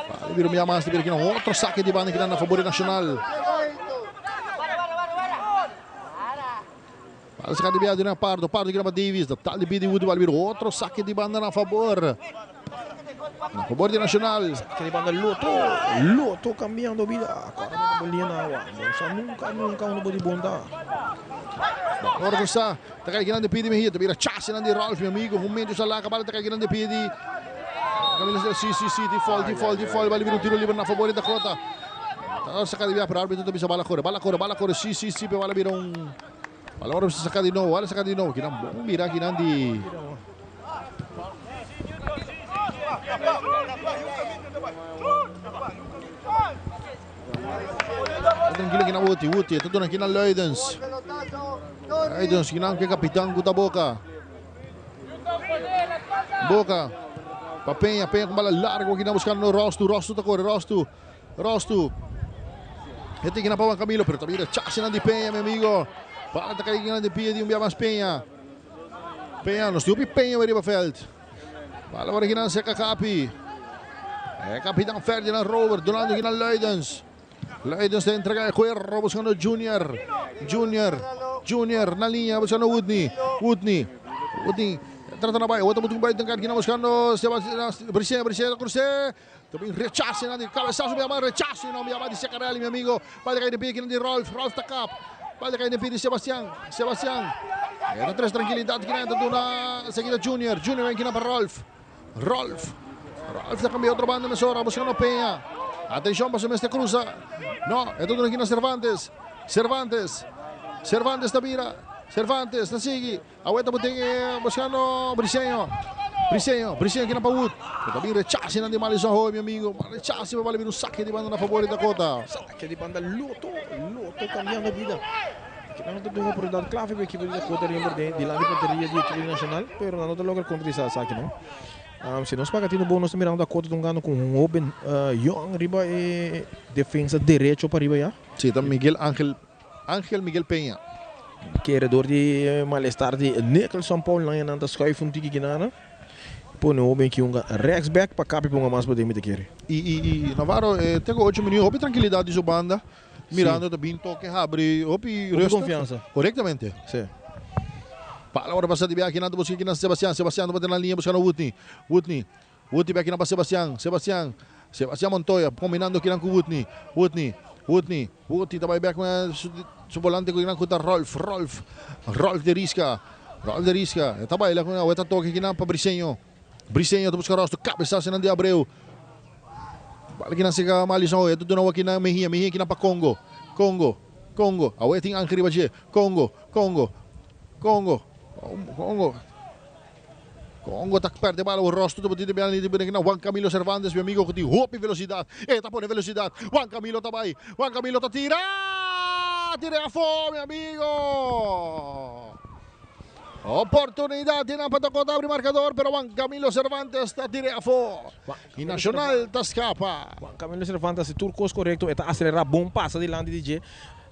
Bala bira un bia mas, ta bira kinan otro sake di banda kinan na fabor di Nacional. Bala saka di bia di na Pardo, Pardo kinan pa Davis, ta tal di pidi Woody, bala bira otro sake di banda na fabor. Na fabor di Nacional. Sake di banda Lotto, Lotto cambiando bida. Kora meta bo lia na awa. No sa nunca, nunca unda bo di bon ta. Ora ku sa, ta kai kinan di pidi Mejia, ta bira chase nan di Rolf, mi amigo, un medio sa laka bala ta kai kinan di pidi. Camilo sa, si, si, si, tin foul, tin foul, tin foul, bala bira un tiro liber na fabor di Dakota. Ta saka di bia, pero arbitro ta bisa bala kore, bala kore, bala kore, si, si, si, pero bala bira un. Bala ora bisa saka di nobo, bala saka di nobo, kinan bon bira kinan di. Tranquilo kinan Wuti, Wuti, ta duna kinan Luidens. Luidens kinan ke kapitan ku ta Boca. Boca pa Peña, Peña ku bala largo kinan buskando Rostu, Rostu ta kore, Rostu. Rostu. E tin pa Juan Camilo, pero también rechace nan di Peña, mi amigo. Bala ta cae nan di pia di un bia mas Peña. Peña, nos tin Peña riba veld. Bala para kinan seca Capi. E capitán Ferdinand Robert, donando kinan Luidens. Luidens ta entrega e cuero buscando Junior. Junior, Junior na línea buscando Woodney. Woodney, Woodney. Trata na bai, otro butung bai tengar kinan buscando Sebastián Briceño, Briceño cruce. Ta bin rechace nan di cabezazo mi ama rechace nan mi ama di Secarelli mi amigo. Bal cai den pie kinan di Rolf, Rolf ta kap. Bal cai den pie di Sebastian, Sebastian. E ta tres tranquilidad kinan ta duna seguida Junior, Junior ven kinan pa Rolf. Rolf, Rolf ta cambia otro banda mesora buscando Peña. Atencion pasobra mester cruza. No, e ta duna kinan Cervantes, Cervantes, Cervantes ta bira, Cervantes ta sigui. Awe ta boten e buscando Briseño. Briseño, Briseño kina pa Wood. Pero ta bin rechace nan di Malison hoy, mi amigo. Rechace pa bale bin un saque di banda na favor di Dakota. Saque di banda Lotto. Lotto cambiando bida. Aki nan ta duna oportunidad clave pa ekipo di Dakota Rimber den dilanti porteria di ekipo di Nacional. Pero nan no ta logra concretisa esaki no. Si nos paga tino bon nos ta mirando Dakota ta hungando cu un hoben young riba e defensa derecho pariba ya. Si, ta Miguel Angel Angel Miguel Peña. Kere dor di malestar di Nicholson Paul nan nan ta schuif un tiki kinana. Pone hoben ki hunga rechtsback pa kapi ponga mas paden mi ta kere. Y y y Navarro e te ku ocho minuut hopi trankilidad di su banda mirando ta bin toke habri hopi Hopi rustig. confiansa. Korektamente. Si. Bala ora pasa di biaha kinan ta buska kinan Sebastian Sebastian ta bate na liña buskando Woodney Woodney Woodney bek kinan pa Sebastian Sebastian Sebastian Montoya kombinando kinan ku Woodney Woodney Woodney Woodney ta bai bek su volante ku kinan ku ta Rolf Rolf Rolf de Risca Rolf de Risca e ta baila ku awe ta toke kinan pa Briseño Briseño ta buska Rosto kabesas nan di Abreu Bala kinan seka Malison e ta duna awe kinan Mejia Mejia kinan pa Congo Congo Congo awe tin Angel riba dje Congo Congo Congo Congo Congo ta perde bala un rosto ta botita bian li di na Juan Camilo Cervantes mi amigo ku tin hopi velosidad e ta pone velosidad Juan Camilo ta bai Juan Camilo ta tira tira afo mi amigo oportunidad tin nan pa Dakota abri marcador pero Juan Camilo Cervantes ta tira afo y Nacional ta scapa. Juan Camilo Cervantes haci tur cos corecto e ta acelera bon pasa dilanti di dje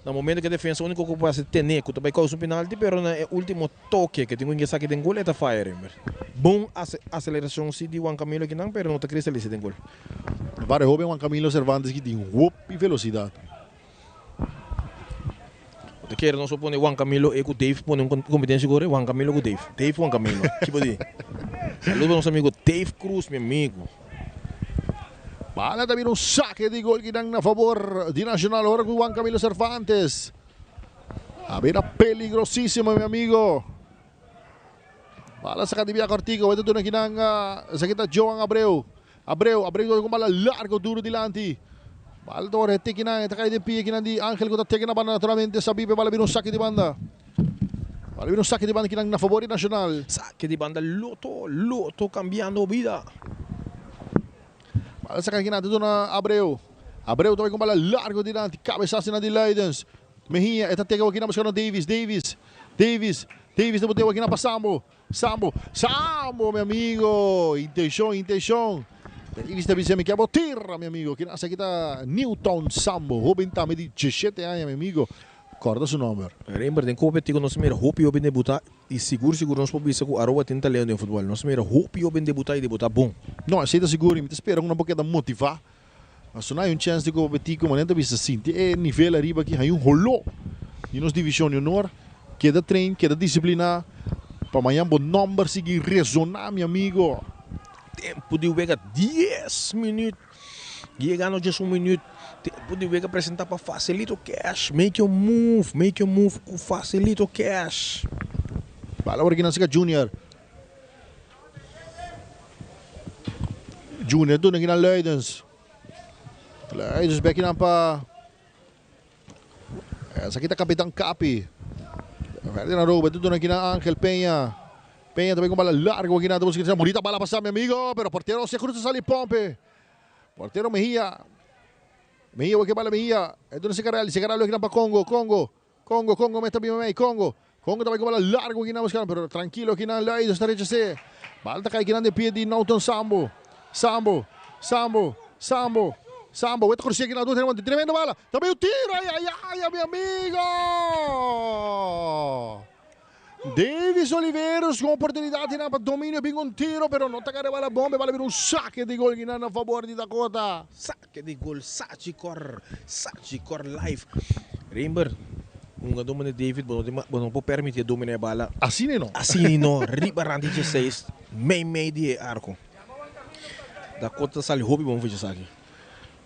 na momento cu e defensa unico cu por haci tene cu ta bay causa un penalti pero na e ultimo Toke ke tin ku esaki den gol e ta faya Rember. Bon aselerashon si di Juan Camilo akinan pero no ta kristalisa den gol. Bare hoben Juan Camilo Cervantes ki tin hopi velosidat. Bo ta kere nos por pone Juan Camilo e ku Dave pone un kompetensia ku Juan Camilo ku Dave. Dave Juan Camilo. Ki bo di? Saludo pa nos amigo Dave Cruz mi amigo. Bala ta bira un sake di gol kinan na fabor di Nacional ora ku Juan Camilo Cervantes. A bira peligrosísimo, mi amigo. Bala saca di via cortico. Weta duna kinan. Esaki ta Joan Abreu. Abreu, Abreu con bala largo duro dilanti. Bala ta ora kinan. Ta cae den pie kinan di Angel cu ta teken na banda naturalmente. Sabi pe bala bira un saque di banda. Bala bira un saque di banda kinan na favor di Nacional. Saque di banda Lotto, Lotto cambiando bida. Bala saca kinan ta duna Abreu. Abreu ta bai con bala largo dilanti. Cabezazo na di Luidens. Mejia, e ta tega wakina buskando Davis, Davis, Davis, Davis ta botea wakina pa Sambo, Sambo, Sambo mi amigo, intencion, intencion. Davis ta bisa mi ke bo tira mi amigo, kina esaki ta Newton Sambo, hoben tambe di diesshete aña mi amigo, korda su nomber. Rembert, den kope tico nos mira hopi hoben debuta y sigur sigur nos por bisa cu Aruba tin talento den futbol. Nos mira hopi hoben debuta y debuta bon. No, esey ta sigur y mi ta spera cu nan por keda motiva. Paso nan hay un chance di Copa Betico, manera ta bisa sinti e nivel ariba aki, hay un holó di nos division di honor. Keda train, keda disciplina pa mañan bo nomber sigui resona, mi amigo. Tempo di wega dies minuut, yegando 11 minuut. Tempo di wega presenta pa Facilito Cash. Make your move, make your move cu Facilito Cash. Bala awor aki nan sika Junior. Junior duna aki nan Luidens. Luidens bek nan pa Esaki ta Capitan Capi. Ferdinand Robert duna aki nan Angel Peña. Peña ta bay con bala largo aki nan ta busca bonita bala pasa mi amigo pero portero se cruza sali pompe. Portero Mejia. Mejia wak e bala Mejia. E duna Secarelli. Secarelli wak nan pa Congo. Congo. Congo, Congo meta bima mei, Congo. Congo ta bai ku bala largu kinan buscando, pero tranquilo kinan Luides ta rechasé. Bala ta kai kinan den pie di Nauton Sambo. Sambo, Sambo, Sambo, Sambo. Wet crucé kinan dos tremendo bala. Ta bai un tiro, ay, ay, ay, mi amigo! Davis Oliveros con oportunidad kinan pa dominio bin un tiro, pero no ta kare bala bombe, bala bira un saque di gol kinan na favor di Dakota. Saque di gol Sachikor, Sachikor live. Reinber, hungadó manera David, bo no tin bo no por permití e dominá e bala. Asina no. Asina no, riba rand di dieseis, mei mei di e arko. Dakota ta sali hopi bon for esaki.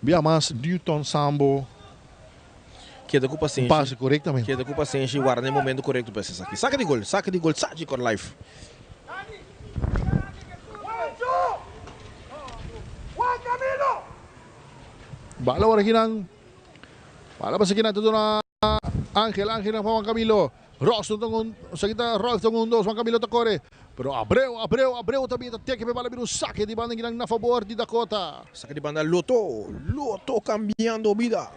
Bia mas Newton Sambo. Keda ku pasenshi. Pase korektamente. Keda ku pasenshi i warda na e momento korekto pa hasi esaki. Saka di gol, saka di gol, Sachikor live. Bala ora kinan. Bala pasa kinan ta duna Angel, Angel na pa Juan Camilo. Ross ta un, esaki ta Rolf ta un dos, Juan Camilo ta kore. Pero Abreu, Abreu, Abreu ta bin ta teke pe bala bira un sake di banda kinan na fabor di Dakota. Sake di banda Loto, Loto cambiando bida.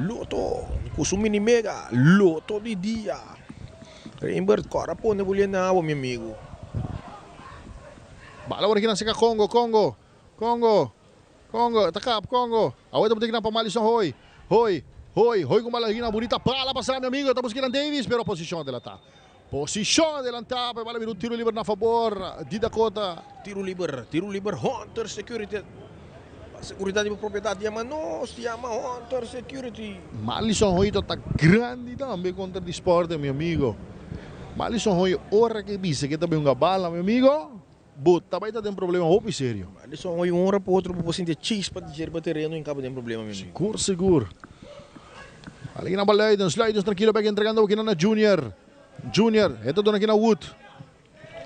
Loto ku su mini mega, Loto di dia. Reinbert kòrda pone bo liena awa mi amigu. Bala ora kinan seka Congo, Congo, Congo, Congo, ta kap Congo. Awe ta buta kinan pa Malison Hoy, Hoy, Hoy, Hoy ku bala kinan bunita bala pasa mi amigo ta buska kinan Davis pero posishon adelantá. Posishon adelantá pa e bala bira un tiro liber na fabor di Dakota. Tiro liber, tiro liber Hunter Security. Pa seguridat di bo propiedat yama nos, yama Hunter Security. Malison Hoyto ta grandi tambe kontra di Sporting mi amigo. Malison Hoy ora ke bisa ke ta bin hunga bala mi amigo, bo ta bai ta den problema hopi serio. Malison Hoy un ora pa otro bo por sinti e chispa di dje riba tereno y kaba den problema mi amigo. Sigur sigur. Aleki nan pa Luidens, Luidens trankilo bek entregando awor kinan na Junior. Junior e ta duna kinan Wood.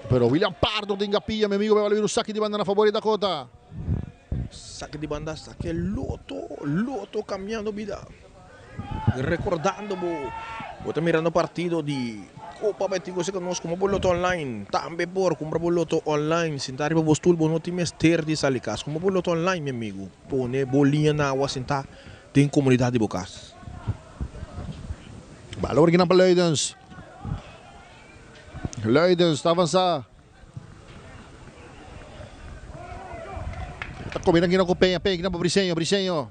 Pero William Pardo tin gapia, mi amigo, bebala bira un saki di banda na favor di Dakota. Saki di banda, saki loto, loto cambiando bida. Recordando bo, bo ta mirando partido di Copa Betico cerca nos como bo loto online. Tambe por cumpra bo loto online. Sinta riba bo stoel, bo no tin mester di sali cas. Cumpra bo loto online, mi amigo. Pone bo liña na awa sinta den comunidad di bo cas. Bala por kinan pa Luidens. Luidens ta avansa. Ta combina kina cu Peña. Peña kina pa Briseño. Briseño.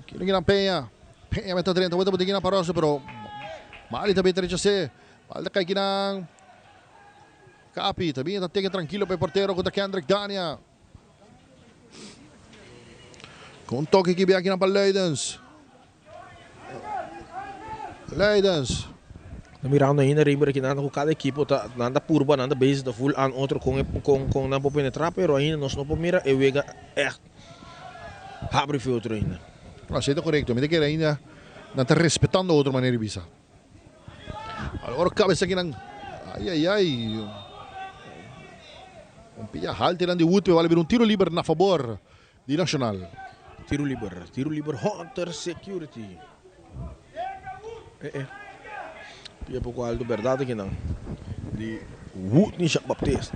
Kina kina Peña. Peña meta drenta. Weta bote kina pa Rosso pero Mali ta beta rechase. Bal ta kai kina Capi. Ta bin ta teke tranquilo pa e portero cu ta Kendrick Dania. Con toque ki bia kina pa Luidens. Leidens. Ta mirando ainda riba aki nan ku kada ekipo ta nan ta purba nan ta bezig ta ful an otro kon e kon kon nan por penetra pero ainda nos no por mira e wega ègt habri fi otro ainda. No, esei ta korekto. Mi ta kere ainda nan ta respetando otro manera di bisa. Alor kabes aki nan ai ai ai un pia halte nan di Woodway wal a bira un tiro liber na fabor Di Nacional. Tiro liber, tiro liber Hunter Security. Eh eh. Pia poco alto berdad aki nan. Di Woodney Jean Baptiste.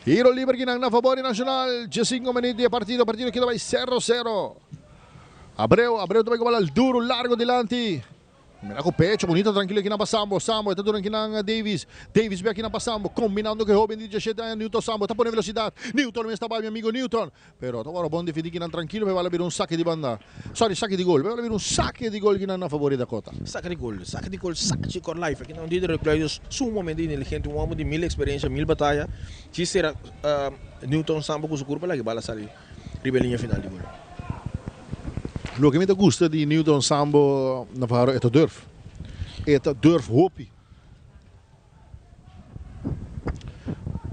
Tiro liber ki nan na favor di Nacional. 15 minuut di e partido. Partido keda bai 0-0. Abreu, Abreu ta bai ku bala duro largo dilanti. Mira ku pecho bonito trankilo aki nan pa Sambo. Sambo e ta duna aki nan Davis. Davis be aki nan pa Sambo. Kombinando ku e hoben di diesshete aña Newton Sambo ta pone velosidat. Newton mes ta bai mi amigo Newton. Pero ta wòrdu bon defendí kinan trankilo pe bala bira un sake di banda. Sorry sake di gol. Pe bala bira un sake di gol kinan na fabor di Dakota. Sake di gol, sake di gol, Sachi Corlife. Akinan un Diederik Kluijers sumamente inteligente, un homber di mil experiencia, mil bataya. Djis sera Newton Sambo cu su curpa laga e bala sali riba e liña final di gol. Loke mi ta gusta di Newton Sambo Navarro e ta durf. E ta durf hopi.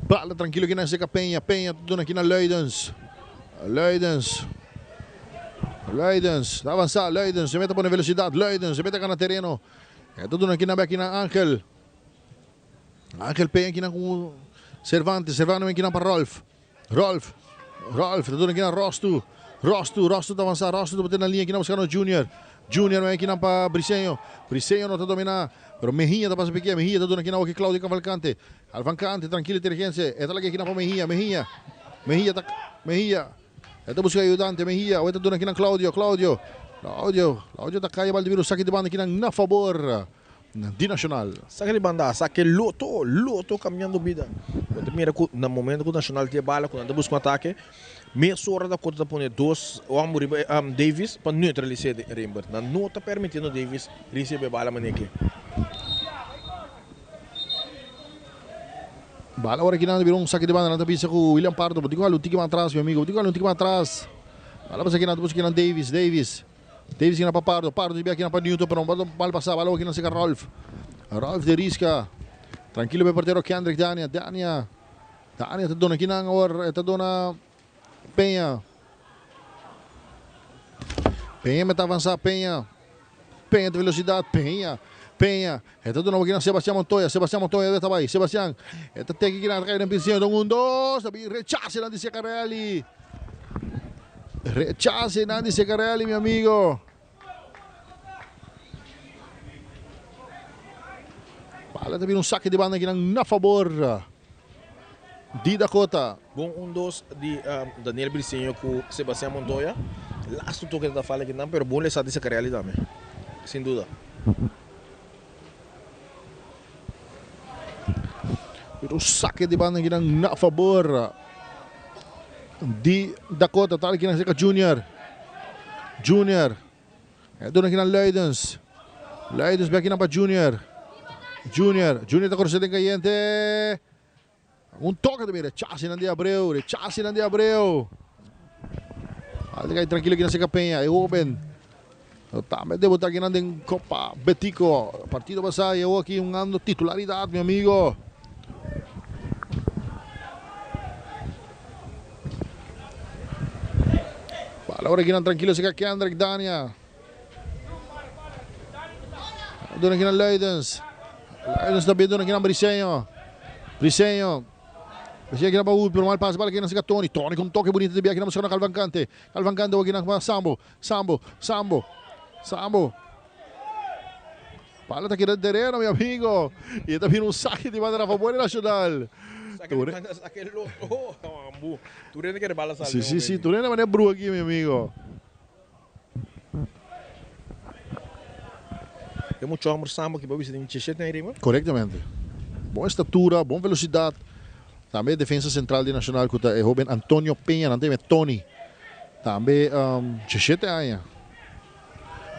Bala trankilo aki na Seca Peña. Peña ta duna aki na Luidens. Luidens. Luidens. Ta avansa Luidens. Se mete pone velocidad. Luidens. Se mete gana tereno. E ta duna aki na bek na Angel. Angel Peña aki na ku Cervantes. Cervantes aki na pa Rolf. Rolf. Rolf ta duna aki na Rostu. Rostu. Rostu ta avansa. Rostu ta bate na liña aki na buskando Junior. Junior bai aki na pa Briseño. Briseño no ta domina. Pero Mejia ta pasa pique. Mejia ta duna aki na oki Claudio Cavalcante. Cavalcante tranquilo inteligencia. E ta laga aki na pa Mejia. Mejia. Mejia ta Mejia. E ta buska ayudante Mejia. Awor e ta duna aki na Claudio. Claudio. Claudio. Claudio ta caya bal di bira un saki di banda aki na na favor di Nacional. Saki di banda. Saki Loto. Loto cambiando bida. Bo ta mira cu na momento cu Nacional tin e bala cu nan ta busca un atake. Mesora Dakota ta pone dos homber riba Davis pa neutralis'é Rembert. Nan no ta permitiendo Davis ricibi e bala manera ke. Bala ora kinan ta bira un saki di banda nan ta bisa ku William Pardo bo tin ku hala un tiki mas atras mi amigo bo tin ku hala un tiki mas atras. Bala pasa kinan ta busca kinan Davis Davis Davis kinan pa Pardo Pardo di bia kinan pa Newton pero mal pasa bala kinan seka Rolf Rolf de risca trankilo pa e portero Kendrick Dania Dania Dania ta duna kinan awor e ta duna Peña. Peña meta avansa Peña. Peña ta velocidad Peña. Peña. E ta duna kinan Sebastian Montoya. Sebastian Montoya ta bai. Sebastian. E ta teki kinan ta kai den pinsinho. Don un dos. Ta bin rechase nan di Secarelli. Rechase nan di Secarelli mi amigo. Bala ta bin un sake di banda kinan na fabor di Dakota. Bon un dos di Daniel Briceño cu Sebastian Montoya. Laatste toke ta fala kinan pero bon lesa di Secarelli tambe. Sin duda. Un sake di banda kinan na fabor di Dakota. Tal kinan cerca Junior. Junior. E duna kinan Luidens. Luidens bek kinan pa Junior. Junior. Junior ta cruza den cayente. Un toque también. Rechace nan di Abreu. Rechace nan di Abreu. Alde cay tranquilo kinan cerca Peña. E joven. Tambe debuta kinan den Copa Betico. Partido pasado llegó aquí jugando titularidad, mi amigo. Bala ora kinan tranquilo cerca Kendrick Dania. Duna kinan Luidens. Luidens también duna kinan Briseño. Briseño. Briseño kinan pa Wood, pero mal pase bala kinan cerca Tony. Tony con un toque bonito de kinan buscando Calvancante. Calvancante kinan pa Sambo. Sambo, Sambo, Sambo. Bala ta keda tereno, mi amigo. Y ta bira un saque di banda na favor di Nacional. Saque loto. Turene kere bala sali. Si, si, si. Turene manera bru aki, mi amigo. E mucho homber Sambo ki pa bisa tin 17 aña riba. Correctamente. Bon estatura, bon velocidad. Tambe defensa central di Nacional cu ta e hoben Antonio Peña, nan ta yama Tony. Tambe 17 aña.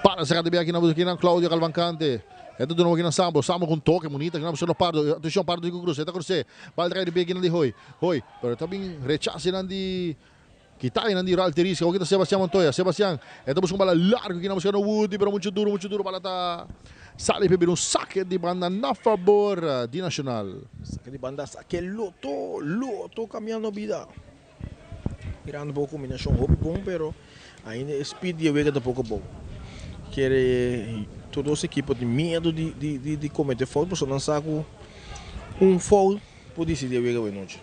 Para saca de aki na busca kinan Claudio Calvancante. E ta duna aki na Sambo. Sambo con toque bonita kinan busca Pardo. Atencion Pardo di cu cruce. E ta cruce. Bal ta cay di pie kinan di Hoy. Hoy. Pero ta bin rechace nan di Kita nan di Ralph Terisca. Aki ta Sebastian Montoya. Sebastian. E ta busca un bala largo kinan busca Woody. Pero mucho duro, mucho duro. Bala ta sali pe bira un saque di banda na favor di Nacional. Saque di banda, saque loto, loto cambiando bida. Mirando poco combinacion hopi bon, pero ainda e speed di e wega ta poco bon. Kere tur dos equipo tin miedo di di di di comete foul, pasobra nan sa cu un foul por dicidi e wega awe nochi.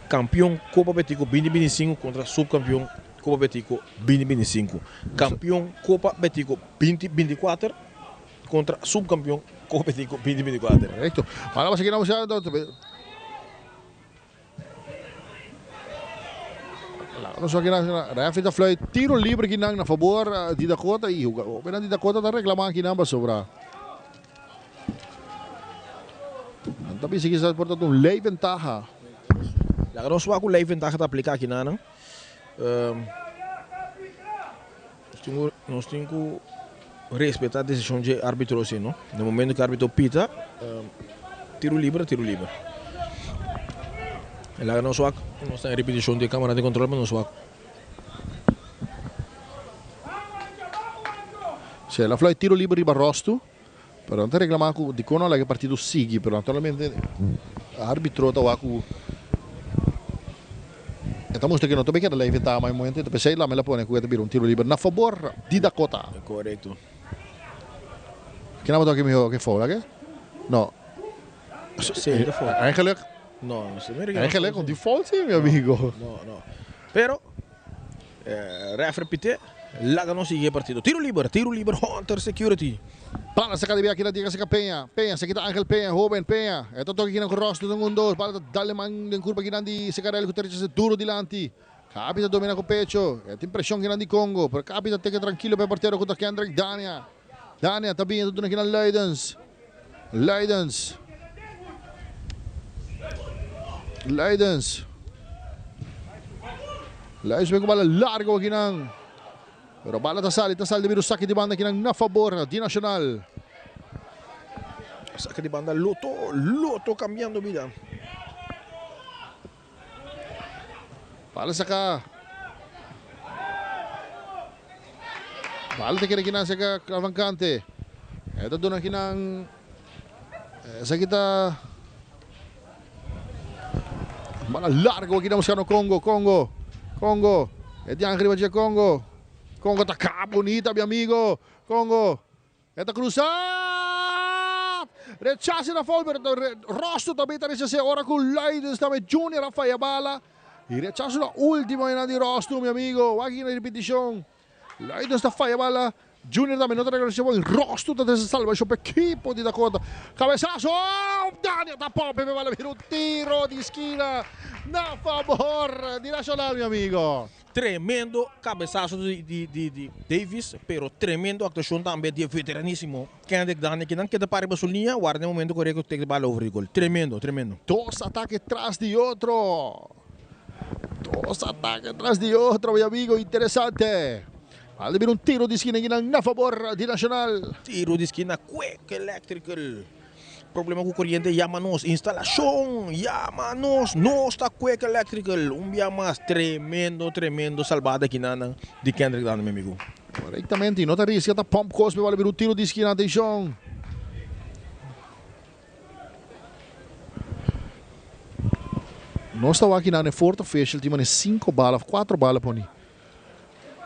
Campeon Copa Betico 2025 contra subcampeon Copa Betico 2025. Campeon Copa Betico 2024 contra subcampeon Copa Betico 2024. Correcto. Ahora vamos a seguir vamos a Nos aki nan referee ta fluit tiro libre aki nan na fabor di Dakota y hobennan di Dakota ta reclama aki nan pasobra nan ta bisa kisas por ta un ley ventaha. Laga nos wak cu ley ventaha ta aplica aki nan. Nos tin cu respeta decision dje arbitro si no. Na momento cu arbitro pita tiro liber tiro liber. E laga nos wak nos ta en repeticion di e camara di control pa nos wak. Si el a fluit tiro liber riba Rostu, pero nan ta reclama cu dicon no a laga e partido sigui, pero naturalmente arbitro ta wak cu E ta mustra ku no ta bay keda lei ventaha mas momento e ta pesey lama el a pone ku e ta bira un tiro liber na fabor di Dakota. Korekto. Kina bo toki miho ke foul ake? No. Sí, e ta foul. Eigenlijk. No, no se mira ke no Eigenlijk un di foul si mi amigo. No, no. Pero Ref repite, laga nos sigui e partido. Tiro liber, tiro liber Hunter Security. Bala saca di biaha kina diga saca Peña. Peña, sa kita Angel Peña, hoben Peña. E ta toca kinan cu Ross den un dos. Bala ta dal e man den curpa kinan di Secarelli cu ta rechaza duro dilanti. Capi ta domina cu pecho. E tin presion kinan di Congo, pero Capi ta teke tranquilo pa e portero cu ta Kendrick Dania. Dania ta bini ta duna kinan Luidens. Luidens. Luidens. Luidens bay cu bala largo akinan. Pero bala ta sali, ta sali debido saki di banda akinan na fabor di Nacional. Saki di banda Loto, Loto cambiando bida. Bala saka. Bala ta kere kinan saka Cavalcante. E ta duna kinan. Esaki ta. Bala largo aki na buscando Congo, Congo, Congo. E tian riba dje Congo. Congo ta ka bonita mi amigo. Congo. E ta cruza. Rechace na foul, pero Rosto tambe ta rechase ora cu Luidens tambe Junior a faya bala. Y rechazo na ultimo ena di Rosto, mi amigo. Wak aki na repeticion. Luidens ta faya bala. Junior tambe no ta regresa bon. Rosto ta trece salvacion pa equipo di Dakota. Cabezazo! Daniel ta pompe pe bala bira un tiro di esquina na favor di Nacional, mi amigo. Tremendo cabezazo di di di di Davis, pero tremendo actuacion tambe di e veteranisimo Kendrick Daniel kinan keda para riba su liña, warda den momento corecto take de bala over di gol. Tremendo, tremendo. Dos atake tras di otro. Dos atake tras di otro, mi amigo. Interesante. Bala bira un tiro di skina kinan na favor di Nacional. Tiro di skina Quick Electrical. Problema ku koriente yama nos, instalashon yama nos, nos ta Quick Electrical. Un bia mas tremendo tremendo salbada kinanan di Kendrick dando mi amigo. Korektamente y no ta riska ta pump kos pe bala bira un tiro di skina atenshon. Nos ta wak kinan e fourth official tin mane cinco bala of cuatro bala poni.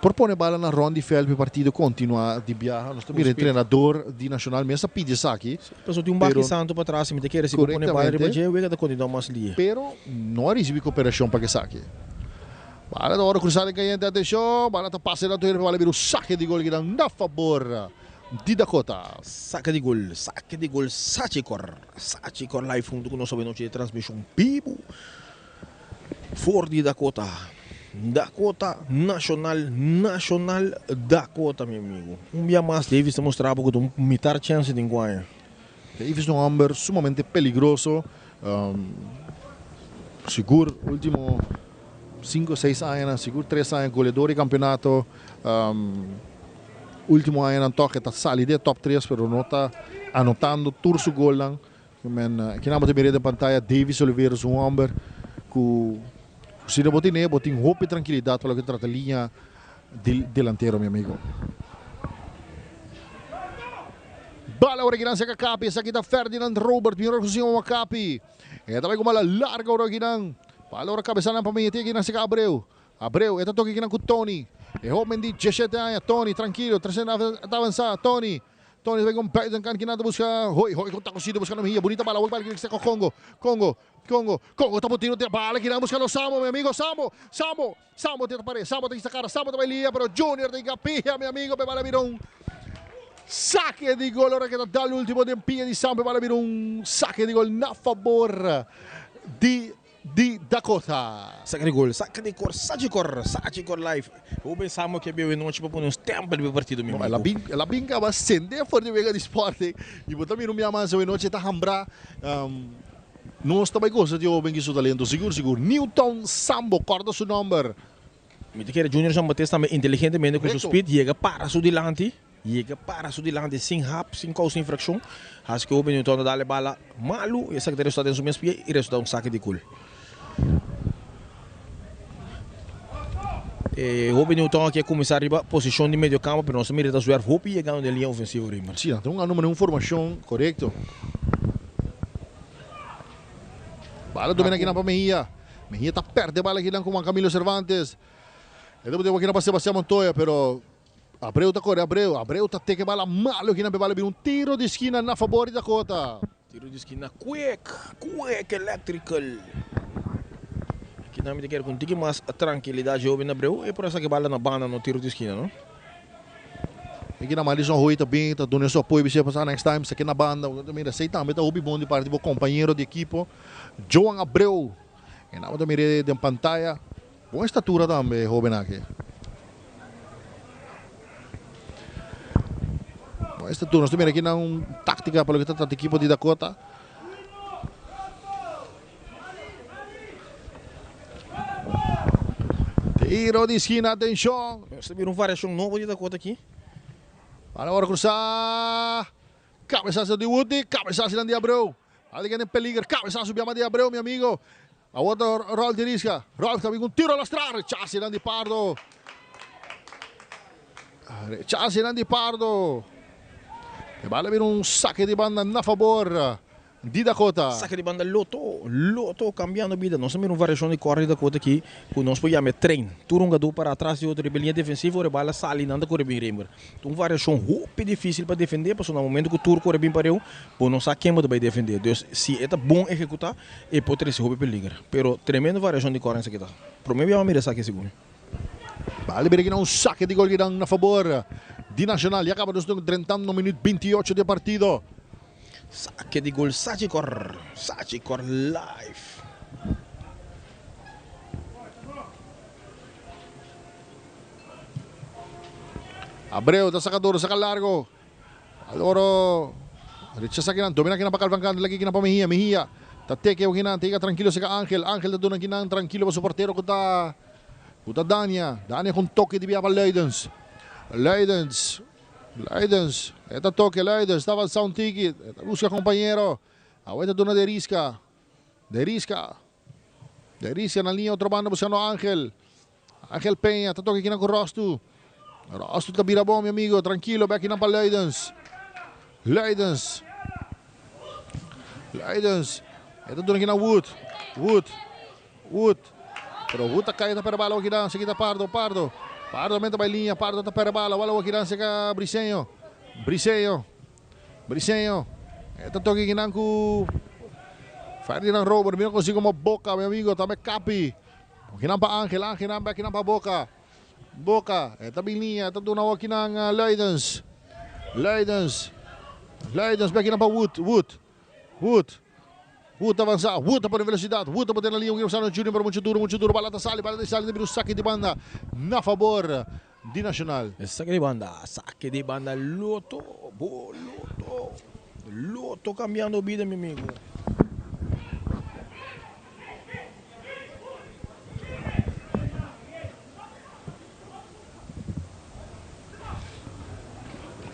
Por pone bala na rond di veld pa e partido continua di biaha. Nos ta mira e entrenador di Nacional mes a pidi esaki. Pasobra tin un baki santo patras y mi ta kere si bo pone bala riba dje wega ta continua mas lie. Pero no a ricibi cooperacion pa esaki. Bala ta ora cruza den cayente atencion. Bala ta pasa den tur bala bira un sake di gol kinan na fabor di Dakota. Sake di gol, sake di gol Sachicor. Sachicor live hunto cu nos awe nochi di transmision bibo. For di Dakota. Dakota Nacional, Nacional Dakota mi amigo. Un bia mas Davis ta mustra bo cu ta un mitar chance tin cu haña. Davis ta un homber sumamente peligroso. Sigur ultimo cinco seis añanan, sigur tres aña goleador di campeonato. Ultimo añanan toch e ta sali den e top tres pero no ta anotando tur su golnan. Men kinan bo ta mira den pantaya Davis Oliveira es un homber cu si no bo tene bo tin hopi trankilidad pa loke ta trata liña di delantero mi amigo. Bala ora kinan seka Capi esaki ta Ferdinand Robert mira cu sin Capi e ta bay cu bala larga ora kinan bala ora cabeza nan pa mete kinan seka Abreu Abreu e ta toki kinan cu Tony e hoben di diesshete aña Tony trankilo trece ta avansa Tony. Tony ta bay con buiten kant kinan ta busca Hoy, Hoy con taco sito buscando Mejia, bunita bala, hoy bala kinan con Congo, Congo, Congo, Congo ta botino te bala kinan buscando Sambo, mi amigo, Sambo, Sambo, Sambo te pare, Sambo ta hisa cara, Sambo ta bay lia, pero Junior ta hinca pia, mi amigo, pe bala bira un saque di gol, ora que ta dal ultimo den pia di Sambo, pe bala bira un saque di gol na favor di. di Dakota. Saka di gol, saka di kor, Sagicor, Sagicor Life. Hopi pensamos ke bebe nochi pa pone un stempel riba e partido mi No, el a amigo. bin, el a bin kaba sende for di wega di Sporting y bo ta mira un bia mas awe nochi e ta hambra. Nos ta bai gosa di e hoben ki su talento, sigur sigur. Newton Sambo, corda su nomber. Mi ta kere Junior Jean Baptiste tambe inteligentemente ku su Correcto. speed yega para su dilanti, yega para su dilanti sin hap, sin kousa infrakshon. Hasi ku e hoben Newton ta dal e bala malu y esaki ta resulta den su mes pie y resulta un sake di gol. E hopi Newton aki a kuminsá riba posishon di medio kampo, pero nos a mira ta zwerf hopi yegando den liña ofensivo, Riemer. Sí, nan ta un número, un formashon korekto. Bala domina akinan pa Mejia. Mejia ta pèrdè bala akinan ku Juan Camilo Cervantes. E ta bot'e akinan pa Sebastian Montoya, pero Abreu ta kore, Abreu, Abreu ta teke bala malo akinan p'e bala bira un tiro di skina na fabor di Dakota. Tiro di skina quick, quick electrical. Aki nan mi ta kere ku un tiki mas trankilidat joven Abreu e por a saki bala na banda no tiro di skina no. Aki nan Madison Hoy ta bin ta duna su apoyo bis'e pasa next time saki na banda mira esei tambe ta hopi bon di parti bo kompañero di ekipo Joan Abreu e nan bo ta mir'e den pantaya. Bon estatura tambe e hoben aki. Bon estatura. Nos ta mira aki nan un taktika pa loke ta trata ekipo di Dakota. Tiro di skina, atenshon. Nos ta mira un variashon nobo di Dakota aki. Bala ora krusa. Kabesazo di Woody, kabesazo di Abreu. Algen den peliger, cabezazo biama di Abreu, mi amigo. Awor ta Rolf di Risca. Rolf ta bin un tiro lastra, rechace nan di Pardo. Rechace nan di Pardo. E bala bin un saque di banda na favor di Dakota. Saque di banda Lotto, Lotto cambiando bida. Nos a mira un variacion di core di Dakota aki cu nos por yama e train. Tur hungador para atras di otro riba e linea defensivo, ora e bala sali nan ta core bin Rembert. Ta un variashon hopi difísil pa defendé, pasobra na momento ku tur kore bin pareu, bo no sa ken bo ta bai defendé. Dus, si e ta bon ehekutá, e por trese hopi peliger. Pero tremendo variashon di kòrnèr esaki ta. Promé biaha mi mira esaki sigur. Bale bira kina un sake di gol kinan na fabor di Nacional. Ya kaba nos drentando minuut 28 di e partido. Sake di gol Sachikor, Sachikor live. Abreu ta saca duro, saca largo. Aloro rechaza kinan, domina kinan pa Calvin Candela, laki kinan pa Mejia, Mejia ta teke kinan, ta yega tranquilo cerca Angel, Angel ta duna kinan tranquilo pa su portero cu ta cu ta Dania, Dania cu un toke di bia pa Luidens, Luidens, Luidens, e ta toke Luidens ta avanza un tiki, e ta busca compañero, awe ta duna de Risca, de Risca, de Risca na liña otro banda buscando Angel. Angel Peña ta toca kinan cu Rostu. Rostu ta bira bon, mi amigo. Tranquilo, bek kinan pa Luidens. Luidens. Luidens. E ta duna kinan Wood. Wood. Wood. Pero Wood ta cay ta perde bala kinan. Se kita Pardo. Pardo. Pardo menta bay liña. Pardo ta perde bala. Bala kinan se ka Briseño. Briseño. Briseño. E ta toca kinan cu Ferdinand Robert. Mira consigo como Boca, mi amigo. Tambe Capi. Kinan pa Angel, Angel nan bek kinan pa Boca. Boca, e ta bin liña, e ta duna awor kinan Luidens. Luidens. Luidens bek kinan pa Wood, Wood. Wood. Wood ta avansa, Wood ta pone velocidad, Wood ta bote na liña, Gonzalo Junior pero mucho duro, mucho duro, bala ta sali, bala ta sali, ta bira un saki di banda na favor di Nacional. Saki di banda, saki di banda, Lotto, bo Lotto, Lotto cambiando bida mi amigo.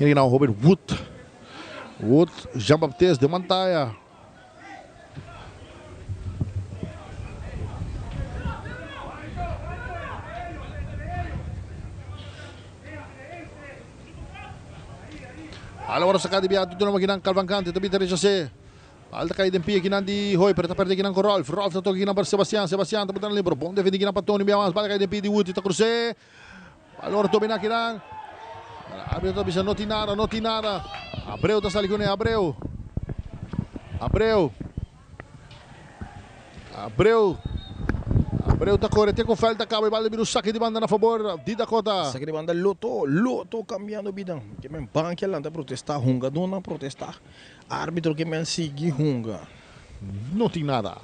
Hier nou Robert Wood. Wood, Jean-Baptiste de Mantaya. Ala ora saca di biato, tu na makinan Calvancante, ta bita rechacé. Bal ta kai den pia kinan di Hoy, pero ta perde kinan ku Rolf. Rolf ta toka kinan pa Sebastian. Sebastian ta buta na limpro. Bon defendi kinan pa Tony bia mas. Bal ta kai den pia di Woody. Ta krus'é. Bal ora domina kinan. Arbitro ta bisa no tin nada, no tin nada. Abreu ta sali kuné. Abreu. Abreu. Abreu. Abreu ta kore te ku vèlt ta kaba i bal ta bira un saki di banda na fabor di Dakota. Saki di banda Lotto. Lotto kambiando bida. Ke men banki a lanta protestá. Hungadónan protestá. Arbitro ke men sigui hunga. No tin nada.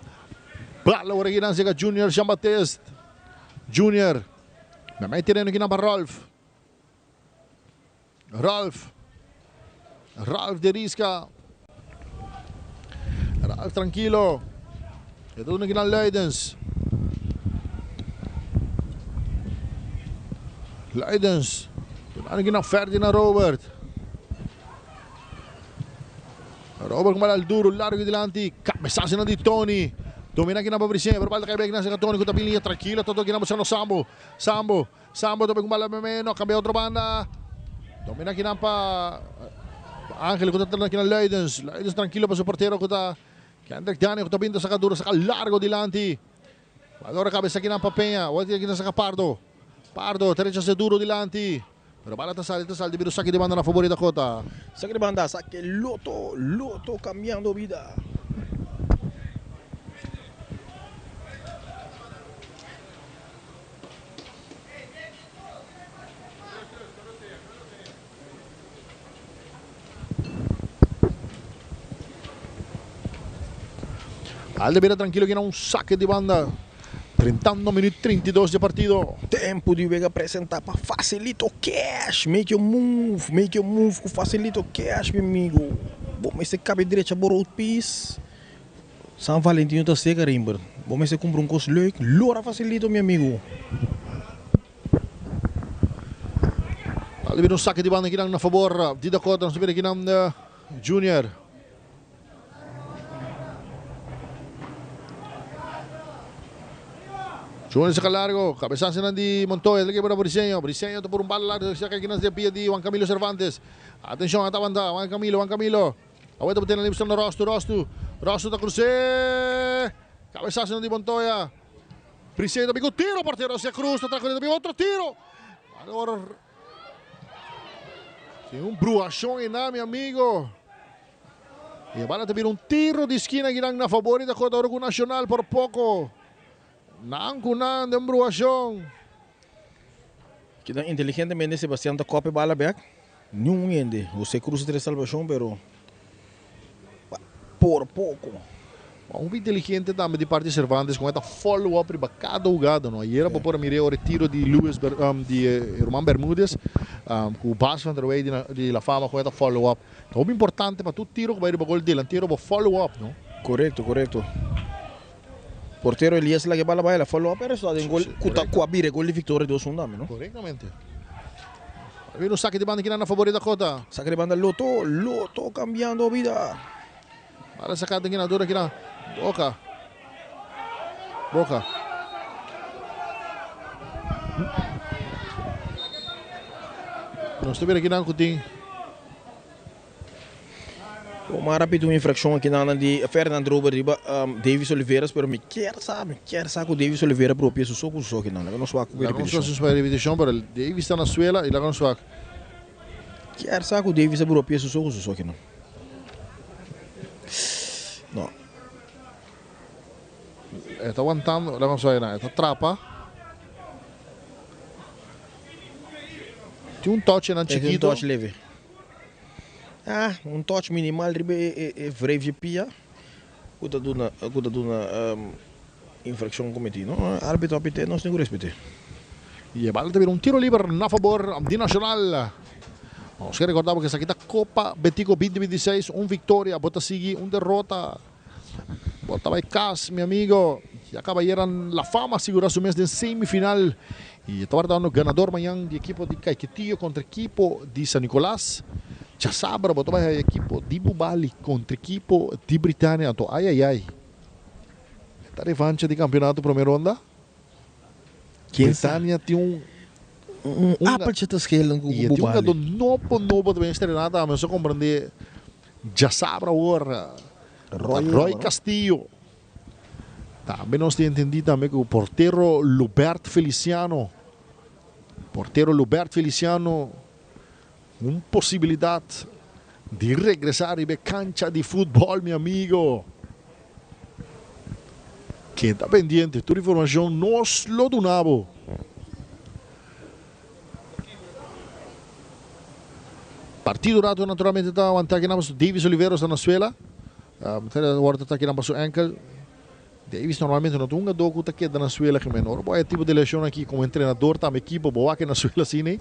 Bala ora kinan sega Junior Jean Baptiste. Junior. Memei tereno kinan pa Rolf. Ralph. Ralph de Risca. Ralph tranquilo. E ta duna kinan Luidens. Luidens. Duna kinan Ferdinand Robert. Robert ku bala duro largo dilanti. Cabezazo di Tony. Domina kinan pa Briseño. Pero bala ta kai bek na Tony ku ta bin liña tranquilo. Toto kinan buscando Sambo. Sambo. Sambo ta bin ku bala meme no kambia otro banda. Domina kinan pa Angel ku ta trena kinan Luidens. Luidens trankilo pa su portero ku ta Kendrick Daniel ku ta bin ta saka duro saka largo dilanti. Balora kabesa kinan pa Peña. Wak kinan saka Pardo. Pardo ta rechasa duro dilanti. Pero bala ta sali ta sali debido saki di banda na fabor di Dakota. Saki di banda saki Lotto Lotto cambiando bida. Alde bira tranquilo aquí un saque de banda. 30 minutos 32 de partido. Tempo di wega presenta pa Facilito Cash. Make your move, make your move ku Facilito Cash, mi amigo. Bo mester cabe drecha bo road piece. San Valentino ta seca Rimber. Bo mester cumpra un cos leuk. Lora facilito mi amigo. Dale bira un saque di banda kinan na favor di Dakota. Nos ta bira kinan Junior. Junior saca largo. Cabezazo di Montoya. Dale que Briseño. Briseño ta por un bala largo. Saca kinan de pia di Juan Camilo Cervantes. Atención, ata banda. Juan Camilo, Juan Camilo. Awor ta botando na Rostu, Rostu. Rostu ta crucé. Cabezazo di Montoya. Briseño tambe cu tiro. Portero hacia Cruz. Ta trajo tambe otro tiro. Ahora tin un bruacion ena, mi amigo. Y bala ta bira un tiro di esquina kinan na favor di Dakota ora cu Nacional por poco. Nan cu nan den bruacion. Kinan inteligentemente Sebastian ta copia bala bek. Niun hende. Jose Cruz a trae salvacion pero por poco. Un inteligente tambe di parti Cervantes con esta follow up riba cada hugada, no? Ayera bo por a mira e tiro di Luis di Roman Bermudez cu Bas van der Wey di La Fama con esta follow up. Ta hopi importante pa tur tiro cu bay riba gol delantero bo follow up, no? Correcto, correcto. Portero Elias laga e bala bay, el a follow up e resultado den gol cu ta cu a bira e gol di victoria 2-1 tambe, no? Correctamente. Viene un saque di banda kinan na favor di Dakota. Saque di banda Lotto, Lotto cambiando bida. Bala saca den kinan dura kinan. Boca. Boca. Nos ta mira kinan cu tin. Omar a pidi un infraccion aki nan di Ferdinand Robert riba Davis Oliveras, pero mi kier sa, mi kier sa cu Davis Olivera propia su so cu su so aki nan. Laga nos wak cu Laga nos wak repeticion, pero Davis ta na suela y laga nos wak. Kier sa cu Davis a propia su so cu su so aki nan. No. E ta wantando, laga nos wak nan, e ta trapa. Tin un touch nan Tin un chikito. touch leve. Ah, un touch minimal riba e wreef dje pia ku ta duna ku ta duna infraccion cometi no. Arbitro a pite, nos tin ku respete. Y e bala ta bira un tiro liber na fabor di Nacional. Nos ke recorda bo ke esaki ta Copa Betico 2026, un victoria bo ta sigui un derrota. Bo ta bay cas mi amigo. Ya caba ayera La Fama a sigura su mes den semifinal y ta wardando ganador mañan di ekipo di Caiquetio contra ekipo di San Nicolas. Djasabra bo ta bay haya ekipo di Bubali contra ekipo di Britania. Anto ay ay ay. E ta revancha di campeonato prome ronda. Ken sa? Britania tin un Un un appeltje te schelen cu y e tin un Bubali. ganador nobo nobo ta bay estrena tambe. Nos a comprende djasabra awor. Roy, Roy Castillo. Tambe nos tin entendí tambe ku portero Lubert Feliciano, portero Lubert Feliciano, un posibilidat di regresá riba e kancha di futbòl, mi amigo. Keda pendiente, tur informashon nos lo duna bo. Partido rato naturalmente ta wanta aki nan pasobra Davis Oliveros ta na suela. Ta wòrdu ta aki nan pa su enkel. Davis normalmente no ta un hungadó ku ta keda na suela gemen. Ora bo haya tipo di leshon aki komo entrenador tambe ekipo bo wak na suela asina ei,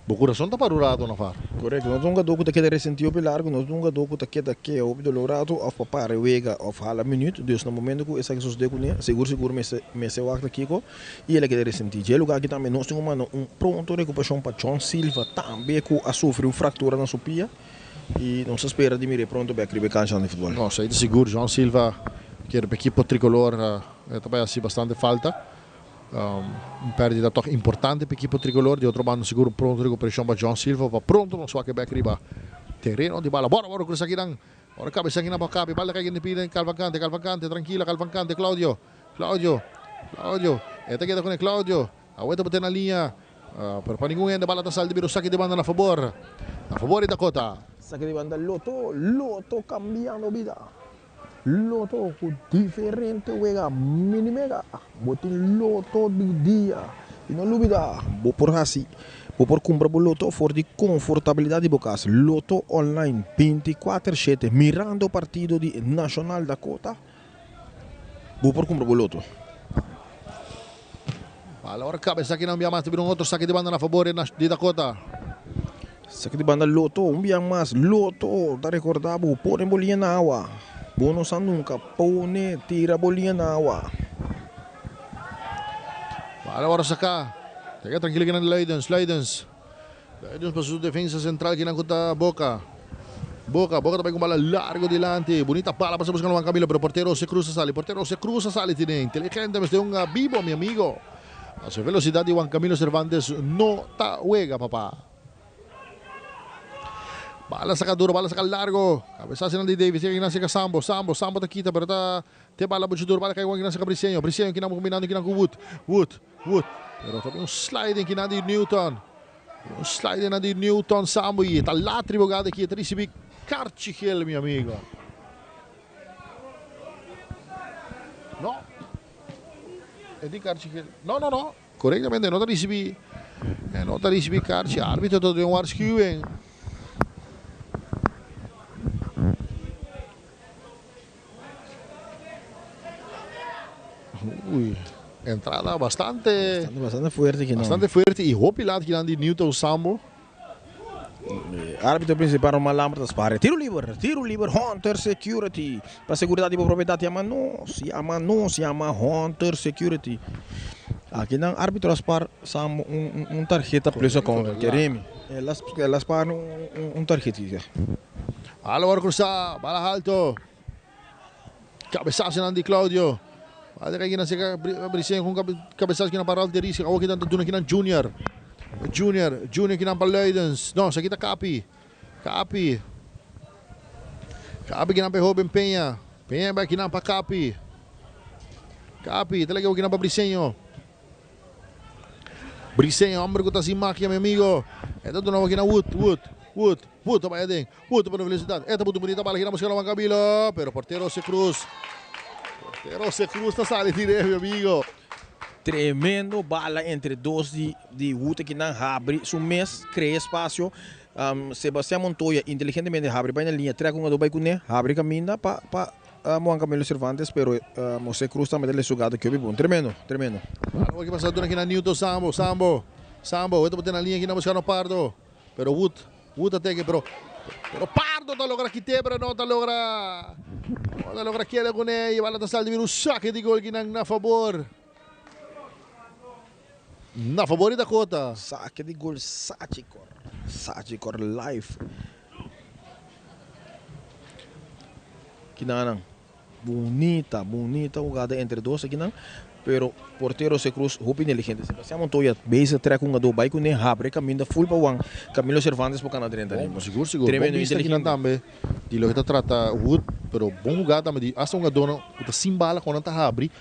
bo kurason ta para un rato na far. Korekto, no ta un hungadó ku ta keda resentí hopi largu, no ta un hungadó ku ta keda keha hopi doló rato òf pa para e wega òf hala minüt. Dus na momento ku esaki sosodé kuné, sigur sigur mester mester wak ta kiko i el a keda resentí. Dje lugá aki tambe nos tin ku manda un pronto rekupashon pa John Silva tambe ku a sufri un fraktura na su pia. Y nos ta spera di mir'é pronto bek riba e canchanan di futbol. No, esei ta sigur. João Silva kier pa ekipo tricolor e ta bai haci bastante falta. Un perdida toch importante pa ekipo tricolor. Di otro banda sigur un pronto recuperacion pa João Silva pa pronto nos wak e bek riba tereno di bala. Bora, bora cruza akinan. Ora cabeza akinan pa capi. Bala cay den pida Calvancante, Calvancante, tranquila Calvancante, Claudio, Claudio, Claudio. E ta keda cune Claudio. Awe ta bate na liña, pero pa ningun hende bala ta sali di bira un saki di banda na fabor. Na fabor di Dakota. Saki di banda Lotto, Lotto cambiando bida. Lotto cu diferente wega mini mega. Bo tin Lotto di dia. Y no lubida, bo por haci, bo por cumpra bo Lotto for di confortabilidad di bo cas. Lotto online binticuater shete mirando partido di Nacional Dakota. Bo por cumpra bo loto. Bala ora caba esaki nan un bia mas ta bira un otro saki di banda na fabor di Dakota. Saki di banda loto un bia mas loto ta recorda bo pone bo liña na awa bo no sa nunca pone tira bo liña na awa. Bala ora saca ta keda trankilo kinan di Luidens Luidens Luidens pa su defensa central kinan cu ta Boca. Boca, Boca ta bai cu bala largo dilanti. Bunita bala pasa buscando Juan Camilo, pero portero se cruza sali. Portero se cruza sali tiene inteligente, mester un vivo, mi amigo. A su velocidad di Juan Camilo Cervantes no ta wega, papá. Bala saca duro, bala saca largo. Cabezazo di Davis, llega Ignacio Sambo, Sambo, Sambo ta kita, pero ta te bala mucho duro, bala cai Juan Ignacio Briseño, Briseño kina combinando kina cu Wood, Wood, Wood. Pero ta un sliding kina di Newton. Un slide na di Newton Sambo y ta laat riba hogada aki. E ta ricibi karchi geel, mi amigo. No. E di karchi geel. No, no, no. Correctamente, no ta ricibi. E no ta ricibi karchi. Arbitro ta duna un waarschuwing. Uy, entrada bastante, Bastante, bastante fuerte aquí, no? Bastante fuerte y hopi laat kinan di Newton Sambo. Arbitro principal Roman Lambert ta spara. Tiro liber, tiro liber Hunter Security. Pa seguridad di bo propiedad yama nos, yama nos, yama Hunter Security. Aki nan arbitro a spar Sambo un, un, un tarjeta plus a con. Keremi. El a, el a spar un, un, un tarjeta. Bala wòrdu krusá, bala halto. Kabesasonan di Claudio. Bala ta kai kinan serka Briseño ku un kabesaso kinan pa Ralph de Ries. Awor kinan ta duna kinan Junior. Junior, Junior kinan pa Luidens. No, esaki ta Kapi. Kapi. Kapi kinan pa e hoben Peña. Peña bai kinan pa Kapi. Kapi, ta leke awor kinan pa Briseño. Briseño, homber ku ta hasi magia, mi amigo. E ta duna awor kinan Wood, Wood, Wood. Wood ta bai aden. Wood ta pone velocidad. E ta buta un bunita bala gira busca Juan Camilo. Pero portero Jose Cruz. Portero Jose Cruz ta sali tire, mi amigo. Tremendo bala entre dos di di Wood akinan habri su mes crea espacio. Sebastian Montoya inteligentemente habri bai na liña trek un ado bai cune habri caminda pa pa Juan Camilo Cervantes pero Jose Cruz tambe ta le su gato kiobi bon. Tremendo, tremendo. Bala awor ki pasa duna kinan Newton Sambo, Sambo, Sambo. Wood ta pone na liña kinan buscando Pardo. Pero Wood Wood ta teke pero pero Pardo ta logra kite pero no ta logra no ta logra keda kuné y bala ta sal di bira un sake di gol kinan na fabor na fabor di Dakota. Sake di gol Sachikor Sachikor live Kinanan. Bunita, bunita hugada entre dos akinan, pero portero Jose Cruz hopi inteligente. Sebastian Montoya bezig trek hungadó bai kuné, habri e kaminda full pa Juan Camilo Cervantes por kana drenta Bon, sigur, sigur. Bon bista akinan tambe di loke ta trata Wood, pero bon hugada tambe di hasta hungadónan ku ta sin bala ku nan ta habri.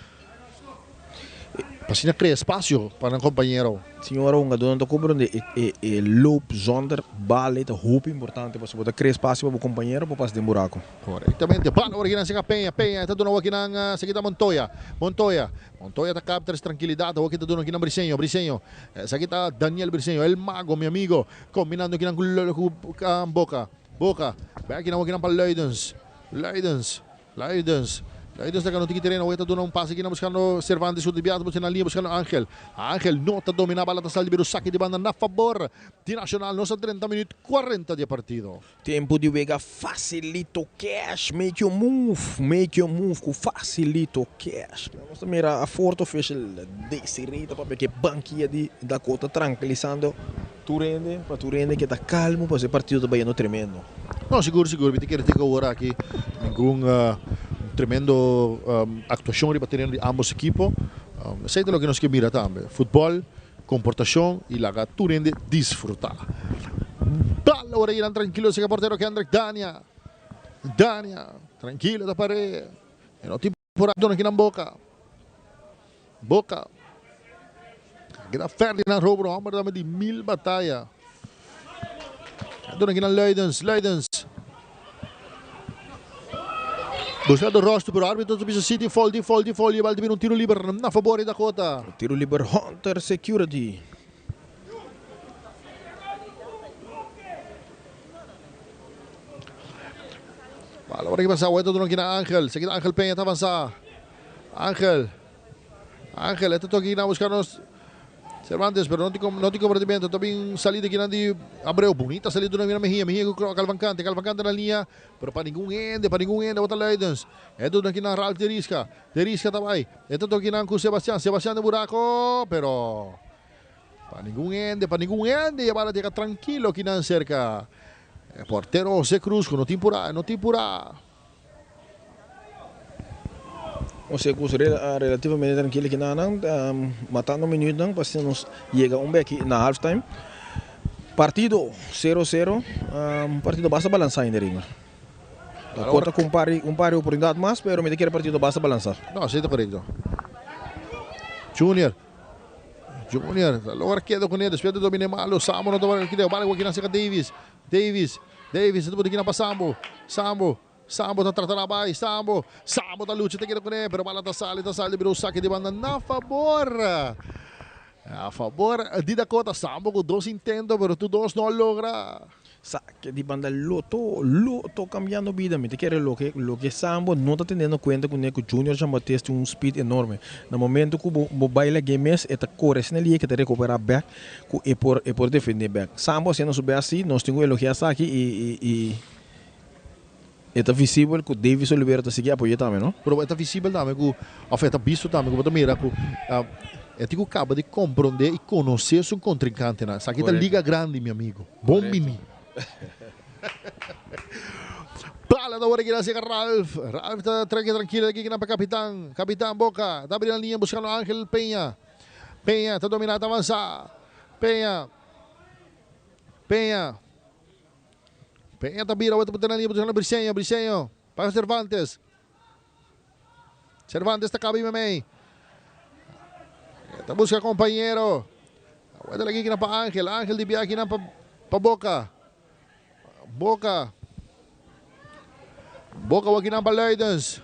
Pa asina crea espacio pa nan compañero. Señora hungadónan ta comprende e e loop zonder bal e ta hopi importante pasobra bo ta crea espacio pa bo compañero por pasa den buraco. Correctamente. Bal awor kinan sega Peña. Peña ta duna awor kinan segi ta Montoya. Montoya. Montoya ta capta es tranquilidad awor ki ta duna kinan Briseño. Briseño. Esaki ta Daniel Briseño el mago mi amigo. Combinando kinan cu Boca. Boca. Bek kinan awor kinan pa Luidens. Luidens. Luidens. Leidens ta gana un tiki tereno. Awor e ta duna un pase aki na buskando Cervantes ku ta biaha ta na liña buskando Angel. Angel no ta domina bala ta sali pero saki di banda na fabor di Nacional. Nos a drenta minuut 40 di e partido. Tempo di wega Facilito Cash, make your move, make your move ku Facilito Cash. Nos ta mira a fourth official Desiree ta papia ku e bankia di Dakota trankilisando tur hende pa tur hende keda kalmo pasobra e partido ta bayendo tremendo. No, sigur sigur mi ta kere tin awor aki ningun tremendo aktuashon riba tereno di ambos ekipo. Esei ta loke nos ke mira tambe, futbòl, komportashon i laga tur hende disfrutá. Bal awor a yega trankilo seka portero Kendrick Dania. Dania trankilo ta par'é. E no tin por dona kinan Boca. Boca. Keda Ferdinand Robro, homber dame di mil bataya. Dona kinan Luidens, Luidens. Buscando rostro, pero arbitro ta bisa si tin foul, tin foul, tin foul. Y bal ta bira un tiro liber na favor di Dakota. Tiro liber Hunter Security. Bal ora ki pasa, weta duna kina Angel. Seguida Angel Peña ta avansa. Angel. Angel, e ta toki kina busca nos Cervantes, pero no tin no tin comprometimiento. Ta bin salida kina di Abreu. Bunita salida duna kina Mejia. Mejia ku Calvancante. Calvancante na linea, pero pa ningun hende, pa ningun hende bota Luidens. E duna kina Ralph de Risca. De Risca ta bai. E ta toki kina ku Sebastian. Sebastian den buraco, pero pa ningun hende, pa ningun hende. E bala yega trankilo kinan cerca e portero Jose Cruz ku no tin pura, no tin pura. Jose Cruz relativamente trankilo kinanan, matando minuutnan pa asina nos yega un beki na halftime. Partido sero sero, partido basta balansa ainda Rimmer. Dakota ku un par un par di oportunidat mas, pero mi ta kere partido basta balansa. No, así ta korekto. Junior. Junior ta logra keda kuné despues di dominé malo. Sambo no ta wòrdu keda. Bala ku kina serka Davis. Davis. Davis ta pone kina pa Sambo. Sambo. Sambo ta trata na bai. Sambo. Sambo ta lucha ta keda kuné. Pero bala ta sali ta sali bira un saki di banda na fabor. A fabor di Dakota. Sambo ku dos intento pero tur dos no a logra. Sake di banda Lotto, Lotto cambiando bida. Mi ta kere loke loke Sambo no ta teniendo cuenta cune cu Junior Jean Baptiste tin un speed enorme. Na momento cu bo bo bai lag'e mes e ta core asina lihe ke ta recupera bek cu e por e por defende bek. Sambo haciendo su best si, nos tin cu elogia esaki y y y e ta visibel cu Davis Olivera ta sigui apoy'e tambe no. Pero e ta visibel tambe cu of e ta bisto tambe cu bo ta mira cu e tin cu caba di compronde y conoce su contrincantenan. Esaki ta liga grandi mi amigo. Bon bini. Bala ta worde keda cerca Ralph. Ralph ta tranqui tranquilo aki kina pa capitan. Capitan Boca ta abri na linea buscando Angel Peña. Peña ta domina ta avanza. Peña. Peña. Peña ta bira worde na linea buscando Briseño. Briseño pa Cervantes. Cervantes ta caba memey. Ta busca compañero. Worde lagi kina pa Angel. Angel di bia kina pa pa Boca. Boca. Boca wa kina pa Luidens.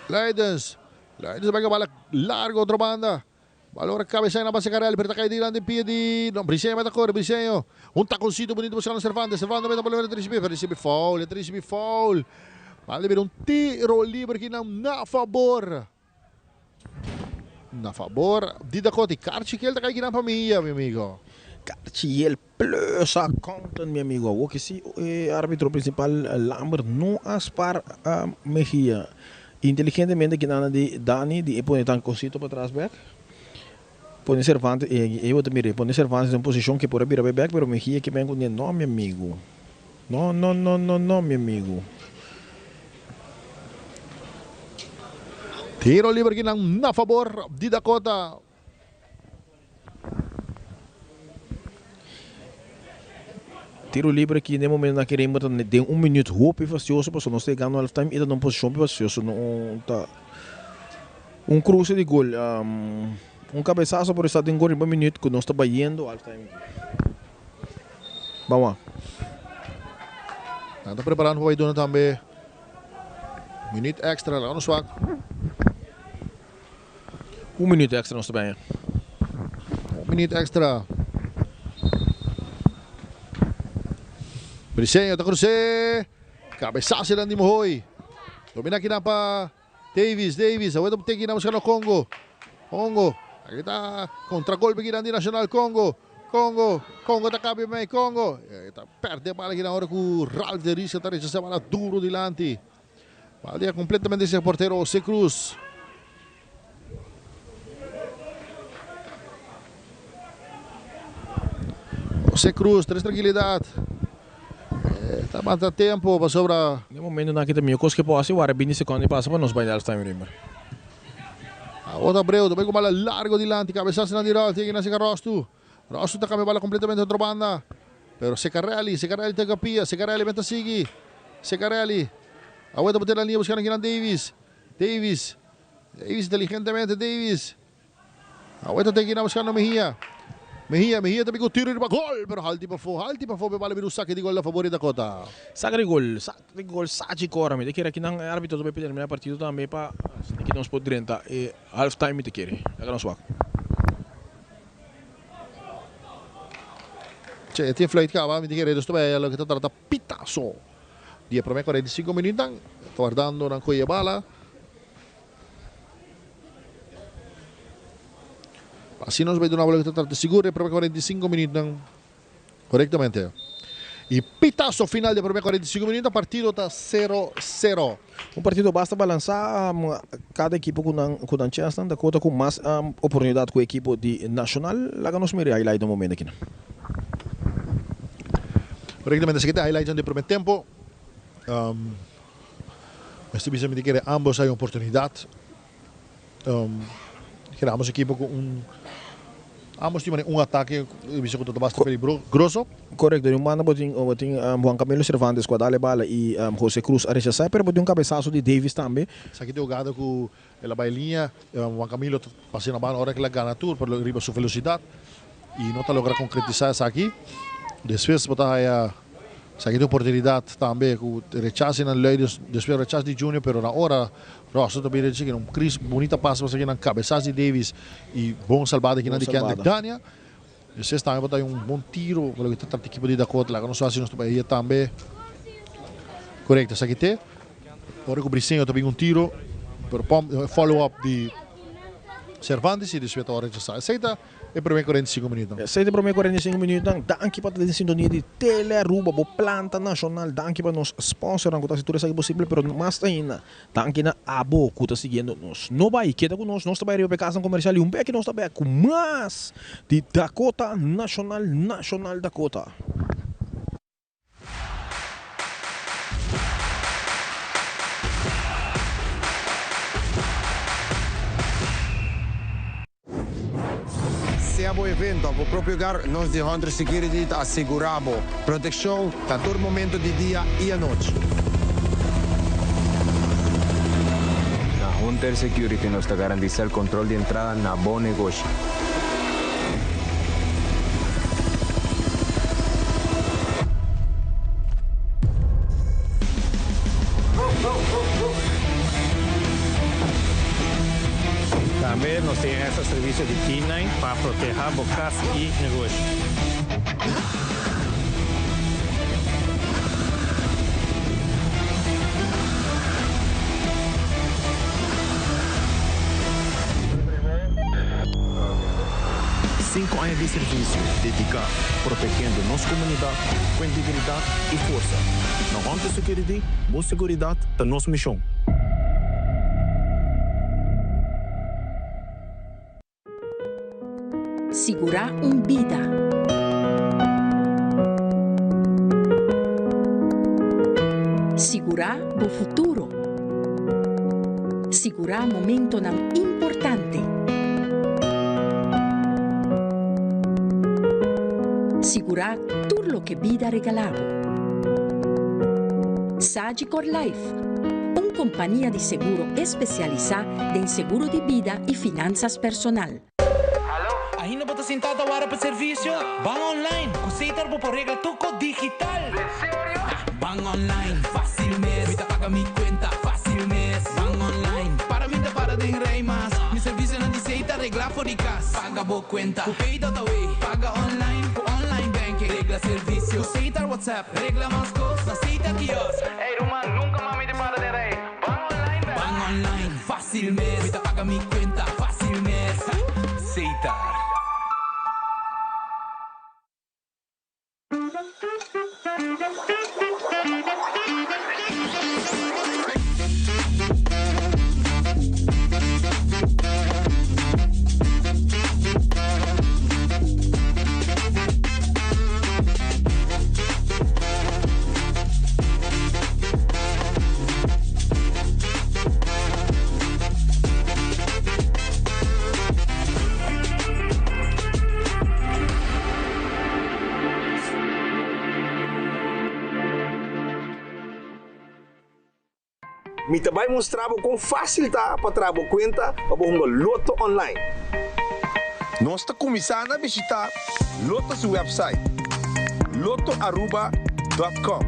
Luidens. Luidens bai bala largo otro banda. Balor cabeza na base Carel, pero ta cae dilanti pie di no, Briseño meta corre, Briseño. Un taconcito bonito buscando Cervantes, Cervantes meta bolero recibe, pero recibe foul, recibe foul. Vale bira un tiro libre aquí na, na favor. Na favor di Dakota. Y Carchiquel ta cae aquí na familia, mi amigo. Carchiel plus accountant, mi amigo. Awor que si e arbitro principal Lambert no a spar a Mejia. Inteligentemente kinana di Dani di e pone tancosito patras bek. Pone Cervantes, e e bo ta mira, e pone Cervantes den un posicion ke por a bira bay bek, pero Mejia ke ben kuné, no mi amigo. No, no, no, no, no mi amigo. Tiro liber kinan na fabor di Dakota. Tiro libre aki den momento nan kere ta den un minuut hopi fastioso pasobra nos ta yegando half time y ta na un posicion hopi fastioso no ta un cruce di gol un cabezazo por esta den gol riba minuut cu nos ta bayendo half time aki. Ban wak. Nan ta preparando pa bay duna tambe minuut extra laga nos wak. Un minuut extra nos ta baña. Un minuut extra. Briseño ta cruce. Cabezazo di Mohoy. Domina aki pa Davis, Davis. Awor tin cu busca Congo. Congo. Aki ta contragolpe aki di Nacional Congo. Congo. Congo ta cambia mey Congo. Ta perde bala aki na ora cu Ralph de Risa ta rechasa bala duro dilanti. Bala completamente e portero José Cruz. José Cruz, tres tranquilidad. Ta basta tempo pa sobra. Na momento nan aki tambe cos cu por wara 20 seconde pasa pa nos bay half time, Rimmer. Otro Abreu, tambe cu bala largo dilanti, cabezazo na di Ralph, tin cu Rostu. Rostu ta cambia bala completamente otro banda. Pero Secarelli, Secarelli ta capia, Secarelli meta sigui. Secarelli. Awor ta botar na linha buscando aki Davis. Davis. Davis inteligentemente, Davis. Awor ta aki buscando Mejia. Mejia, Mejia tambe cu tiro pa gol, pero halti pafo, halti pafo, bala bira saque di gol a favor di Dakota. Saque di gol, Sachi Cora, mi ta kere aki nan arbitro tambe termina e partido tambe pa cu nos por drenta e half time mi ta kere. Laga nos wak. Che, tin fluit caba, mi ta kere dus tambe loke ta trata pitazo. Di prome 45 minuut, ta wardando nan coye bala. Asina nos bay duna loke ta trata sigur e prome 45 minuut corectamente. Y pitazo final di prome 45 minuut, partido ta 0-0. Un partido basta balansa, cada ekipo cu un chance, Dakota cu mas oportunidad cu e ekipo di Nacional. Laga nos mira highlight un momento aki. Corectamente, esaki ta highlight di prome tempo. Este cu ambos tin oportunidad. Ambos ekipo cu un ambos tin un atake bisto cu ta basta peligroso. Corecto, un banda bo tin Juan Camilo Cervantes cu a dal bala y José Cruz a rechasa, pero bo tin un cabezazo di Davis tambe. Esaki ta hugada cu el a bay liña, Juan Camilo pasa na bala ora cu el a gana tur por riba su velocidad y no ta logra concretisa esaki. Despues bo ta haya esaki oportunidad tambe cu rechase na lei despues rechase di Junior, pero na ora Rosso tambe rechase un Chris bunita pase aki na cabezazo di Davis y bon salvado aki na di Kendrick Dania. Despues tambe bo ta un bon tiro, pero ta trata ekipo di Dakota, laga nos asina nos ta tambe. Corecto, esaki te. Ora cu Briseño tambe un tiro, pero follow up di Cervantes y despues ora rechasa. Esey ta e prome 45 minuut. Esey ta e prome 45 minuut. Danki pa e sintonia di Tele Aruba, bo planta nacional. Danki pa nos sponsor, cu ta haci posibel, pero mas ainda, danki na abo cu ta siguiendo nos. No bay, keda cu nos, nos ta bay riba cas comercial y un bek nos ta bay cu mas di Dakota Nacional, Nacional Dakota. Sea bo evento of bo propio hogar, nos di Hunter Security ta asegura bo proteccion na tur momento di dia y anochi. Na Hunter Security nos ta garantisa e control di entrada na bo negoshi. Tambe nos tin extra servicio di K9 pa proteha bo cas y negoshi. 5 aña di servicio dedica protegiendo nos comunidad cu integridad y forsa. Na Hunter Security, bo seguridad ta nos mision. Sigura un bida. Sigura bo futuro. Sigura momentonan importante. Sigura tur loke bida regala bo. Sagicor Life, un compania di seguro especialisa den seguro di bida y finanzas personal. Ainda bo ta sinta warda pa servicio? Ban online, cu Setar bo por regla tur digital. Serio? Ban online, facil mes. Mi ta paga mi cuenta, facil mes. Ban online, pa mi ta para den rij mas. Mi servicio nan di Setar regla for di cas. Paga bo cuenta, cu Pay.away. Paga online, cu online banking. Regla servicio, cu Setar WhatsApp. Regla mas cos, na Setar. Seita kiosk. Hey ruman, nunca mas mi ta para den rij. Ban online bek. Ban online, facil mes. Mi ta paga mi cuenta, facil mes. Setar. Mi ta bai mustra bo kon fásil ta pa traha bo kuenta pa bo hunga Lotto online. Nos ta kuminsá na bishitá Lotto su wèpsait, lottoaruba dòt kòm.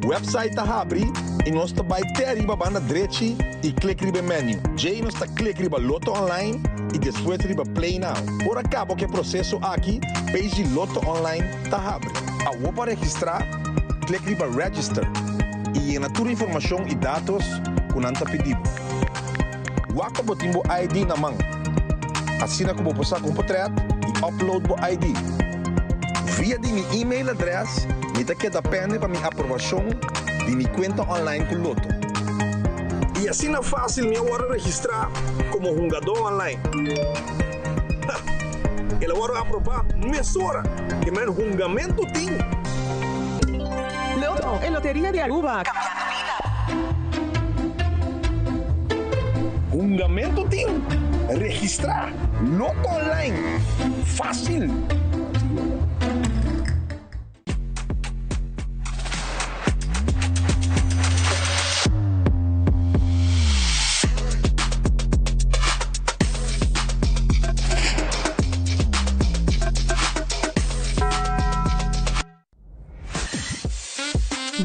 Wèpsait ta habri i nos ta bai te ariba banda drechi i klik riba e menu. Djei nos ta klik riba Lotto Online i despues riba Play Now. Ora kaba ku e proseso aki, page di Lotto Online ta habri. Awor pa registrá, klik riba Register i yena tur informashon i datos ku nan ta pidi bo. Wak pa bo tin bo ID na man, asina ku bo por saka un portret i upload bo ID. Via di mi email adres mi ta keda pende pa mi aprobashon di mi kuenta online ku Lotto. I asina fásil mi a wòrdu registrá komo hungadó online. Ha! El a wòrdu aprobá mesora ke men hungamentu tin. Lotto, e loteria di Aruba. Cambiando bida. Hungamento tin? Registrá! Lotto Online! Fácil!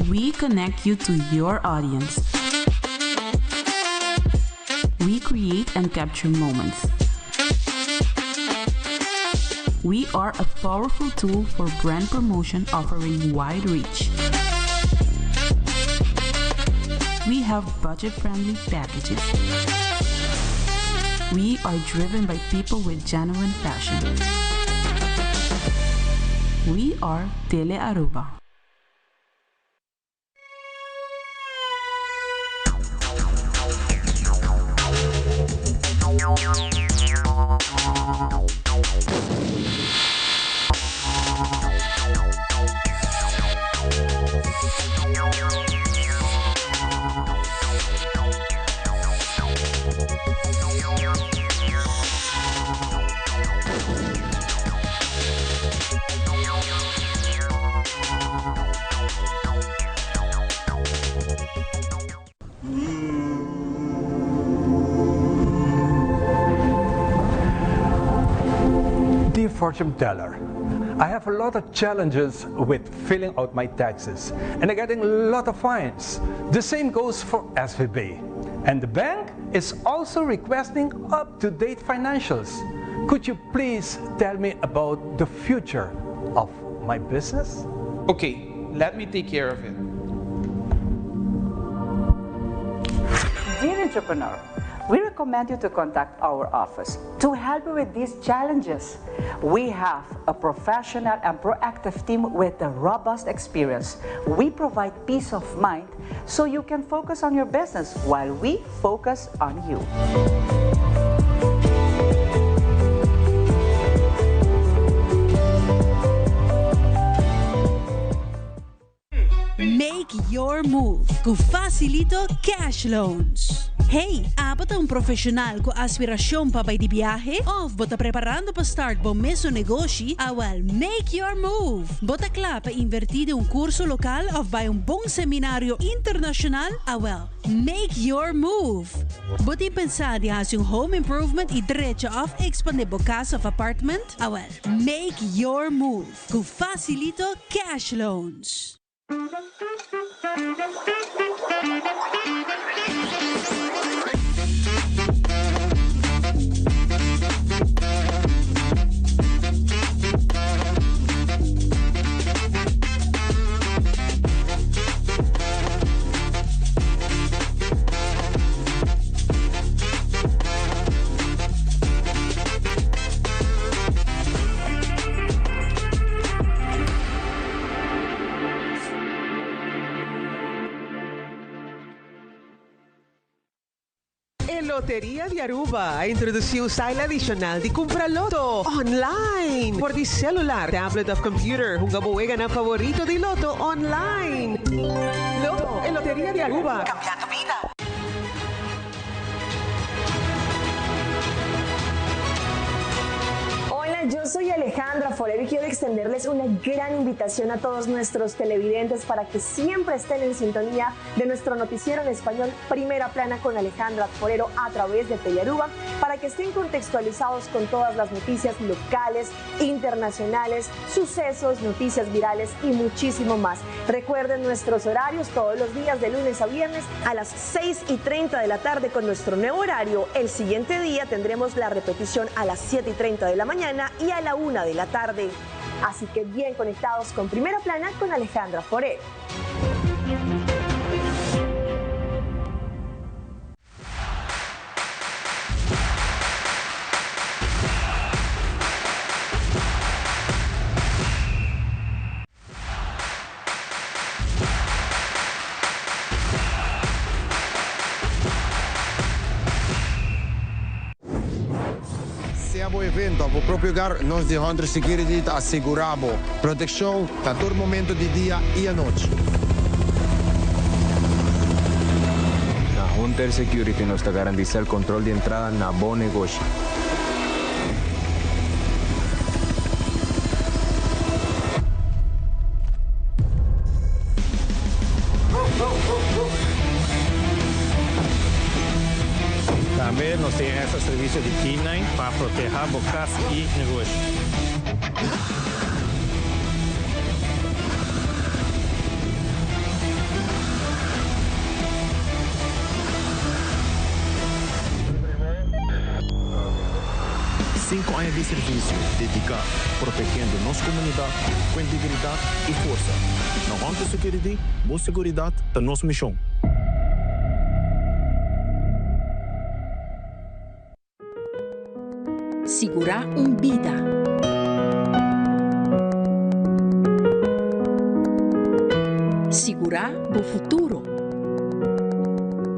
We connect you to your audience. We create and capture moments. We are a powerful tool for brand promotion offering wide reach. We have budget friendly packages. We are driven by people with genuine passion. We are Tele Aruba. Dear fortune teller, I have a lot of challenges with filling out my taxes and I'm getting a lot of fines. The same goes for SVB. And the bank is also requesting up-to-date financials. Could you please tell me about the future of my business? Okay, let me take care of it. Dear entrepreneur, we recommend you to contact our office to help you with these challenges. We have a professional and proactive team with a robust experience. We provide peace of mind so you can focus on your business while we focus on you. Make your move cu Facilito Cash Loans. Hey, abo ta un profesional cu aspiracion pa bay di biahe? Of bo ta preparando pa start bo mesun negoshi? Awel, make your move! Bo ta cla pa inverti den un curso local of bay un bon seminario internacional? Awel, make your move! Bo tin pensa di haci un home improvement y drecha of expande bo cas of apartment? Awel, make your move cu Facilito Cash Loans. E Loteria di Aruba a introduci un style adicional di cumpra Lotto online. For di celular, tablet of computer, hunga bo weganan favorito di Lotto online. Lotto, e Loteria di Aruba, cambiando bida. Hola, yo soy Alejandra Forero y quiero extenderles una gran invitación a todos nuestros televidentes para que siempre estén en sintonía de nuestro noticiero en español Primera Plana con Alejandra Forero a través de Telearuba para que estén contextualizados con todas las noticias locales, internacionales, sucesos, noticias virales y muchísimo más. Recuerden nuestros horarios todos los días de lunes a viernes a las 6 y 30 de la tarde con nuestro nuevo horario. El siguiente día tendremos la repetición a las 7 y 30 de la mañana y a la 1 de la tarde. Así que bien conectados con Primera Plana con Alejandra Forero. Sea bo evento of bo propio hogar, nos di Hunter Security ta asegura bo proteccion na tur momento di dia y anochi. Na Hunter Security nos ta garantisa el control di entrada na bo negoshi. Tambe nos tin extra servicio di K-nine pa proteha bo cas y negoshi. Sinku aña di servisio dediká protegiendo nos komunidat ku integridat i forsa. Na Hunter Security, bo seguridat ta nos mishon. Sigurá un bida. Sigurá bo futuro.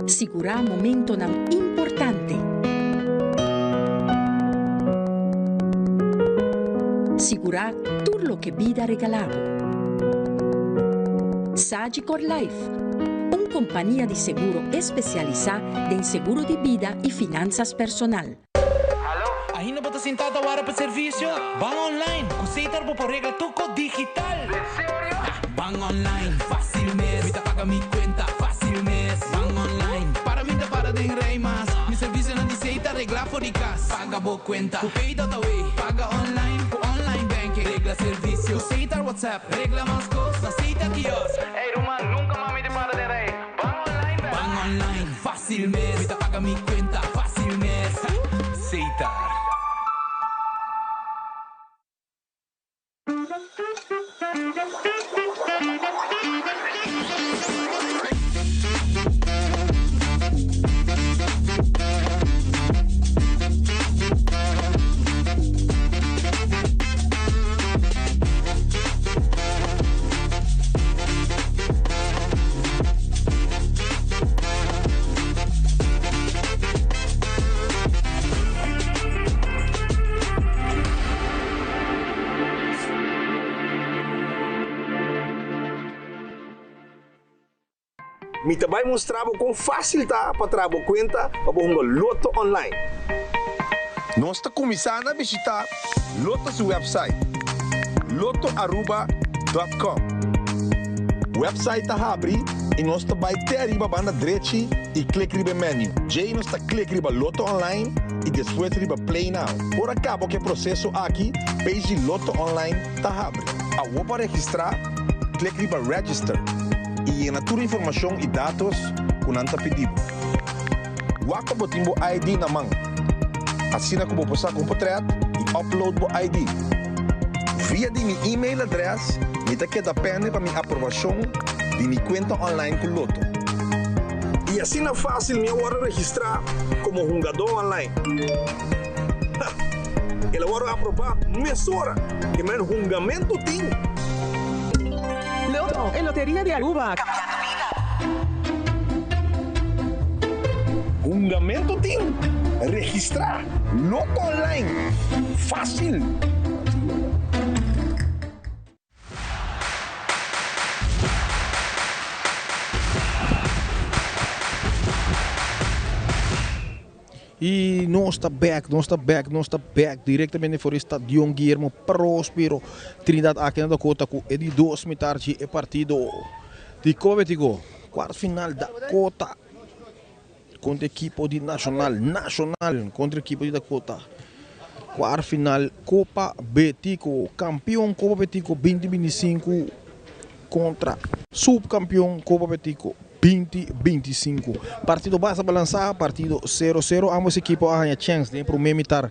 Sigurá momentonan importante. Sigurá tur loke bida regalá bo. Sagicor Life, un kompania di seguro espesialisá den seguro di bida i finansas personal. Ainda bo ta sintá ta wara pa servisio? Ban online! Ku Setar bo por regla tur kos digital! Ban online, fácil mes! Mi ta paga mi kuenta, fácil mes! Ban online, para mi ta para den rei mas! Mi servisionan di Setar regla for di kas! Paga bo kuenta ku Pay.awe, paga online ku online banking, regla servisio ku Setar WhatsApp, regla mas kos na Setar kiosk! Ey ruman, nunka mas mi ta para den rei! Ban online bek! Ban online, fácil mes! Mi ta paga mi kuenta, fácil mes! Setar. Mi ta bai mustra bo kon fásil ta pa traha bo kuenta pa bo hunga Lotto online. Nos ta kuminsá na bishitá Lotto su wèpsait, lottoaruba dòt kòm. Wèpsait ta habri i nos ta bai te ariba banda drechi i klik riba e menu. Djei nos ta klik riba Lotto Online i despues riba Play Now. Ora kaba ku e proseso aki, page di Lotto Online ta habri. Awor pa registrá, klik riba Register i yena tur informashon i datos ku nan ta pidi bo. Wak pa bo tin bo ID na man, asina ku bo por saka un potrèt i upload bo ID. Via di mi email adrès mi ta keda pende pa mi aprobashon di mi kuenta online ku Lotto. I asina fásil mi a wòrdu registrá komo hungadó online. Ha! El a wòrdu aprobá mesora ke men hungamentu tin. Lotto, e loteria di Aruba. Cambiando bida. Hungamento tin? Registrá! Lotto Online! Fásil! Y nos ta back, nos ta back, nos ta back directamente for di Stadion Guillermo Prospero Trinidad aki na Dakota cu e di dos mitar di e partido di Copa Betico. Cuart final Dakota contra equipo di Nacional, Nacional contra equipo di Dakota. Cuart final Copa Betico, campeon Copa Betico 2025 contra subcampeon Copa Betico 2025. Partido basta balansá, partido sero sero. Ambos ekipo a haña chèns den e promé mitar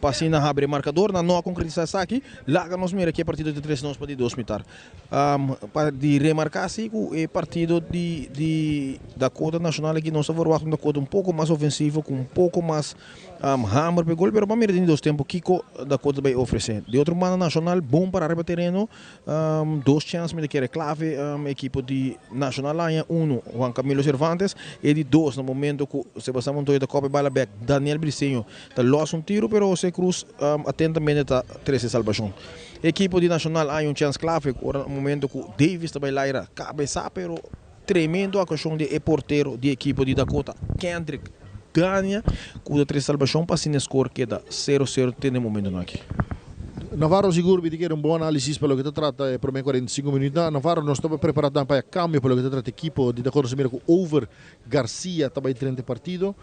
pa asina habri e markador. Nan no a konkretisá esaki. Laga nos mira ke partido ta trese nos pa di dos mitar. Pa di remarká si ku e partido di di Dakota Nacional aki nos ta verwagt un Dakota un poko mas ofensivo ku un poko mas Hammer pa e gol, pero ban mira den di dos tempu kiko Dakota ta bai ofresé. Di otro banda Nacional bon pará riba tereno. Dos chèns mi ta kere klave ekipo di Nacional a haña unu Juan Camilo Cervantes e di dos na momento ku Sebastian Montoya ta kòp e bala bèk Daniel Briceño ta lòs un tiru pero Jose Cruz atentamente ta trese salbashon. Ekipo di Nacional a haña un chèns klave ora na momento ku Davis ta bai laira kabesá pero tremendo akshon di e portero di ekipo di Dakota Kendrick Dania ku ta trese salbashon pa asina e skor keda sero sero te na e momentonan aki. Navarro sigur mi ta kere un bon analisis pa loke ta trata e prome 45 minuutnan. Navarro nos ta prepara tambe pa e cambio pa loke ta trata ekipo di Dakota. Nos a mira cu Over Garcia ta bay drenta e partido.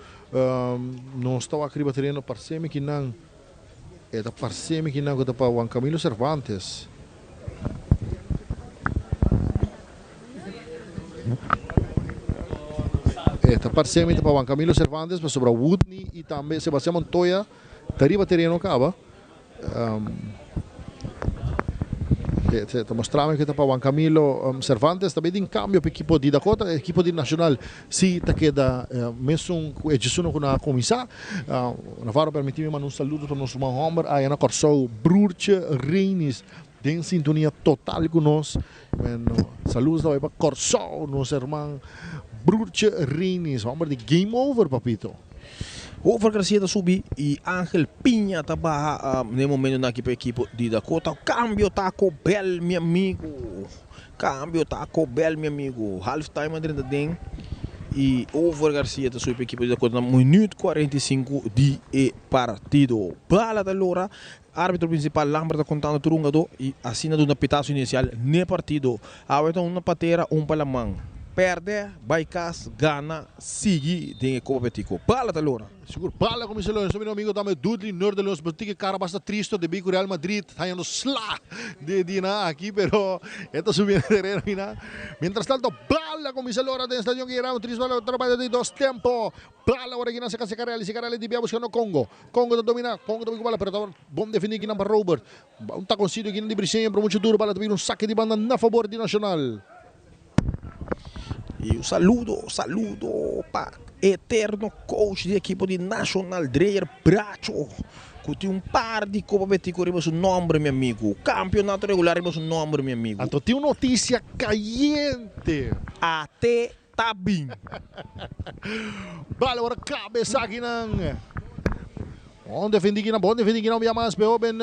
Nos ta wak riba tereno parce mi ki nan e ta parce mi ki nan cu ta pa Juan Camilo Cervantes. E ta parce mi ta pa Juan Camilo Cervantes pasobra Woodney y tambe Sebastian Montoya ta riba tereno caba. Ta mostrami ku ta pa Juan Camilo Cervantes tambe tin kambio pa ekipo di Dakota. Ekipo di Nacional si ta keda mesun ku e djesuno ku nan a kuminsá. Navarro permití mi manda un saludo pa nos ruman hòmber aya na Kòrsou, Broertje Reinis den sintonia total ku nos. Bueno, saludos ta bai pa Kòrsou, nos herman Broertje Reinis, hòmber di Game Over, papito. Hofer Garcia ta subi y Angel Piña ta baha na e momentonan aki pa ekipo di Dakota. Cambio Taco Bell mi amigo. Cambio Taco Bell mi amigo. Half time a drenta den y Hofer Garcia ta subi pa ekipo di Dakota na minuut 45 di e partido. Bala ta lora. Arbitro principal Lambert ta contando tur hungador y asina duna pitazo inicial n'e partido. Awe ta un pa tera, un pa laman. Perde, bay cas, gana, sigui den e Copa Betico. Bala ta lora! Sigur bala cuminsa lora. Nos ta mira un amigo tambe Dudley Noorderloos pero tin e cara basta tristo debi cu Real Madrid ta hañando sla de dina aki pero e ta subiendo e tereno aina. Mientras tanto bala cuminsa lora den Stadion Guillermo Tris bala ta trabaya di dos tempo. Bala ora kinan saka Secarelli, Secarelli di bia buscando Congo. Congo ta domina, Congo ta bin cu bala pero ta bon defendi kinan pa Robert. Un taconcito kinan di Briseño pero mucho duro bala ta bin un saque di banda na favor di Nacional. Y un saludo, saludo pa eterno coach di equipo di Nacional, Dreyer Bracho, cu tin un par di Copa Betico riba su nomber, mi amigo. Campeonato regular riba su nomber, mi amigo. Anto tin un noticia cayente. AT. Ta bin. Bala ora caba esakinan. Bon defendi kinan, bon defendi kinan un bia mas pe hoben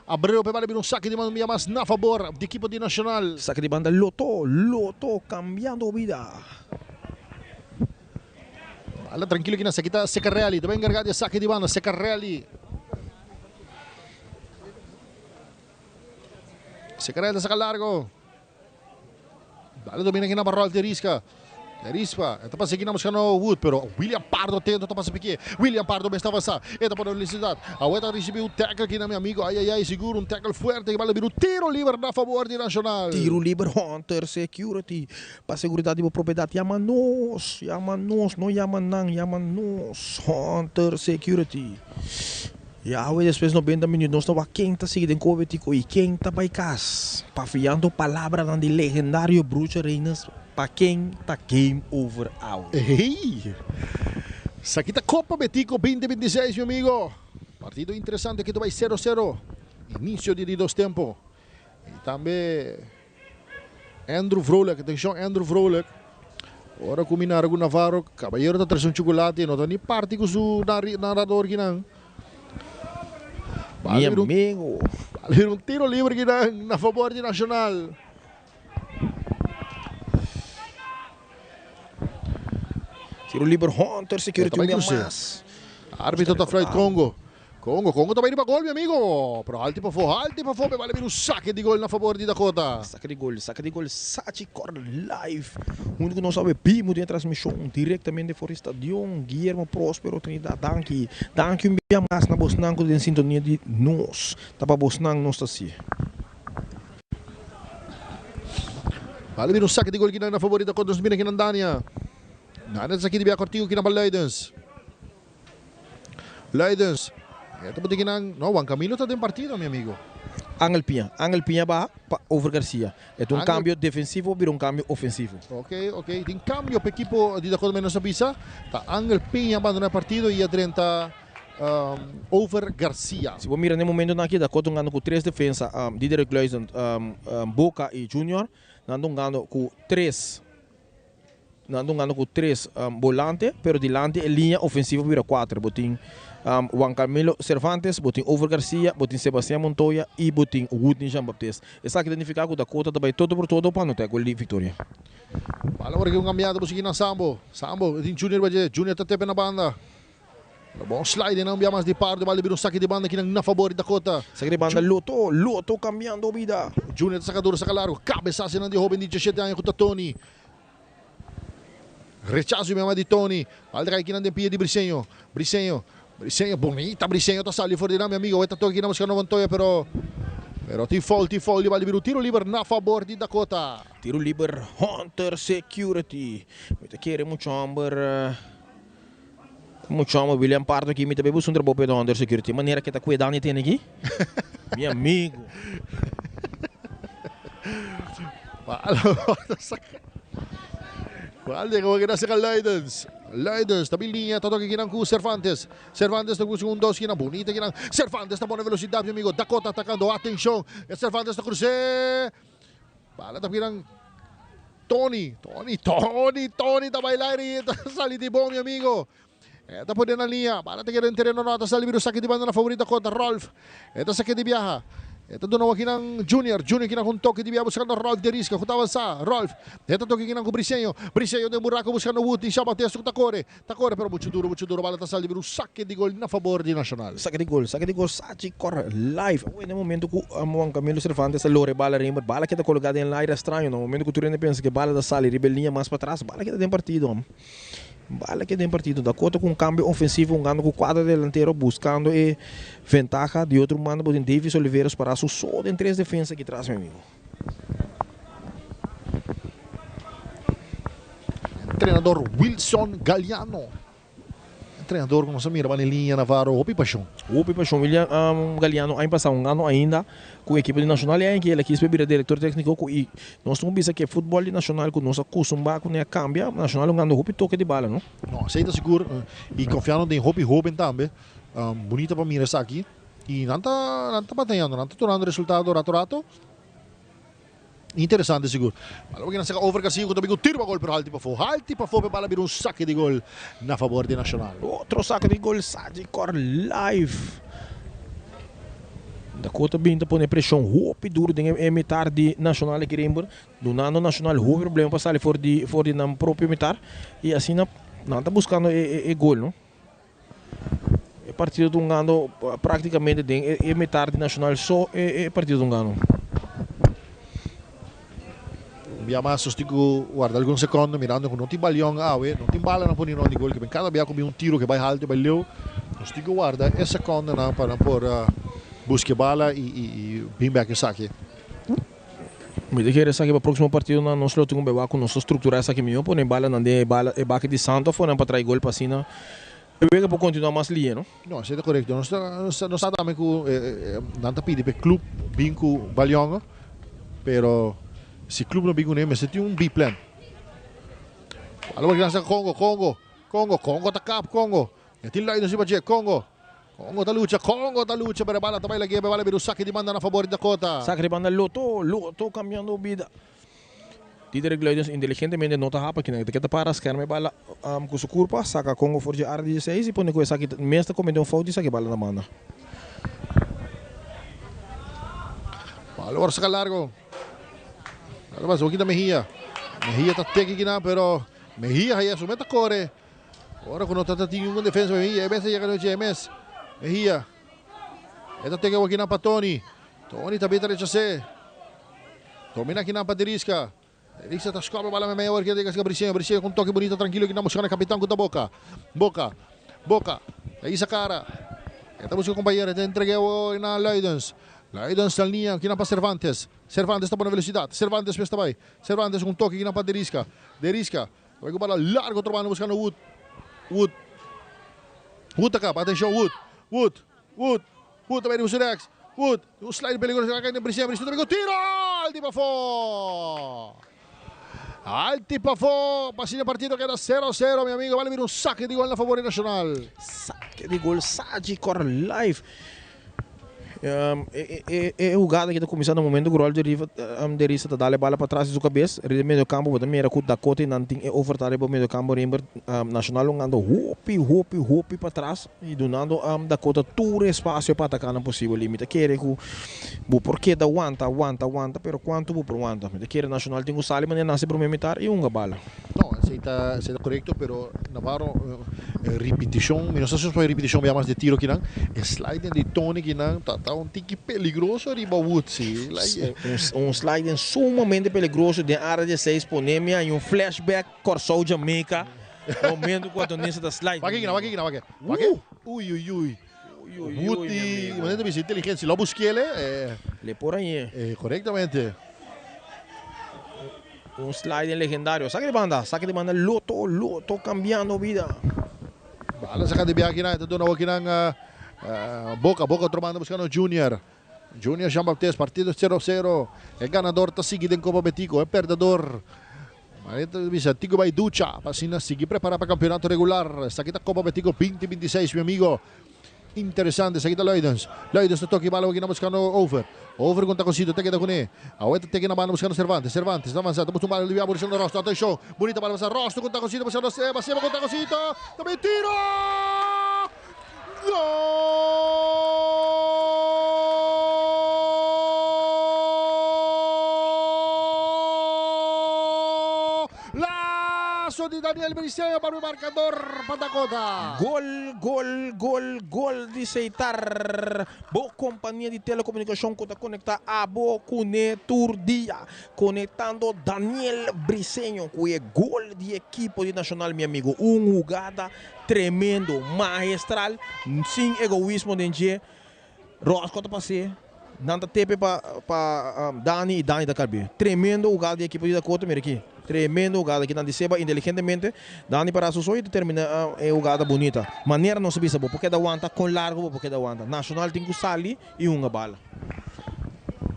Abreu pe bala bira un saki di banda un bia mas na fabor di ekipo di Nacional. Saki di banda Loto, Loto cambiando bida. Bala trankilo kinan, esaki ta Secarelli, ta bay encarga di e saki di banda, Secarelli. Secarelli ta saka largo. Dale domina aki na Barol Terisca. Terisca e ta pasa aki na buscando Wood, pero William Pardo atento ta pasa pique. William Pardo mester avansa. E ta pone velocidad. Awe ta ricibi un tackle aki na mi amigo. Ay ay ay, sigur un tackle fuerte. Bal a bira un tiro liber na favor di Nacional. Tiro liber Hunter Security. Pa seguridad di bo propiedad yama nos, yama nos, no yama nan, yama nos. Hunter Security. Yahweh despues nobenta minuut nos ta wak ken ta sigui den kobe tiko i ken ta bai kas, pafiando palabranan di legendario Bruce Reynolds pa ken ta game over awe. Hey! Esaki ta Copa Betico 2026 mi amigo. Partido interesante aki ta bai sero sero. Inicio di di dos tempo. Y tambe Andrew Vrolijk, atencion Andrew Vrolijk. Ora ku mi nara ku Navarro, kabayero ta trese un chukulati, e no ta ni parti ku su narador kinan. Mi amigo. Bale un tiro libre kinan na fabor di Nacional. Tiro libre Hunter Security un bia mas. Arbitro ta fluit Congo. Congo, Congo ta bai riba gol mi amigo. Pero halti pafó, halti pafó pe bale bira un sake di gol na fabor di Dakota. Sake di gol, sake di gol Sachi Kor live hunto ku nos awe bimu den e transmishon direktamente for di stadion Guillermo Prospero Trinidad. Danki, danki un bia mas na bosnan ku ta den sintonia di nos. Ta pa bosnan nos ta hasi. Bale bira un sake di gol kinan na fabor di Dakota. Nos mira kinan Dania. Dania ta saki di bia kortiku kinan pa Luidens. Luidens. E ta botiki nan. No, Juan Camilo ta den partido, mi amigo. Angel Piña. Angel Piña baha pa over Garcia. E ta un cambio defensivo bira un cambio ofensivo. Ok, ok. Tin cambio pa ekipo di Dakota Menos a bisa. Ta Angel Piña a bandona e partido y a drenta over Garcia. Si bo mira na e momentonan aki Dakota un gana cu tres defensa, Diederik Luijsen, Boca y Junior. Nan ta un gana cu tres. Nan ta hungando ku tres bolante, pero dilanti e liña ofensivo bira kuater. Bo tin Juan Camilo Cervantes, bo tin Over Garcia, bo tin Sebastian Montoya i bo tin Woodney Jean Baptiste. Esaki ta nifiká ku Dakota ta bai todo por todo pa anotá e gol di viktoria. Bala ora ki un kambiado bo sigui na Sambo. Sambo e tin Junior riba dje. Junior ta tepe na banda. Pero bon slide nan bia mas di par de bala bira un saki di banda kinan na fabor di Dakota. Saki di banda Loto, Loto kambiando bida. Junior ta saka duro saka largo. Kabesase nan di hoben di diesshete aña ku ta Tony. Rechazo mi ama di Tony. Bal ta kai kinan den pia di Briseño. Briseño. Briseño bonita Briseño ta sali for di nan mi amigo. Awor ta toka kinan buscando Montoya pero pero tin foul tin foul di bal di bira un tiro liber na fabor di Dakota. Tiro liber Hunter Security. Mi ta kere mucho homber mucho homber William Pardo aki mi ta bay busca un trabou pa e Hunter Security. Manera ke ta cuida ni tene aki. Mi amigo. Cual de que nace Luidens. Luidens, también línea, todo que quieran con Cervantes. Cervantes está con un dos, quieran bonita, quieran. Cervantes está pone velocidad, mi amigo. Dakota atacando, atención. Cervantes está cruce. Bala está quieran. Tony, Tony, Tony, Tony está bailar y está sali de bom, mi amigo. Está poniendo na línea. Bala te queda en terreno, no, está sali viru saque de banda na favorita contra Rolf. Está saque de viaja. Está do novo aqui na Junior. Junior aqui na com toque de viaja buscando Rolf de Risca. Junto avançar. Rolf. Está toque aqui na com Briseño. Briseño de buraco buscando Woody. Chama texto que corre. Ta corre pero mucho duro, mucho duro. Bala ta sali viru saque de gol na favor de Nacional. Saque de gol, saque de gol. Sachi corre live. Awor na momento cu Juan Camilo Cervantes a lore bala riba. Bala keda coloca den aire extraño. Na momento cu tur hende pensa cu bala ta sali riba e liña mas patras. Bala keda den partido. Bala keda den partido. Dakota ku un kambio ofensivo hungando ku kuater delantero buskando e ventaha. Di otro banda bo tin Davis Oliveros pará su so den tres defensa aki tras mi amigo. Entrenador Wilson Galeano. Entrenador ku nos a mira banda e liña Navarro hopi pashon. Hopi pashon William Galeano aña pasá hungando ainda ku ekipo di Nacional e aña aki el a kis pa bira direktor tekniko ku i nos tin ku bisa ku e futbòl di Nacional ku nos a kustumbrá kuné a kambia. Nacional hungando hopi toke di bala no. No, esei ta sigur i konfiando den hopi hoben tambe. Bunita pa mira esaki i nan ta nan ta batayando nan ta tornando resultado rato rato. Interesante sigur. Bala bo kina saka over Casillo ku ta bin ku tiro pa gol pero halti pafó. Halti pafó pe bala bira un sake di gol na fabor di Nacional. Otro sake di gol Saji kor live. Dakota bin ta pone preshon hopi duro den e mitar di Nacional aki Rainbow. Dunando Nacional hopi problema pa sali for di for di nan propio mitar y asina nan ta buskando e gol no. E partido ta hungando practicamente den e mitar di Nacional so e partido ta hungando. Un bia mas nos tin cu warda algun secondo mirando cu no tin balion awe, no tin bala nan poni rond di gol ke cada bia cu bin un tiro ke bay halto bay leu nos tin cu warda e secondonan pa nan por busca e bala y bin bek esaki. Mi ta kere esaki pa proximo partidonan nos lo tin un beba cu nos ta structura esaki miho pone balanan den e bala e baki di Santo afonan pa trae gol pa asina e wega por continua mas lihe no. No, esey ta corecto. Nos ta nos sa tambe cu nan ta pidi pa e club bin cu Baliongo, pero si club no bin cune mester tin un B-plan. Alo por sa Congo, Congo, Congo, Congo ta kap Congo. E tin Luido riba dje, Congo. Congo ta lucha, Congo ta lucha, pero e bala ta bai lag'é, e bala bira un saki di banda na fabor di Dakota. Saki di banda Loto, Loto cambiando bida. Diederik Luidens inteligentemente no ta hapa kinan. E ta keda para skerm e bala ku su kurpa, saka Congo for dje área di dieseis i pone ku esaki mes ta komete un fout i saka e bala na banda. Bala wòrdu saka largo. Bala pasa hopi ta Mejia. Mejia ta teki kinan pero Mejia haya su meta kore. Ora ku no ta tin ningun defensa Mejia e mes ta yega nochi e mes. Mejia. E ta teke awor kinan pa Tony. Tony ta bin ta rechas'é. Domina kinan pa Deriska. Deriska ta skòp e bala meimei awor kinan ta Briseño. Briseño ku un toke bunito trankilo kinan buskando e kapitan ku ta Boca. Boca. Boca. Ta hisa kara. E ta buska kompañero. E ta entreg'é awor na Luidens. Luidens ta liña kinan pa Cervantes. Cervantes ta pone velosidat. Cervantes mes ta bai. Cervantes ku un toke kinan pa Deriska. Deriska. Ta bai ku bala largo otro banda buskando Wood. Wood. Wood ta kaba. Atenshon Wood. Wood. Wood. Wood ta bai riba su rèks. Wood. Un slide peligroso. Ta kai den Briseno. Briseno ta bai ku tiro. Alti pafó. Alti pafó. Pa asina e partido keda sero sero mi amigo. Bale bira un sake di gol na fabor di Nacional. Sake di gol Sagicor Life. E hugada aki ta kuminsá na momento ku Rolf de Risa ta dal e bala patras di su kabes riba e medio kampo. Bo ta mira ku Dakota i nan tin e overtal riba medio kampo Rembert Nacional lo anda hopi hopi hopi patras i dunando Dakota tur e espasio pa ataká nan posibel. I mi ta kere ku bo por keda wanta wanta wanta pero kuantu bo por wanta? Mi ta kere Nacional tin ku sali manera nan hasi promé mitar i hunga bala. No, esei ta esei ta korekto, pero Navarro e ripitishon, mi no sa si nos por ripitishon bia mas di e tiro kinan, e sliding di Tony kinan ta ta un tiki peligroso riba Wood si. Like. Un sliding sumamente peligroso den area di seis pone mi a un flashback Kòrsou Jamaica momento ku Adonis ta slide. Wak kinan, wak kinan, wak. Wak. Ui ui ui. Wood di manera ta bisa inteligente si lo buskele. Le por añe. Korektamente. Un sliding legendario. Saki di banda, saki di banda Lotto, Lotto cambiando bida. Bala saka di biaha kinan, e ta duna awor kinan Boca, Boca otro banda buscando Junior. Junior Jean Baptiste, partido sero sero. E ganador ta sigui den Copa Betico, e perdedor manera ta bisa tin cu bay ducha pa asina sigui prepara pa campeonato regular. Esaki ta Copa Betico 2026 mi amigo. Interesante, esaki ta Luidens. Luidens ta toki bala waki na buskando Over. Over ku un takoncito ta keda kuné. Awe ta teke na banda buskando Cervantes. Cervantes ta avansa, ta buska un bala libiá buskando Rosto. Atenshon, bunita bala pasa Rosto ku un takoncito buskando Seba. Seba ku un takoncito. Ta bin tiro! Gol! Lazo di Daniel Briceño pa mi marcador pa Dakota. Gol, gol, gol, gol di Seitar. Bo compania di telecomunicacion cu ta conecta abo cune tur dia. Conectando Daniel Briceño cu e gol di ekipo di Nacional mi amigo. Un hugada tremendo, maestral, sin egoismo den dje. Rosco ta pas'é, nan ta tepe pa pa Dani y Dani ta kalb'é. Tremendo hugada di ekipo di Dakota, mira aki. Tremendo hugada aki nan di Seba inteligentemente. Dani para su so y ta termina e hugada bunita. Manera nos a bisa bo por keda wanta, con largo bo por keda wanta. Nacional tin cu sali y hunga bala.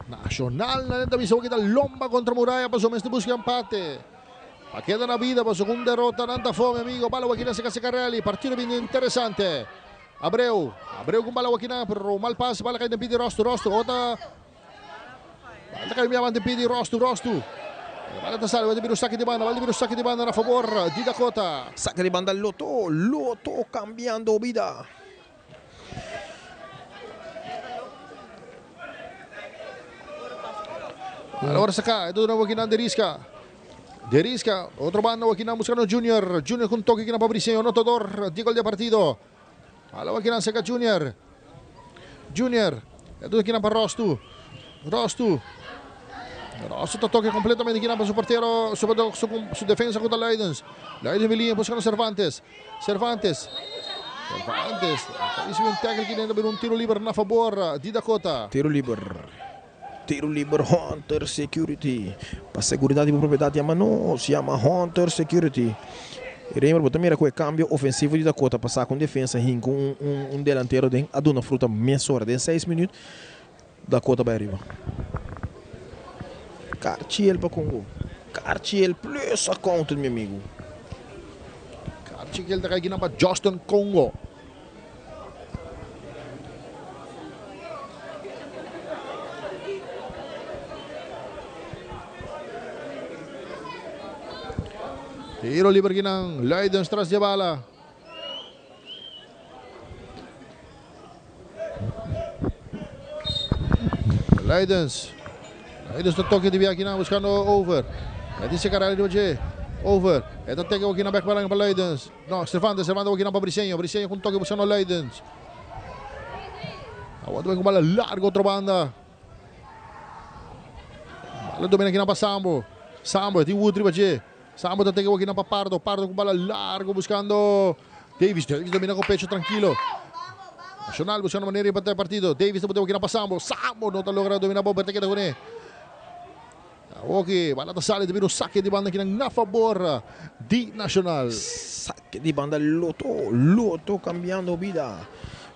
Nacional nan ta bisa bo kita lomba contra muraya pasobra mester busca empate. Pa keda na bida pasobra un derota nan ta fo mi amigo. Bala bo aki na Seca Secarelli. Partido bini interesante. Abreu, Abreu ku bala wakina, pero mal pas, bala kai den pidi Rostu, Rostu, ota, bala ta kai mi abante pidi Rostu, Rostu, bala ta sali, bala ta bira un saki di banda, bala ta bira un saki di banda na favor di Dakota. Saki di banda Lotto, Lotto cambiando bida. Ahora saka, e duna wakina Deriska. Deriska, otro banda wakinan buscando Junior. Junior con toque kinan pa Briseño, anotador di gol di partido. Hala wakinan seca Junior. Junior, e duna kinan pa Rostu. Rostu. Rostu ta toque completamente kinan pa su portero, su, su, su defensa contra Luidens. Luidens Miliña buscando Cervantes. Cervantes. Cervantes. Ta ricibi un tackle kinan ta bira un tiro liber na favor di Dakota. Tiro liber. Tiro liber Hunter Security. Pa seguridad di bo propiedad yama nos, yama Hunter Security. Y Raymer bo ta mira cu e cambio ofensivo di Dakota pa saca un defensa hinca un un delantero den a duna fruta mesora. Den seis minuut Dakota bay ariba. Carchiel pa Congo. Carchiel plus accountant mi amigo. Carchiel ta cay gina pa Justin Congo. Tiro liber kinan. Luidens tras di e bala. Luidens. Luidens ta toque di bia kinan buscando over. E tin Secarelli riba dje. Over. E ta teke kinan bek pa Luidens. No, Cervantes, Cervantes kinan pa Briseño. Briseño con toque buscando Luidens. Awor ta ku bala largo otro banda. Bala domina kinan pa Sambo. Sambo e tin Wood riba dje. Sambo ta teke kinan pa Pardo. Pardo ku bala largo buscando Davis. Davis domina ku pecho tranquilo. Nacional buscando manera di empatar e partido. Davis ta bot'e kinan pa Sambo. Sambo no ta logra domina bo, ta keda kuné. Awoki bala ta sali ta bira un sake di banda kinan na fabor di Nacional. Sake di banda Lotto, Lotto cambiando bida.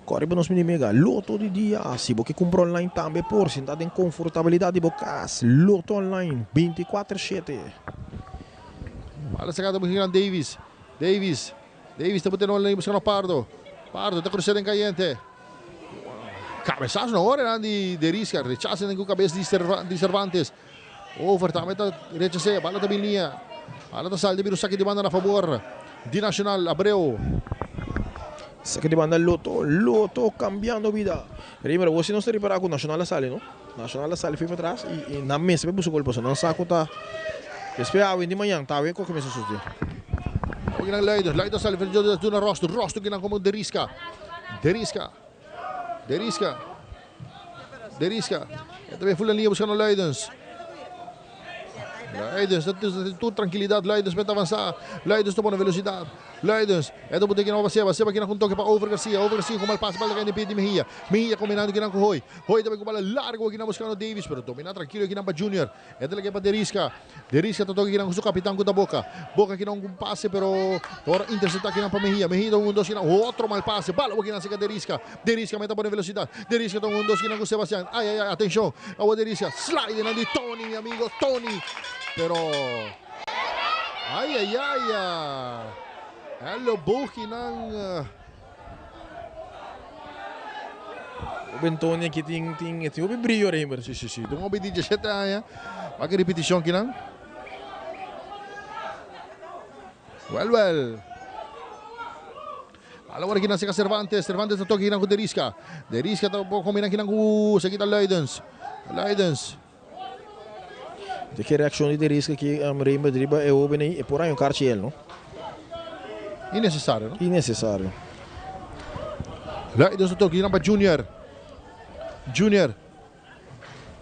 Corre pa nos mini mega Lotto di dia. Si bo ke cumpra online tambe por sinta den confortabilidad di bo cas. Lotto online binticuater shete. Bala saka ta busca kinan Davis. Davis. Davis ta bot'e online buscando Pardo. Pardo ta cruza den cayente. Cabezazo na ora eran di de Risca. Rechaza den cu cabeza di Cervantes. Over tambe ta rechaz'e. Bala ta bin liña. Bala ta sali ta bira un saki di banda na favor di Nacional. Abreu. Saki di banda Lotto. Lotto cambiando bida. Rimero, bo si nos ta ripara cu Nacional a sali no. Nacional a sali fi patras y nan mester bay busca gol pasobra nan sa cu ta despues awe di mañan ta awe cu a cuminsa sufri. Awe kinan Luider, Luider a sali fi duna Rostu, Rostu kinan como Derisca, Derisca, Derisca, Derisca, e ta bay fula liña buscando Luidens. Luidens ta tur trankilidat, Luidens mester avansa, Luidens ta pone velosidat, Luidens e ta buta kinan pa Seba, Seba kinan ku un toke pa Over Garcia, Over Garcia ku mal pase bal ta kai den pie di Mejia, Mejia kombinando kinan ku Hoy, Hoy ta bai ku bala largo kinan buskando Davis pero domina trankilo kinan pa Junior, e ta lag'e pa Derisca, Derisca ta toke kinan ku su kapitan ku ta Boca, Boca kinan un pase pero ora intersepta kinan pa Mejia, Mejia ta un dos kinan otro mal pase, bala kinan seka Derisca, Derisca meta pone velocidad. Derisca ta un dos kinan ku Sebastian. Ay ay ay atencion. Awo Derisca slide nan di Tony mi amigo Tony. Pero ay ay ay. Hello boginan. Oben Tony aki tin tin tin hopi brillo Raymer. Si si si. Tin hopi di 17 aña. Wak e repeticion kinan. Wel wel. Bala ora kinan seka Cervantes. Cervantes ta toki kinan ku Derisca. Derisca ta kombina kinan ku Sekita Luidens. Luidens. De ke reakshon di Derisca ki Raymond riba e hoben ei e por haña un karchi el no. Innecesario no. Innecesario. Luidens ta toki kinan pa Junior. Junior.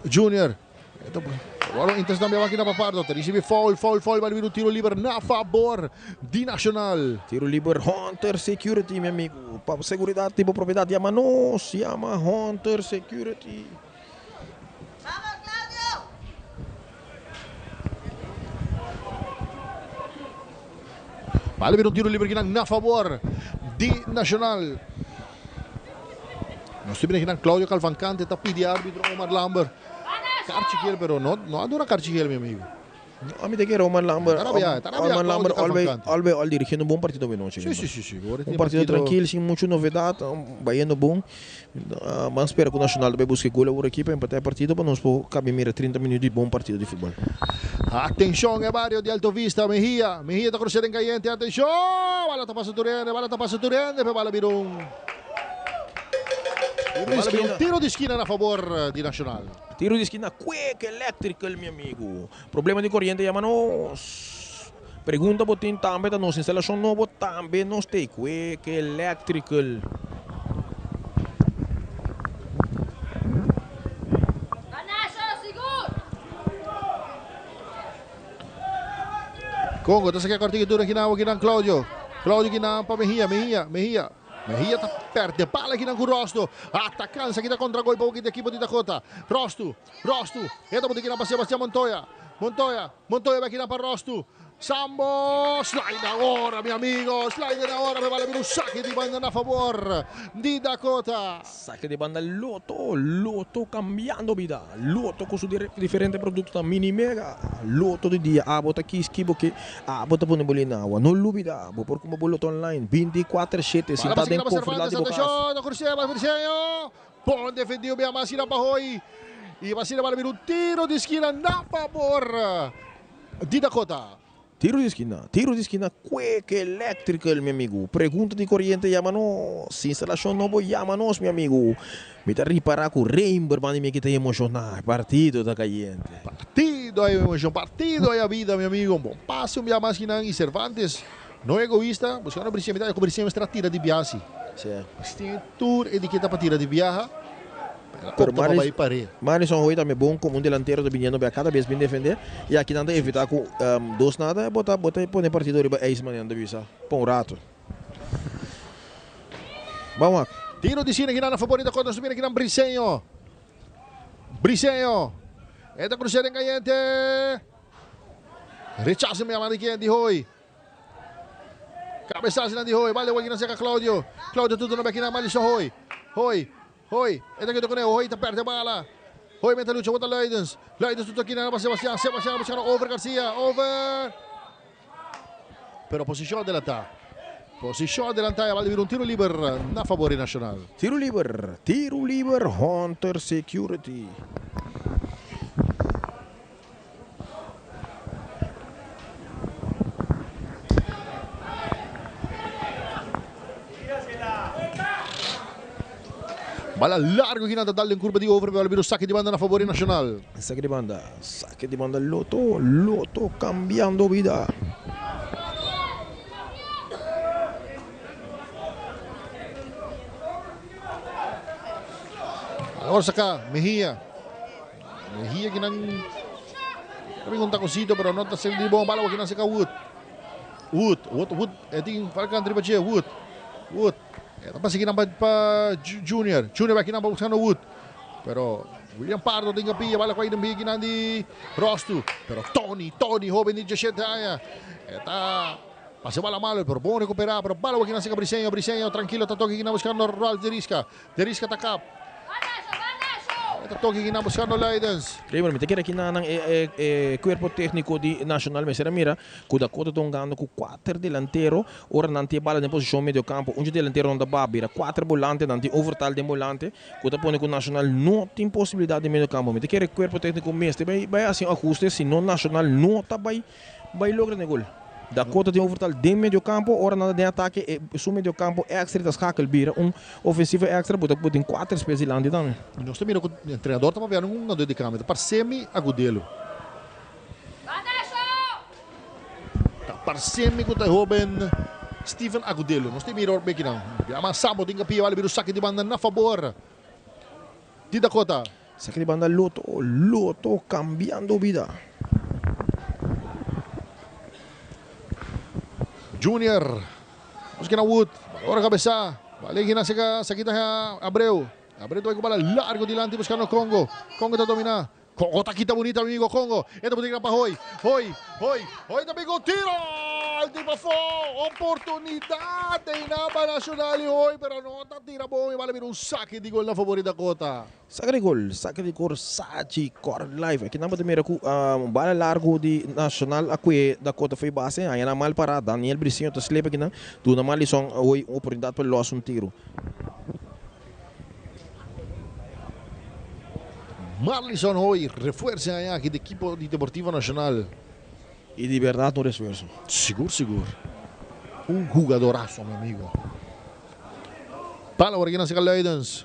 Junior. Awor Inter tambe a kina pa Pardo. Ta ricibi foul, foul, foul. Bal bira un tiro liber na favor di Nacional. Tiro liber Hunter Security, mi amigo. Pa seguridad di bo propiedad, yama nos. Yama Hunter Security. Bal bira un tiro liber kinan na favor di Nacional. Nos ta mira kinan Claudio Calvancante ta pidi arbitro Omar Lambert karchi gel pero no no a duna karchi gel mi amigo. No, a mi ta kere Omar Lambert. Ta rabia, ta rabia Omar Lambert Claudio albe Cavalcante. albe al dirigiendo un bon partido awe nochi. Sí, sí, sí, sí. Ora Un tin partido partido trankil, sin mucho novedad, bayendo bon. Ban spera ku Nacional ta bay buska e gol awor aki pa empatá e partido pa nos por kabi mira 30 minuut di bon partido di futbol. Atencion e bario di Alto Vista, Mejia, Mejia ta crucia den cayente, atencion! Bala ta pasa tur hende, bala ta pasa tur hende, pero bala bira un bala bira un tiro di skina na favor di Nacional. Tiro di skina Quick Electrical mi amigo. Problema di coriente yama nos. Pregunta bo tin tambe ta nos instalacion nobo tambe nos te Quick Electrical. Congo ta saca cortico duro kinan kinan Claudio. Claudio kinan pa Mejia, Mejia, Mejia. Mejia ta perde bala kinan cu Rosto. Atacanza kita contra gol pa di equipo di Dakota. Rosto, Rosto. Eta bote kinan pa Sebastian Montoya. Montoya, Montoya va kinan pa Rosto. Sambo, slide ahora mi amigo, slide ahora me vale un saque di banda na favor di Dakota. Saque di banda Lotto, Lotto cambiando bida. Lotto cu su diferente productonan mini mega. Lotto di dia, abo ta kiski bo ke, abo ta pone bo lina awa. No lubida, bo por cumpra bo Lotto online binticuater shete sinta den comfortabilidad di bo cas. Bon defendido bia mas ira pa Hoy. Y Basile bala bira un tiro di skina na favor di Dakota. Tiro di skina, tiro di skina Quick Electrical mi amigu. Pregunta di koriente yama nos, instalashon nobo yama nos mi amigu. Mi ta ripara ku Rainber banda di mi aki ta emoshoná, e partido ta kayente. Partido hay emoshon, partido hay bida mi amigu. Un bon pase un bia mas kinan y Cervantes no egoista buscando Briseño, mi ta ku Briseño mester a tira di biaha si. Si. Tin tur e di ke ta pa tira di biaha. Pero Marison hoy tambe bon como un delantero ta biniendo bek cada bes bin defende y aki nan ta evita cu dos nada bo ta bo ta pone partido riba ijs manera nan ta bisa pa un rato. Ban wak. Tiro di sina kinan na fabor di Dakota nos ta mira kinan Briseño. Briseño. E ta crucea den cayente. Rechazo mi yama di ken di hoy. Cabezazo nan di hoy. Bale wak kinan cerca Claudio. Claudio tudo na bek kinan Marison hoy. Hoy. Hoy, e ta keda kuné. Hoy ta pèrdè bala. Hoy mete lucha kontra Luidens. Luidens tutu akí nan pa Sebastian. Sebastian a buskando over Garcia. Over. Pero posishon adelantá. Posishon adelantá i a bal bira un tiro liber na fabor di Nacional. Tiro liber, tiro liber Hunter Security. Bala largo aki nan ta dal den curva di over, pero a bira un sake di banda na fabor di Nacional. Sake di banda, sake di banda Lotto, Lotto cambiando bida. Awor saka Mejia. Mejia ki nan también un taconcito, pero no ta ser di bon bala ki nan saka Wood. Wood, Wood, Wood, e tin falta riba dje, Wood. Wood. E ta pasa ki nan pa, pa Junior. Junior ki nan pa buscando Wood. Pero William Pardo tin kapilla, bala kwa idem ki nan di Rostu. Pero Tony, Tony, joven di 17 años. E ta pasa bala malo, pero bon recupera, pero bala ki nan saka Briseño, Briseño tranquilo ta toque ki nan buscando Ralph de Risca. De Risca ta kap. E ta toki kinan buscando Luidens. Raymond, mi ta kere kinan nan e e cuerpo tecnico di Nacional mester a mira cu Dakota ta hungando cu cuater delantero ora nan tin e bala den posicion medio campo. Un dje delanteronan ta baha bira cuater bolante, nan tin overtal den bolante cu ta pone cu Nacional no tin posibilidad den medio campo. Mi ta kere cuerpo tecnico mester bay bay haci un ahuste si no Nacional no ta bay Bai logra den gol. Dakota tin overtal den mediocampo, ora nan ta den atake e su mediocampo extra ta schakel bira un ofensivo extra bo ta por tin kuater spes dilanti tambe. Y nos ta mira cu entrenador ta papia un hungador di cambio, ta parce mi Agudelo. Ta parce mi cu ta e hoben Steven Agudelo. Nos ta mira ora bekinan. Yama Sambo tin capia bale bira un saki di banda na fabor di Dakota. Saki di banda Lotto, Lotto cambiando bida. Junior, busca na Wood, ora cabeza, bale gina seca, saquita Abreu, Abreu toca bala largo dilanti buscando Congo, Congo ta domina, Congo ta kita bonita amigo Congo, e ta pa Hoy, Hoy, Hoy, Hoy ta bin tiro! Alto pafó, oportunidad de Inamba Nacional y Hoy, pero no ta tira bon y bale bira un saque di gol na favor di Dakota. Saca di gol, saca di gol Sachi Cor Life. Aki nan bo ta mira cu un bala largo di Nacional a cue Dakota fo'i base. Haña nan mal para. Daniel Briceño ta sleep aki nan. Duna Marlison hoy un oportunidad pa los un tiro. Marlison hoy refuerza haña aki di equipo di Deportivo Nacional. Y di berdad un refuerzo. Sigur sigur. Un jugadorazo mi amigo. Palo por aki nan saca Luidens.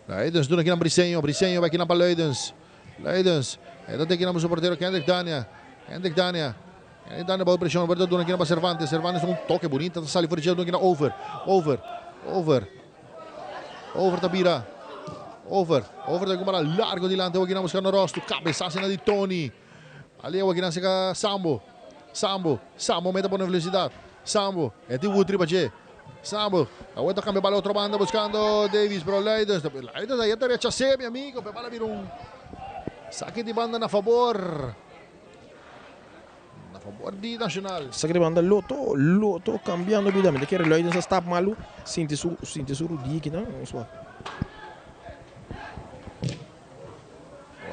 Luidens duna kinan Briseño, Briseño bai kinan pa Luidens. Luidens, e ta teki nan su portero Kendrick Dania. Kendrick Dania. Kendrick Dania bou presion, pero ta duna kinan pa Cervantes. Cervantes un toke bunita ta sali for di dje, duna kinan over. Over. Over. Over ta bira. Over. Over ta kumpara largo dilanti awor kinan buskando Rostu. Kabesasina di Tony. Ali awor kinan seka Sambo. Sambo. Sambo meta pone velocidad. Sambo. E tin Wood riba dje. Sambo. Awor ta cambia bala otro banda buscando Davis, pero Leidens. Leidens ahí ta rechacé, mi amigo. Pero bala bira un saque di banda na favor. Na favor di Nacional. Saque di banda Lotto. Lotto cambiando bida. Mi ta kere Leidens a stap malu. Sinti su, sinti su rudia aki nan. Vamos wak.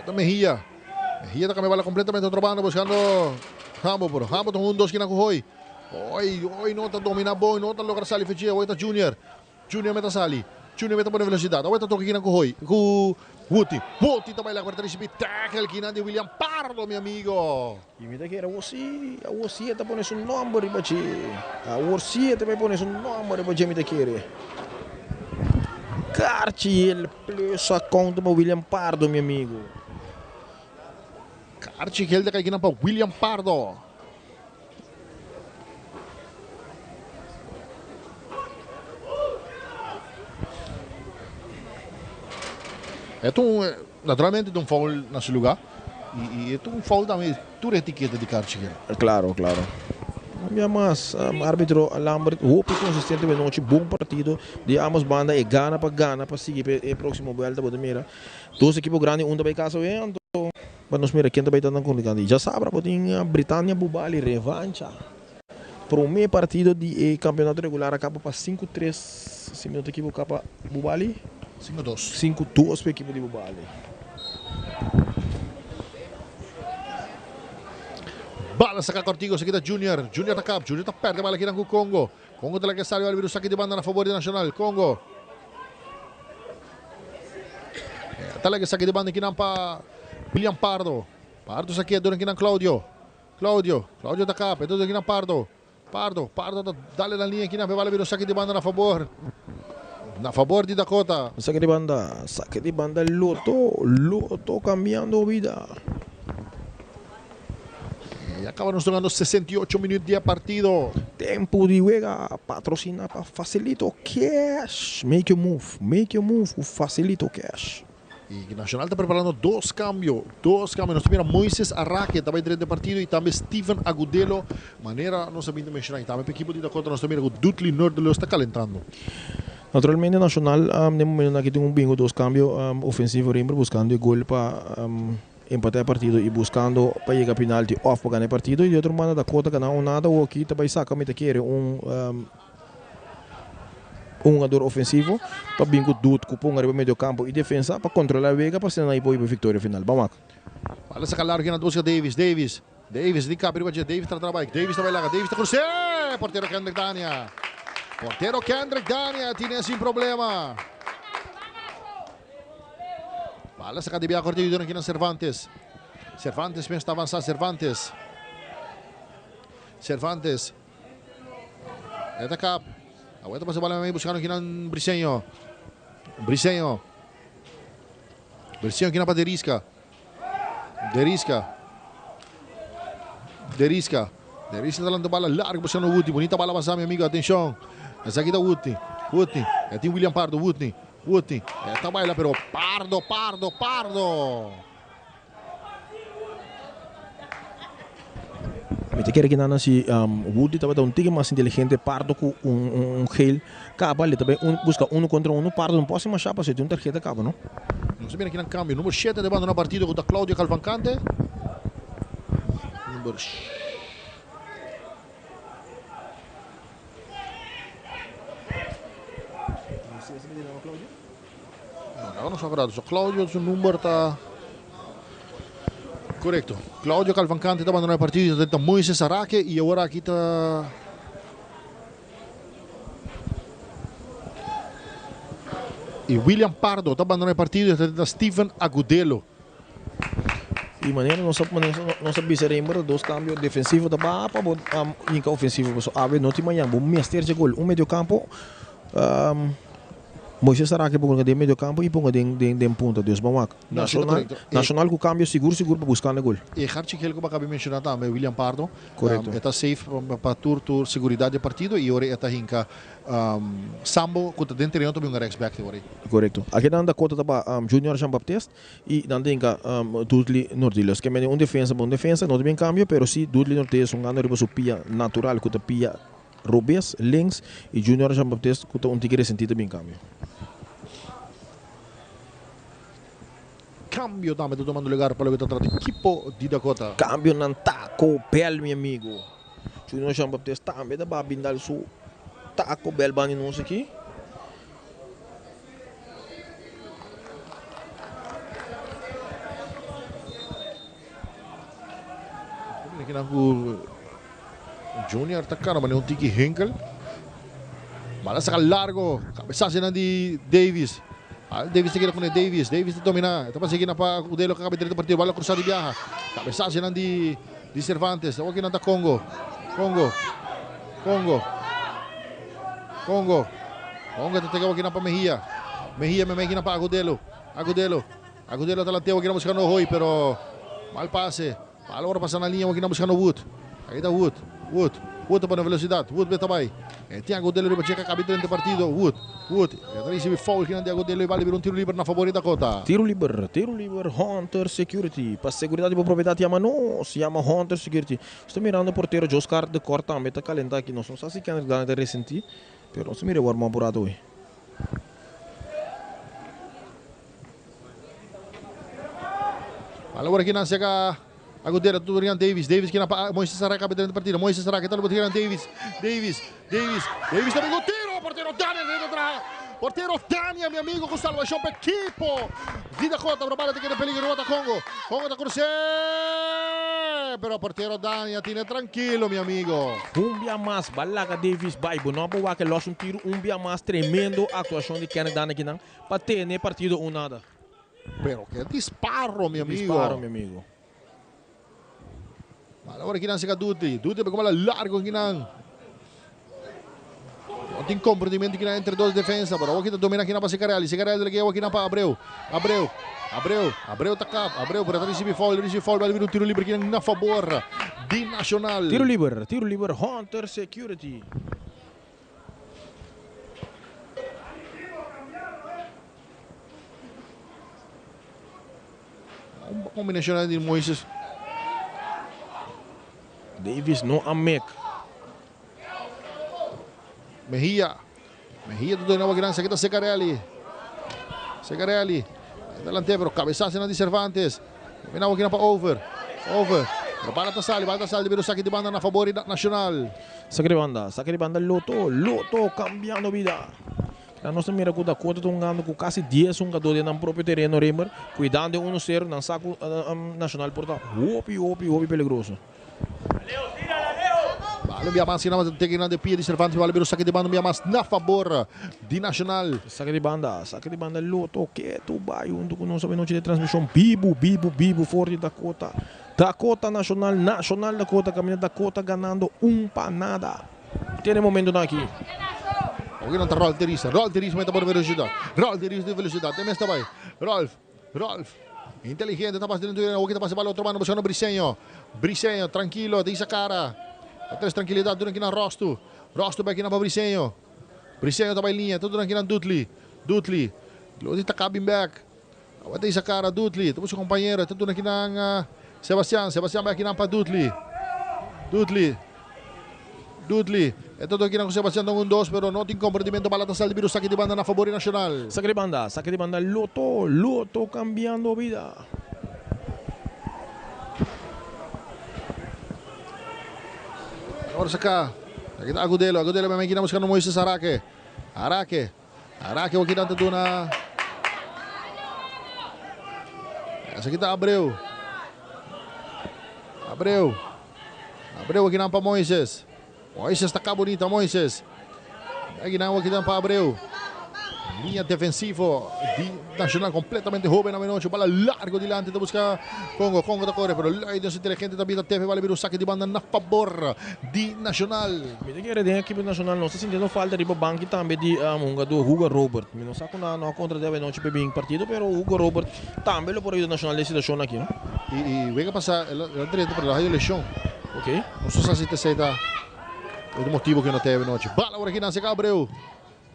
Ota Mejia. Mejia ta cambia bala completamente otro banda buscando Hambo. Pero Hambo ta un dos kina cu Hoy. Hoy, Hoy no ta domina bon, no ta logra sali fechi. Hoy ta Junior. Junior meta sali. Junior meta pone velocidad. Hoy ta toca kina cu Hoy, cu Wuti, Wuti ta baila pa ricibi tackle kinan di William Pardo, mi amigo. Y mi ta kere awor si, awor si e ta pone su nomber riba dje. Awor si e ta bay pone su nomber riba dje mi ta kere. Karchi el plus a konta pa William Pardo, mi amigo. Karchi gel ta kai kinan pa William Pardo. E ta un, naturalmente ta un foul na su lugar y y e ta un foul tambe tur etiketa di Karchi gel. Claro, claro. Un bia mas, arbitro Lambert hopi consistente e nochi, bon partido di ambos banda, e gana pa gana pa sigui pa e proximo buelta, bo ta mira dos ekipo grandi un ta bay casa awe anto. Pa nos mira ken ta bay ta nan contrincante. Djasabra bo tin Britannia Bubali revancha. Prome partido di e campeonato regular a caba pa sinku tres, si mi no ta ekiboca pa Bubali. Sinku dos. 5-2 pa ekipo di Bubali. Bala saca cortico, esaki ta Junior. Junior ta kap, Junior ta perde bala kinan cu Congo. Congo ta laga sali bala bira un saki di banda na favor di Nacional. Congo. Ta laga esaki di banda kinan pa William Pardo. Pardo sa keda dor kinan Claudio. Claudio. Claudio ta kap. E ta dor kinan Pardo. Pardo. Pardo ta dale na liña kinan. Bala bira un saki di banda na fabor. Na fabor di Dakota. Saki di banda. Saki di banda Loto. Loto cambiando vida. Ya caba nos tocando 68 minuut di e partido. Tempo di wega patrocina pa Facilito Cash. Make your move, make your move cu Facilito Cash. Y Nacional ta preparando dos cambio, dos cambio. Nos ta mira Moises Arraque ta bay drenta e partido y tambe Steven Agudelo. Manera nos a bin ta menciona y tambe pa ekipo di Dakota nos ta mira cu Dudley Noordeloos ta calentando. Naturalmente Nacional den momentonan aki tin un bingo dos cambio ofensivo Rimber buscando e gol pa Empatá e partido y buscando pa yega penalti of pa gana e partido y di otro banda Dakota gana un nada awoki ta bay saca mi ta kere un un hungador ofensivo pa bin cu Dut cu ponga riba medio campo y defensa pa controla e wega pa asina nan por hiba e victoria final. Ban wak. Bala saca largo na busca Davis, Davis, Davis di capa riba dje, Davis ta trabai, Davis ta bay laga, Davis ta cruce! Portero Kendrick Dania, portero Kendrick Dania tine sin problema. Bala saca di bia corte duna kina Cervantes. Cervantes mes ta avanza Cervantes. Cervantes. E ta kap. Awor ta pasa bala mei buscando kinan Briseño. Briseño. Briseño kina pa Derisca. Derisca. Derisca. Derisca ta lanta bala largo buscando Woodney. Bonita bala pasa mi amigo. Atencion. Esaki ta Woodney. Woodney. E tin William Pardo. Woodney. Woodney. E ta baila pero Pardo, Pardo, Pardo. Mi ta kere ki nan si Woodley tabata un tiki mas inteligente Pardo ku un geel kaba le ta bai buska uno kontra uno Pardo no por hasi masha pasobra e tin un tarheta kaba no. Nos ta mira kinan kambio number shete ta bandona partido ku ta Claudio Calvancante number. No, no sa so Claudio su number ta Correcto. Claudio Calvancante ta abandona e partido, ta Moises Araque y ahora aki ta Y William Pardo ta abandona e partido, ta Steven Agudelo. Y manera nos a nos a bisa Rembert dos cambio defensivo ta baha pa bo hinca ofensivo pasobra awe no tin mañan bo mester dje gol un medio campo Moises Araki ponga den medio campo y ponga den den punta dus ban wak Nacional Nacional cu cambio sigur sigur pa buscando e gol. E harchi gel cu bo a caba di menciona tambe William Pardo Correcto. e ta safe pa tur tur seguridad di e partido y ora e ta hinca Sambo cu ta den tereno ta bin un rechtsback te ora ey. Correcto. Aki nan Dakota ta ba Junior Jean Baptiste Y nan tin ka Dudley Nordiles. Ke mende un defensa pa un defensa, no ta bin kambio, pero si Dudley Nordiles hungando riba su pia natural ku ta pia robes, links, y Junior Jean Baptiste ku ta un tiki resentí ta bin kambio. Kambio tambe ta tumando lugar pa loke ta trata ekipo di Dakota. Kambionan Taco Bell mi amigo. Junior Jean Baptiste tambe ta ba bin dal su Taco Bell banda di nos aki. Junior ta cana manera un tiki hinkel. Bala saca largo. Cabezazo nan di Davis. Davis ta keda kuné Davis. Davis ta dominá. E ta pasa esaki pa Agudelo ku a kaba drenta partido. Bala krusá di biaha. Kabesasionan di di Cervantes. Awor kinan ta Congo. Congo. Congo. Congo. Congo ta teka awor kinan pa Mejia. Mejia meme kinan pa Agudelo. Agudelo. Agudelo ta lant'é awor kinan buskando Hoy pero mal pase. Bala ora pasa na liña awor kinan buskando Wood. Aki ta Wood. Wood. Wood ta pone velocidad. Wood be ta bai. E tin Agudelo riba dje ka kabi drenta partido. Wood. Wood. E ta ricibi foul kinan di Agudelo y bala bira un tiro liber na fabor di Dakota. Tiro liber, tiro liber Hunter Security. Pa seguridad di bo propiedad yama nos, yama Hunter Security. Nos ta mirando portero Joscar de Kort tambe ta calenta aki. Nos no sa si Kendrick Daniel ta resenti, pero nos ta mira e warm up un rato hoy. Bala ora kinan seka Agudelo tur rian Davis. Davis kinan pa Moises Araka drenta partida. Moises Araka ta rian Davis. Davis, Davis, Davis ta bin ku tiro. Portero Daniel ta traha. Portero Daniel mi amigo ku salvacion pa ekipo di Dakota. Pero bala ta keda peligro riba ta Congo. Congo ta krus'é. Pero portero Daniel tine trankilo mi amigo. Un bia mas balaga Davis bai. Bo no a por wak e los un tiro un bia mas. Tremendo actuacion di Kenneth Daniel kinan pa tene partido un nada. Pero ke disparo mi amigo. Disparo mi amigo. Bala ora kinan seka Dutli. Dutli por bala largo kinan. No tin comprendimento kinan entre dos defensa. Pero awor kita domina kinan pa Sicarelli. Sicarelli ta lege kinan pa Abreu. Abreu. Abreu. Abreu ta kap. Abreu pero ta ricibi foul. Ricibi foul. Bala bira un tiro libre kinan na favor di Nacional. Tiro liber. Tiro liber Hunter Security. Un combinacion di Moises. Davis no a mek. Mejia. Mejia ta duna gran kita Secarelli. Secarelli. Delante pero cabezazo na di Cervantes. Mira aki pa over. Over. Pero bala ta sali, bala ta sali pero saki di banda na favor di Nacional. Saki di banda, saki di banda Lotto, Lotto cambiando vida. Na nos ta mira ku Dakota ta hungando ku kasi dies hungadó den nan propio tereno Raymer, kuidando e uno sero, nan sa ku Nacional por ta hopi hopi hopi peligroso. Bala un bia mas kina teken nan de pia di Cervantes bala bira saki di banda un bia mas na fabor di Nacional. Saki di banda, saki di banda Lotto ketu bai huntu ku nos awenochi den transmishon bibu bibu bibu for di Dakota. Dakota Nacional, Nacional Dakota kaminda Dakota ganando un pa nada. Tene momentonan aki. Oke nan ta Rolf de Risa. Rolf de Risa meta por velocidad. Rolf de Risa de velocidad. E mes ta bai. Rolf. Rolf. Inteligente ta pasa dentro. Oke ta pasa bala otro banda buscando Briseño. Briseño tranquilo. Te isa cara. Ta tres tranquilidad duna kinan Rostu. Rostu bai kinan pa Briseño. Briseño ta bai liña. Ta duna kinan Dutli. Dutli. Dutli ta cabin back. Awa ta isa cara Dutli. Ta busca compañero. Ta duna kinan Sebastian. Sebastian bai kinan pa Dutli. Dutli. Dutli. E ta duna kinan ku Sebastian don un dos pero no tin comprendimento. Bala ta sali di biro saki di banda na fabor di Nacional. Saki di banda. Saki di banda Lotto. Lotto cambiando bida. Awor saka. Aki ta Agudelo. Agudelo bai kinan buscando Moises Arake. Arake. Arake awor kinan ta duna. Esaki ta Abreu. Abreu. Abreu akinan pa Moises. Moises ta ka bonita Moises. Akinan awor kinan pa Abreu. Linea defensivo di Nacional completamente joven anochi. Bala largo dilanti ta busca Congo. Congo ta corre pero Leidens inteligente también ta tefe. Bala bira un saque di banda na favor di Nacional. Mi ta kere den ekipo Nacional nos ta sintiendo falta riba banki tambe di hungador Hugo Robert. Mi no sa ku nan no a kontra debe anochi pa e bin partido pero Hugo Robert tambe lo por ayuda Nacional den situacion aki no. Y wega pasa el a drenta pero el a haya lesion. Ok. No sa si ta esey ta e motibo ku no ta anochi. Bala ora kinan seka Abreu.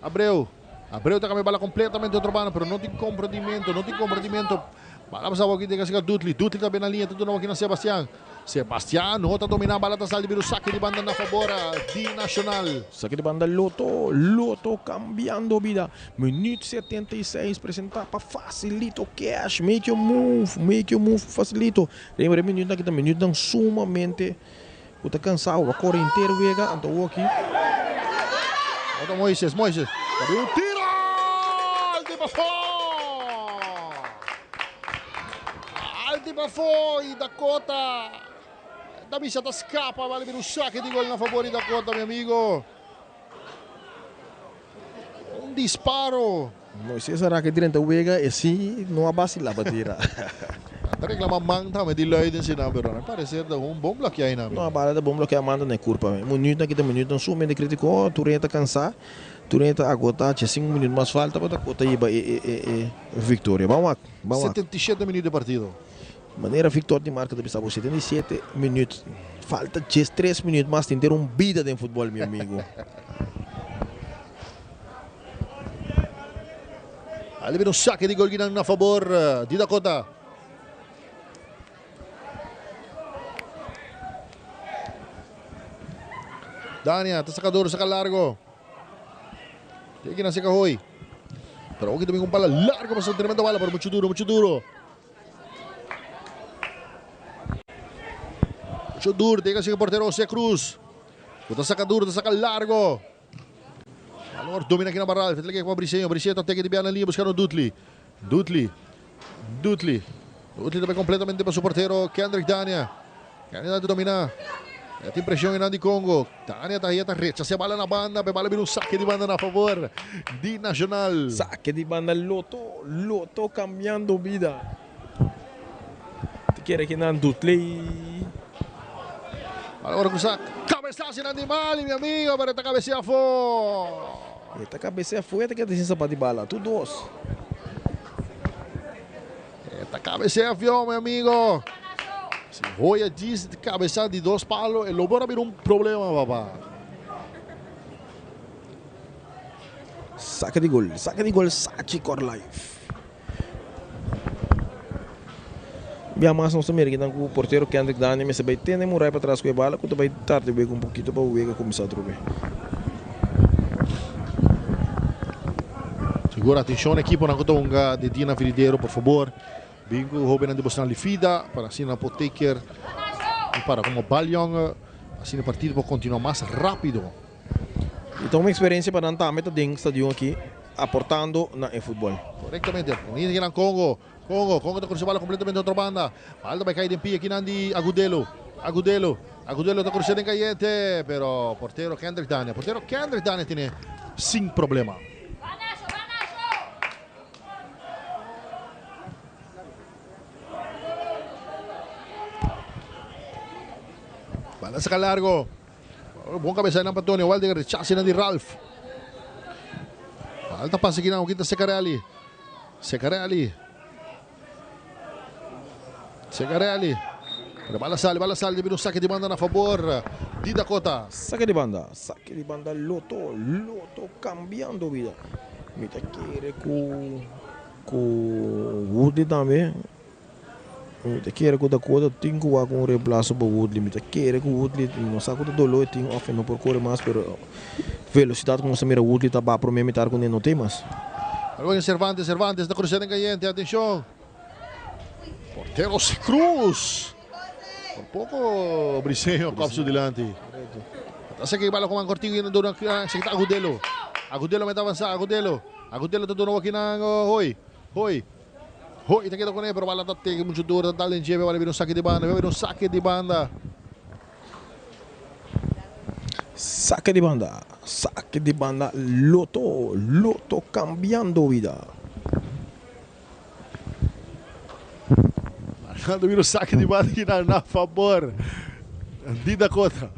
Abreu. Abreu ta cambia bala completamente otro banda, pero no tin comprendimento, no tin comprendimento. Bala pasa awor aki seka Dutli. Dutli ta na linea, ta duna awor na Sebastian. Sebastian no ta domina, bala ta sali di bira saque di banda na favor di Nacional. Saque di banda Lotto, Lotto cambiando bida. Minuut 76 presenta pa Facilito Cash. Make your move, make your move Facilito. Remember e minuut aki ta minuutnan sumamente Ku ta kansá bo a kore henter wega, anto awor aki. Ota Moises, Moises, ta bin un tiro! Alti pafó! Alti pafó i Dakota ta bisa ta skapa, bale bin un sake di gol na fabor di Dakota, mi amigo. Un disparo. Moises a raka drenta wega e si no a basila pa tira. Nan ta reclama man tambe di Luidens einan pero na mi parecer ta un bon blokia einan. No a bala ta bon blokia man ta na e curpa. Minuutnan kita minuutnan sumamente critico tur hende ta cansa tur hende ta agota che cinco minuut mas falta pa Dakota yiba e e victoria. Ban wak ban wak. 77 minuut di partido. Manera Victor di marca ta bisa bo 77 minuut falta djes tres minuut mas tin ter un bida den futbol mi amigo. Ali bira un saque di gol kinan na fabor di Dakota. Dania ta saca duro, saca largo. Tiene kinan seca hoy. Pero hoy también un bala largo, pasó tremendo bala, pero mucho duro, mucho duro. Mucho duro, tiene que ser el portero José Cruz. Ta saca duro, ta saca largo. Valor domina aqui na Barral. Fetele com Briceño. Briceño tá teke de bem na linha buscando Dutli. Dutli. Dutli. Dutli também completamente para o porteiro Kendrick Dania. Dania tá dominar. É, tem pressão em Nandi Congo. Dania tá aí, tá rechaça a bola na banda. A bola vira um saque de banda na favor de Nacional. Saque de banda Loto. Loto cambiando vida. Te quer aqui na Dutli. Agora com saque. Cabeçaço em Mali, meu amigo, pero esta cabeceia fora. Esta cabeceia foi que tem sapato de bala. Tu dos. Esta cabeceia fio, meu amigo. Se Roya diz de cabeça de dois palos, el lobo vira um problema, papá. Saque de gol, saque de gol, Sachi Life. Bia mas nós também aqui com o porteiro Kendrick Dani, mas vai ter nem murai para trás com a bala, que vai tarde bem um pouquinho para o Vega começar a trocar. Segura atenção equipo na Cotonga de Dina Filideiro, por favor. Bingo Robin de Bosna Lifida para assim na Poteker e para como Baljong, assim o partido pode continuar mais rápido. Então uma experiência para não meta dentro estádio aqui aportando na futebol. Correctamente. Aqui Congo. Congo, Congo está cruzando bola completamente outra banda. Balda vai cair em pie aqui Nandi Agudelo. Agudelo. Agudelo está cruzando em caliente, pero portero Kendrick Dania. Portero Kendrick Dania tiene sin problema. Bala saca largo. Bom cabeça na Antonio. Walde rechace na de Ralph. Alta passe aqui na quinta Secarelli. Secarelli. Secarelli. Pero bala sale, bala sale, vira un saque de banda a favor de Dakota. Saque de banda, saque de banda Loto, Loto cambiando vida. Mita quiere com com Woodley também. Mita quiere com Dakota tem que com um reemplaço para Woodley. Mita quiere com Woodley, não sabe com dolor tem off não por correr mais, pero velocidade como se mira Woodley tá para prometer com ele não tem mais. Agora Cervantes, Cervantes está cruzando em caliente, atenção. Portero Cruz. Por pouco Briceño copso delante. Hace que bala con Cortigo y no se está Agudelo. Agudelo mete avanzar, Agudelo. Agudelo está dando aqui na Hoi. Hoi. Hoi, te queda con él, pero bala está mucho duro, dale en lleve, vale vir un saque de banda, vai vir un saque de banda. Saque de banda, saque de banda, Loto, Loto cambiando vida. Arnaldo vira o saque de banda aqui na, na favor de Dakota.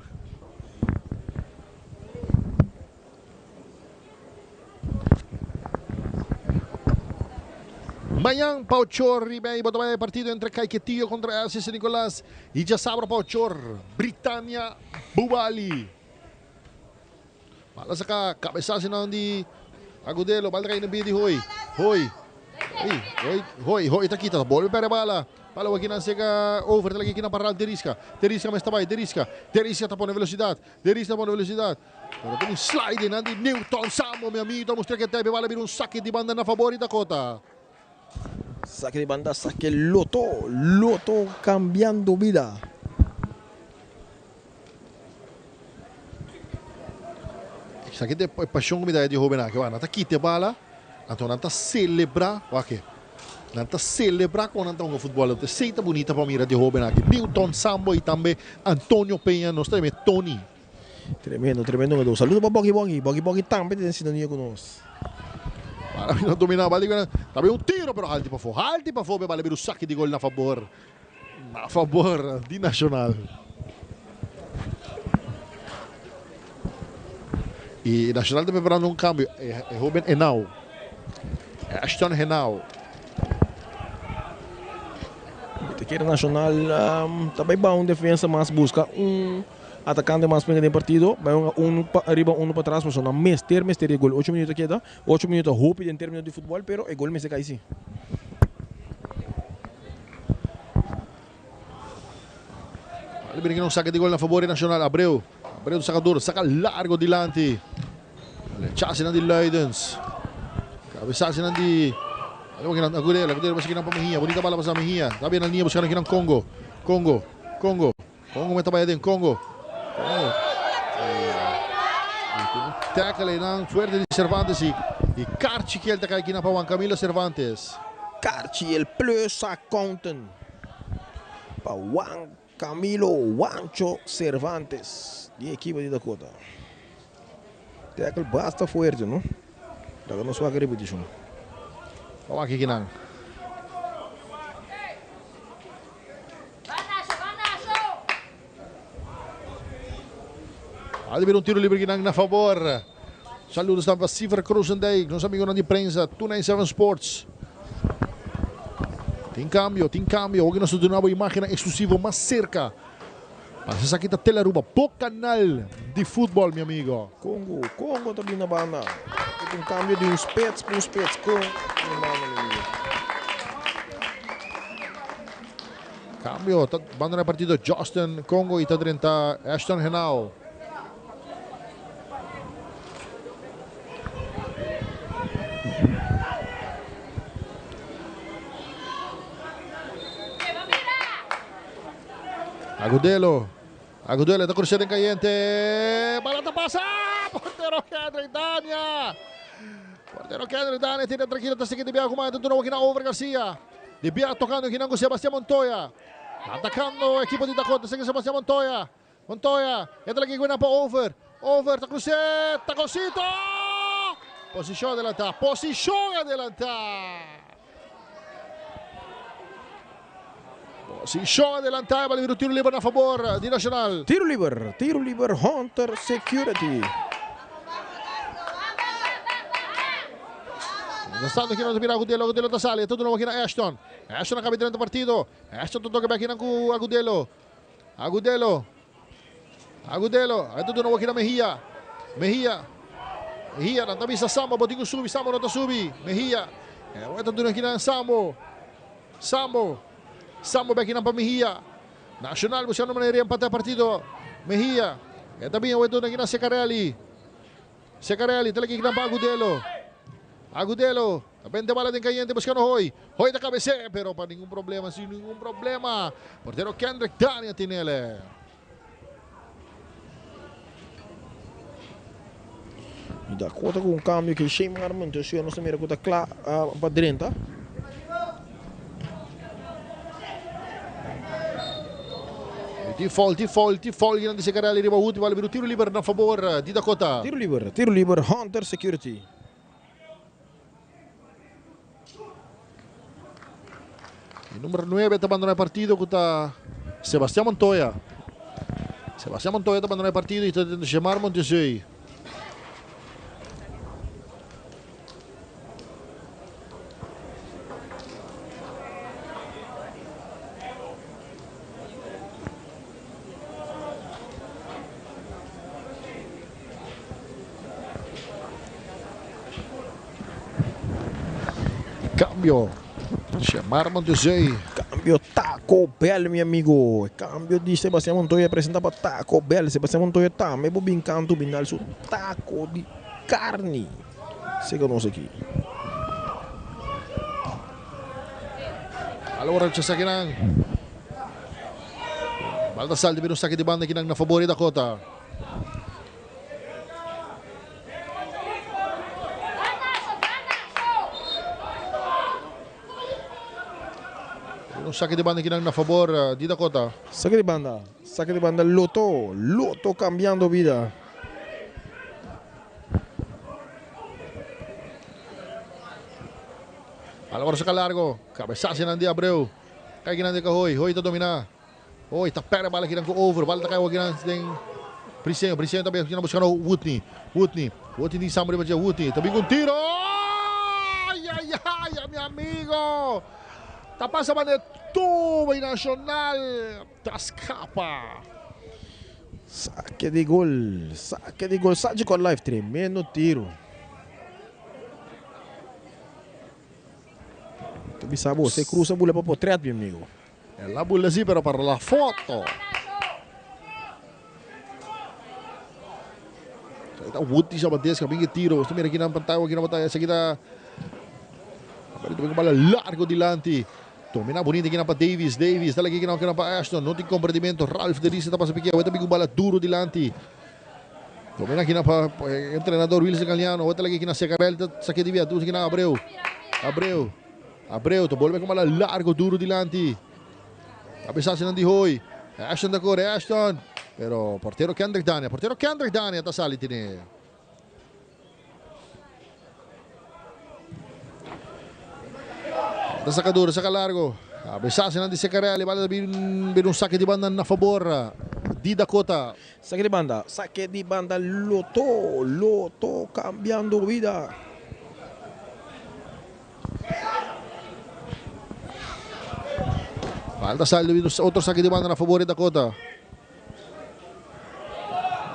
Mañana, Pauchor, Ribeiro, bota partido entre Caiquetillo contra Assis Nicolás y ya sabra Pauchor, Britannia, Bubali. Bala saca cabeçaço na onde Agudelo, bala cai no bid Rui. Rui. Rui, Rui, Rui tá aqui, tá bola pera bala. Bala aqui na seca over, tá aqui na parada Terisca. Terisca mas tá vai, Terisca. Terisca tá pondo velocidade. Terisca tá pondo velocidade. Pero tem um slide na de Newton Samo, meu amigo, mostra que teve bala vira um saque de banda na favor e Dakota. Saque de banda, saque Loto, Loto cambiando vida. Isso aqui é paixão que me dá de Ruben aqui, ó, tá aqui te bala, então não tá celebrar, ó aqui. Não tá celebrar com não tá um futebol, tá seita bonita para mira de Ruben aqui. Newton Sambo e também Antônio Penha, nós temos Tony. Tremendo, tremendo. Saludo para Bogi Bogi, Bogi Bogi também tem sintonia conosco. Bala bira domina, bala bira, tambe un tiro pero halti pafó, halti pafó, be bala bira un saki di gol na fabor, na fabor di Nacional. Y Nacional ta preparando un cambio, e, e hoben Henao, Ashton Henao. Te kere Nacional um, ta bai ba un defensa mas busca un Atacante mas penga den partido, bai hunga unu pa ariba unu pa tras pasobra nan mester mester e gol. Ocho minuut a keda, ocho minuut ta hopi den termino di futbol pero e gol mester kai si. Bali bini un saque di gol na favor di Nacional. Abreu. Abreu ta saca duro, saca largo dilanti. Chance di Luidens. Cabezazo di Agudelo, Agudelo pasa kinan pa Mejia. Bonita bala pasa Mejia. Ta bien na linea buscando kinan Congo. Congo, Congo. Congo meta bai aden, Congo. Congo. Tackle einan fuerte di Cervantes y, y Carchi kiel ta kai kina pa Juan Camilo Cervantes. Carchi el plus accountant pa Juan Camilo Juancho Cervantes di ekipo di Dakota. Tackle basta fuerte no. Laga nos wak e repeticion. Pa wak kinan. Hadi bira un tiro libre kinan na favor. Saludos tambe pa Siever Krozendijk, nos amigonan di prensa, 297 Sports. Tin cambio, tin cambio. Hoy nos ta duna bo imagennan exclusivo mas cerca. Pasa esaki ta Tele Aruba, bo canal di futbol, mi amigo. Congo, Congo ta bin na banda. Ta un cambio di un spits pa un spits. Congo na banda, mi amigo. Cambio, ta bandona e partido Justin Congo y ta drenta Ashton Henao. Agudelo. Agudelo ta crucé den cayente. Bala ta pasa. Portero Kendrick Dania. Portero Kendrick Dania tiene tranquilo. Ta sigui de biaha kuma. Entonces una over Garcia. De biaha tocando kinan con Sebastián Montoya. Atacando equipo di Dakota. Sigue Sebastián Montoya. Montoya. Entra aquí buena pa over. Over ta crucé. Taconcito. Posicion adelantá. Posicion adelantá. Posicion adelantá. Bala bira tiro liber na favor di Nacional. Tiro liber. Tiro liber Hunter Security. Mientras tanto, aquí nos mira Agudelo, Agudelo ta sali, todo nuevo aquí na Ashton. Ashton acaba de entrar partido. Ashton toca back aquí cu Agudelo. Agudelo. Agudelo. Eto de nuevo aquí na Mejia. Mejia. Mejia, nan ta bisa Sambo, bo tin cu subi, Sambo no ta subi. Mejia. Eto de nuevo aquí na Sambo. Sambo. Sambo back aquí pa Mejia. Nacional buscando manera de empatar partido. Mejia. Eta bien, eto aquí na Secarelli. Secarelli, ta laki pa Agudelo. Agudelo, ta bala den cayente buscando Hoy. Hoy ta cabecea, pero pa ningun problema, sin ningun problema. Portero Kendrick Dania tinele. Y Dakota cu un cambio cu Shane Marmon, entonces nos ta mira cu ta cla pa drenta. Tin foul, tin foul, tin foul di Secarelli riba Hood, bala bira tiro liber na favor di Dakota. Tiro liber, tiro liber Hunter Security. E numero 9 ta abandona e partido cu ta Sebastian Montoya. Sebastian Montoya ta abandona e partido y ta Gemar Montezui. Cambio. Xemar Montezui. Cambio Taco Bell, mi amigo. Cambio di Sebastian Montoya presenta pa Taco Bell. Sebastian Montoya tambe bo bin canto bin dal su taco di carni. Siga nos aki. Allora c'è Sakinan. Baltasar di un sacchi di banda kinan na favore Dakota. Un saque di banda kinan na favor di Dakota. Saque di banda, saque di banda Lotto, Lotto cambiando vida. Bala saca largo. Cabezazo nan di Abreu. Cai nan di Hoy. Hoy ta domina. Hoy ta perde bala aki nan cu over. Bala ta cai aki nan den Briseño. Briseño ta bay buscando Woodney. Woodney. Woodney tin Sambo riba dje. Woodney ta bin cu un tiro. Ay, ay, ay, mi amigo. Ta pasa banda tubo y Nacional ta scapa. Saque di gol, saque di gol, Sagicor Life, tremendo tiro. Ta bisa bo, se cruza bula pa potret, mi amigo. El a bula si, pero para la foto. Ahí ta Woody Sabadesca, bin tiro. Usted mira aquí na pantalla, aquí na pantalla. Esaki ta bala largo dilanti. Domina bonito aqui na pa Davis. Davis, dale aqui na pa Ashton. No tin comprendimento. Ralph de Risa ta pasa pique. Awor bin bala duro dilanti. Domina aqui na pa entrenador Wilson Galeano. Awor aqui na Secarel. Saque de via. Aqui na Abreu. Abreu. Abreu. Ta bolbe cu bala largo duro dilanti. Cabesazo di Hoy. Ashton ta core. Ashton. Pero portero Kendrick Dania. Portero Kendrick Dania ta sali tine. Ta saca duro, saca largo. Cabesazo di Secarelli. Bala bin un saque di banda na favor di Dakota. Saque di banda, saque di banda, Lotto, Lotto cambiando vida. Falta sali otro saque di banda na favor di Dakota.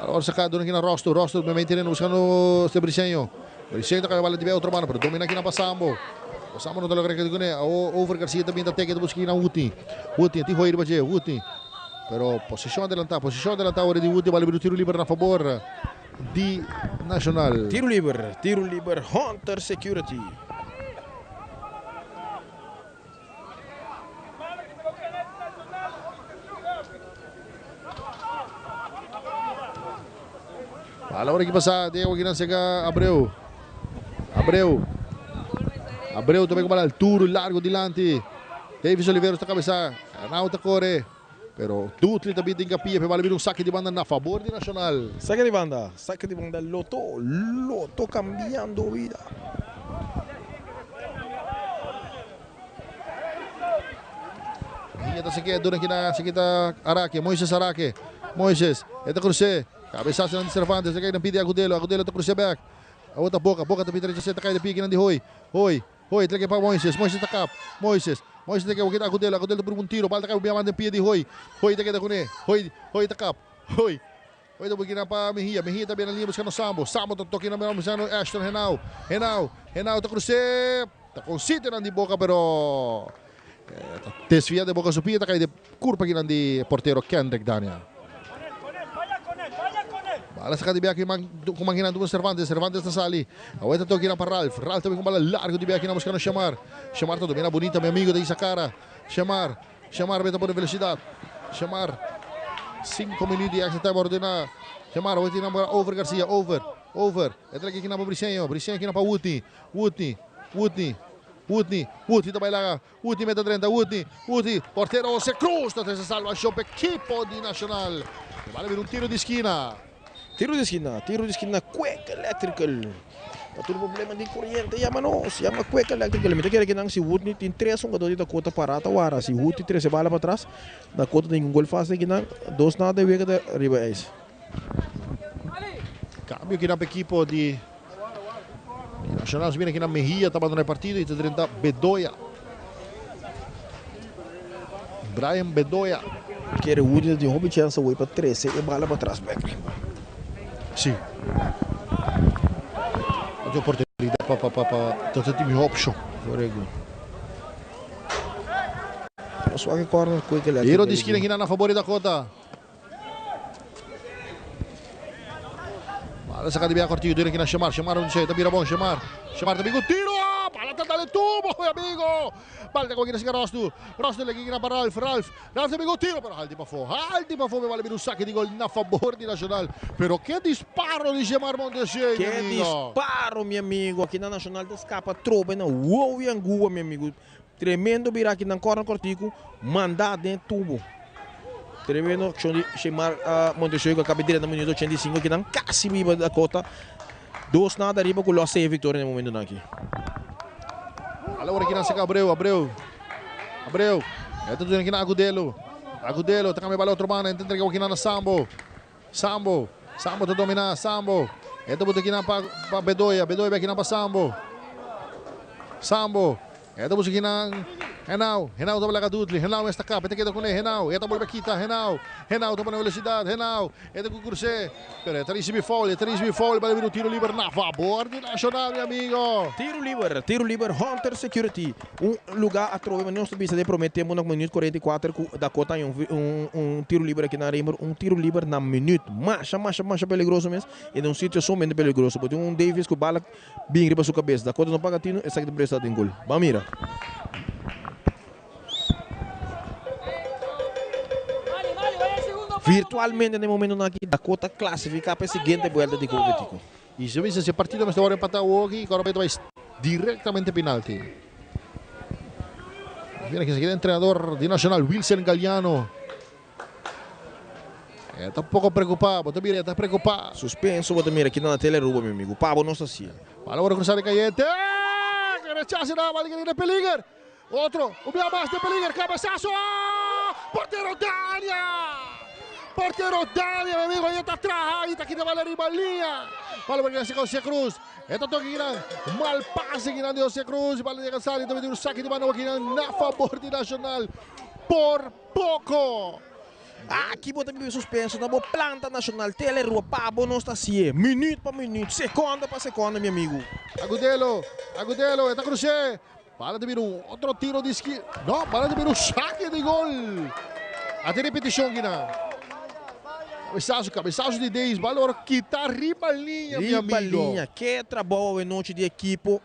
Awor saca aki na Rosto, Rosto me mantiene buscando este Briseño. Briseño ta bala di otro mano, pero domina aki na pa Sambo. Sambo no ta logra cu ne. Over Garcia tambe ta teke busca na Woodney. Woodney, ti hoy riba Woodney. Pero posicion adelanta awor di Woodney, bala tiro liber na favor di Nacional. Tiro liber, Hunter Security. Bala awor aki pasa, Diego aki na sega Abreu. Abreu. Abreu tambe cu bala duro, largo dilanti. Davis Oliveira ta cabesa. Arnau ta core. Pero Dutli tambe tin capia, bala un saque di banda na favor di Nacional. Saque di banda, Lotto, Lotto cambiando vida. E ta seke duro aki na sekita Arake, Moises Arake. Moises, e ta cruce. Cabesazo di Cervantes, ta cay pidi Agudelo, Agudelo ta cruce back. A outra Boca, Boca ta pidi ta cay di piki di Hoy. Hoy, Hoy, treke pa Moises, Moises ta cap. Moises, Moises ta keda Agudelo, Agudelo ta un tiro, bala ta cay banda pia di Hoy. Hoy ta keda cune. Hoy, Hoy ta cap. Hoy. Hoy ta bukina pa Mejia, Mejia ta na linea buscando Sambo. Sambo ta toque na buscando Ashton Henao. Henao, Henao ta cruce. Ta con sitio di Boca, pero desvia de Boca su pia, ta cay de curpa aki di portero Kendrick Daniel. Bala saca di biaki com manginando Cervantes, Cervantes ta sali. Awor ta toque pa Ralph. Ralph tambe cu bala largo di biaki buscando Chamar. Chamar ta domina bonita, mi amigo de Isacara. Chamar, Chamar beta por velocidad. Chamar 5 minuut di extra time ordena. Chamar, awor tin over Garcia, over, over. Entra aki na Briseño, Briseño aki na pa Woodney, Woodney, Woodney, Woodney, Woodney tambe la Woodney mete 30, Woodney, Woodney, portero José Cruz, ta salvacion pa ekipo di Nacional. Bala un tiro di skina. Tiro di skina, Quick Electrical. Pa tur problema di coriente, yama nos, yama Quick Electrical. Mi ta kere cu si Woodney tin tres hungado di Dakota para ta wara. Si Woodney tres bala pa atras, Dakota tin un gol facil aki nan, 2-0 di wega riba ijs. Cambio aki na ekipo di Nacional, mira aki na Mejia, ta abandona e partido y ta 30 Bedoya. Brian Bedoya. Kere Woodney tin hopi chance away pa 13 e bala pa atras back. Si. Otro oportunidad pa pa tin opcion. Correcto. Swak corner Quick Electrical. Tiro di skina aki na favor di Dakota. Bala saca di via Cortillo, tiro aki na Chamar, Chamar no ta bira bon, Chamar. Chamar tambe cu tiro! Bala ta dale tubo, mi amigo. Bala cu aki na Rosto. Rosto aki pa Ralph, Ralph. Ralph tambe cu tiro, pero halti pafo. Halti pafo, bala un saque di gol na favor di Nacional. Pero que disparo di Chamar Montesier, Que disparo, mi amigo. Aki na Nacional ta scapa trobe na wow y angua, mi amigo. Tremendo bira aki na corner cortico, manda den tubo. Tremendo accion di Shemar Montesier cu a caba di na minuut 85 aki nan casi biba Dakota. 2-0 ariba cu los e victoria na e momento aki. Ala ora kinan saka Abreu, Abreu. Abreu. E ta duna kinan Agudelo. Agudelo ta cambia bala otro banda, e ta entrega kinan na Sambo. Sambo. Sambo ta domina, Sambo. E ta buta kinan pa pa Bedoya, Bedoya bay kinan pa Sambo. Sambo. E ta buska kinan Henao. Henao ta laga Dudley. Henao esta kap. E ta keda kuné. Henao. E ta bolbe kita. Henao. Henao ta pone velocidad. Henao. E ta ku krus'é. Pero e ta risibi foul. E ta risibi foul. Bal bira un tiro liber na fabor di Nacional, mi amigo. Tiro liber. Tiro liber. Hunter Security. Un lugar atrobe manera nos ta bisa den prome tempo na minuut 44 ku Dakota haña un un tiro liber aki na Raymer. Un tiro liber na minuut. Masha masha masha peligroso mes. I den un sitio sumamente peligroso. Bo tin un Davis ku bala Bin riba su kabes. Dakota no paga tinu, esaki ta presta den gol. Ban mira. Virtualmente na e momentonan aki Dakota klasifiká pa e siguiente buelta di Copa Betico. I si bisa si e partido mester wòrdu empatá awoki, Corobe ta bai direktamente penalti. Mira ken sa keda entrenador di Nacional, Wilson Galeano. E ta poco preocupa, bo ta mira e ta preocupa. Suspenso bo ta mira kita na tele Aruba mi amigo, pabo nos ta hacié. Bala ora cruza de Cayete, que rechace na bala de Peliger. Otro, un bia mas de Peliger, cabezazo! Portero Dania! Portero Dania, mi amigo, ahí ta traha, ahí ta kita bala riba linea. Bala ora que José Cruz. E ta toca kinan, mal pase kinan de José Cruz, bala llega sali, ta mete un saque de mano kinan na favor di Nacional. Por Poko! Aki bo ta biba suspenso na bo planta nacional tele rua pa bo nos ta hacié minuut pa minuut seconda pa seconda mi amigo. Agudelo, Agudelo, e ta crucé. Bala ta bira un otro tiro di esquina. No, bala ta bira un saque di gol. A tin repeticion kina. Cabezazo, cabezazo di Days. Bala ora kita riba liña, mi Riba amigo. liña. Ke trabou awe nochi di ekipo.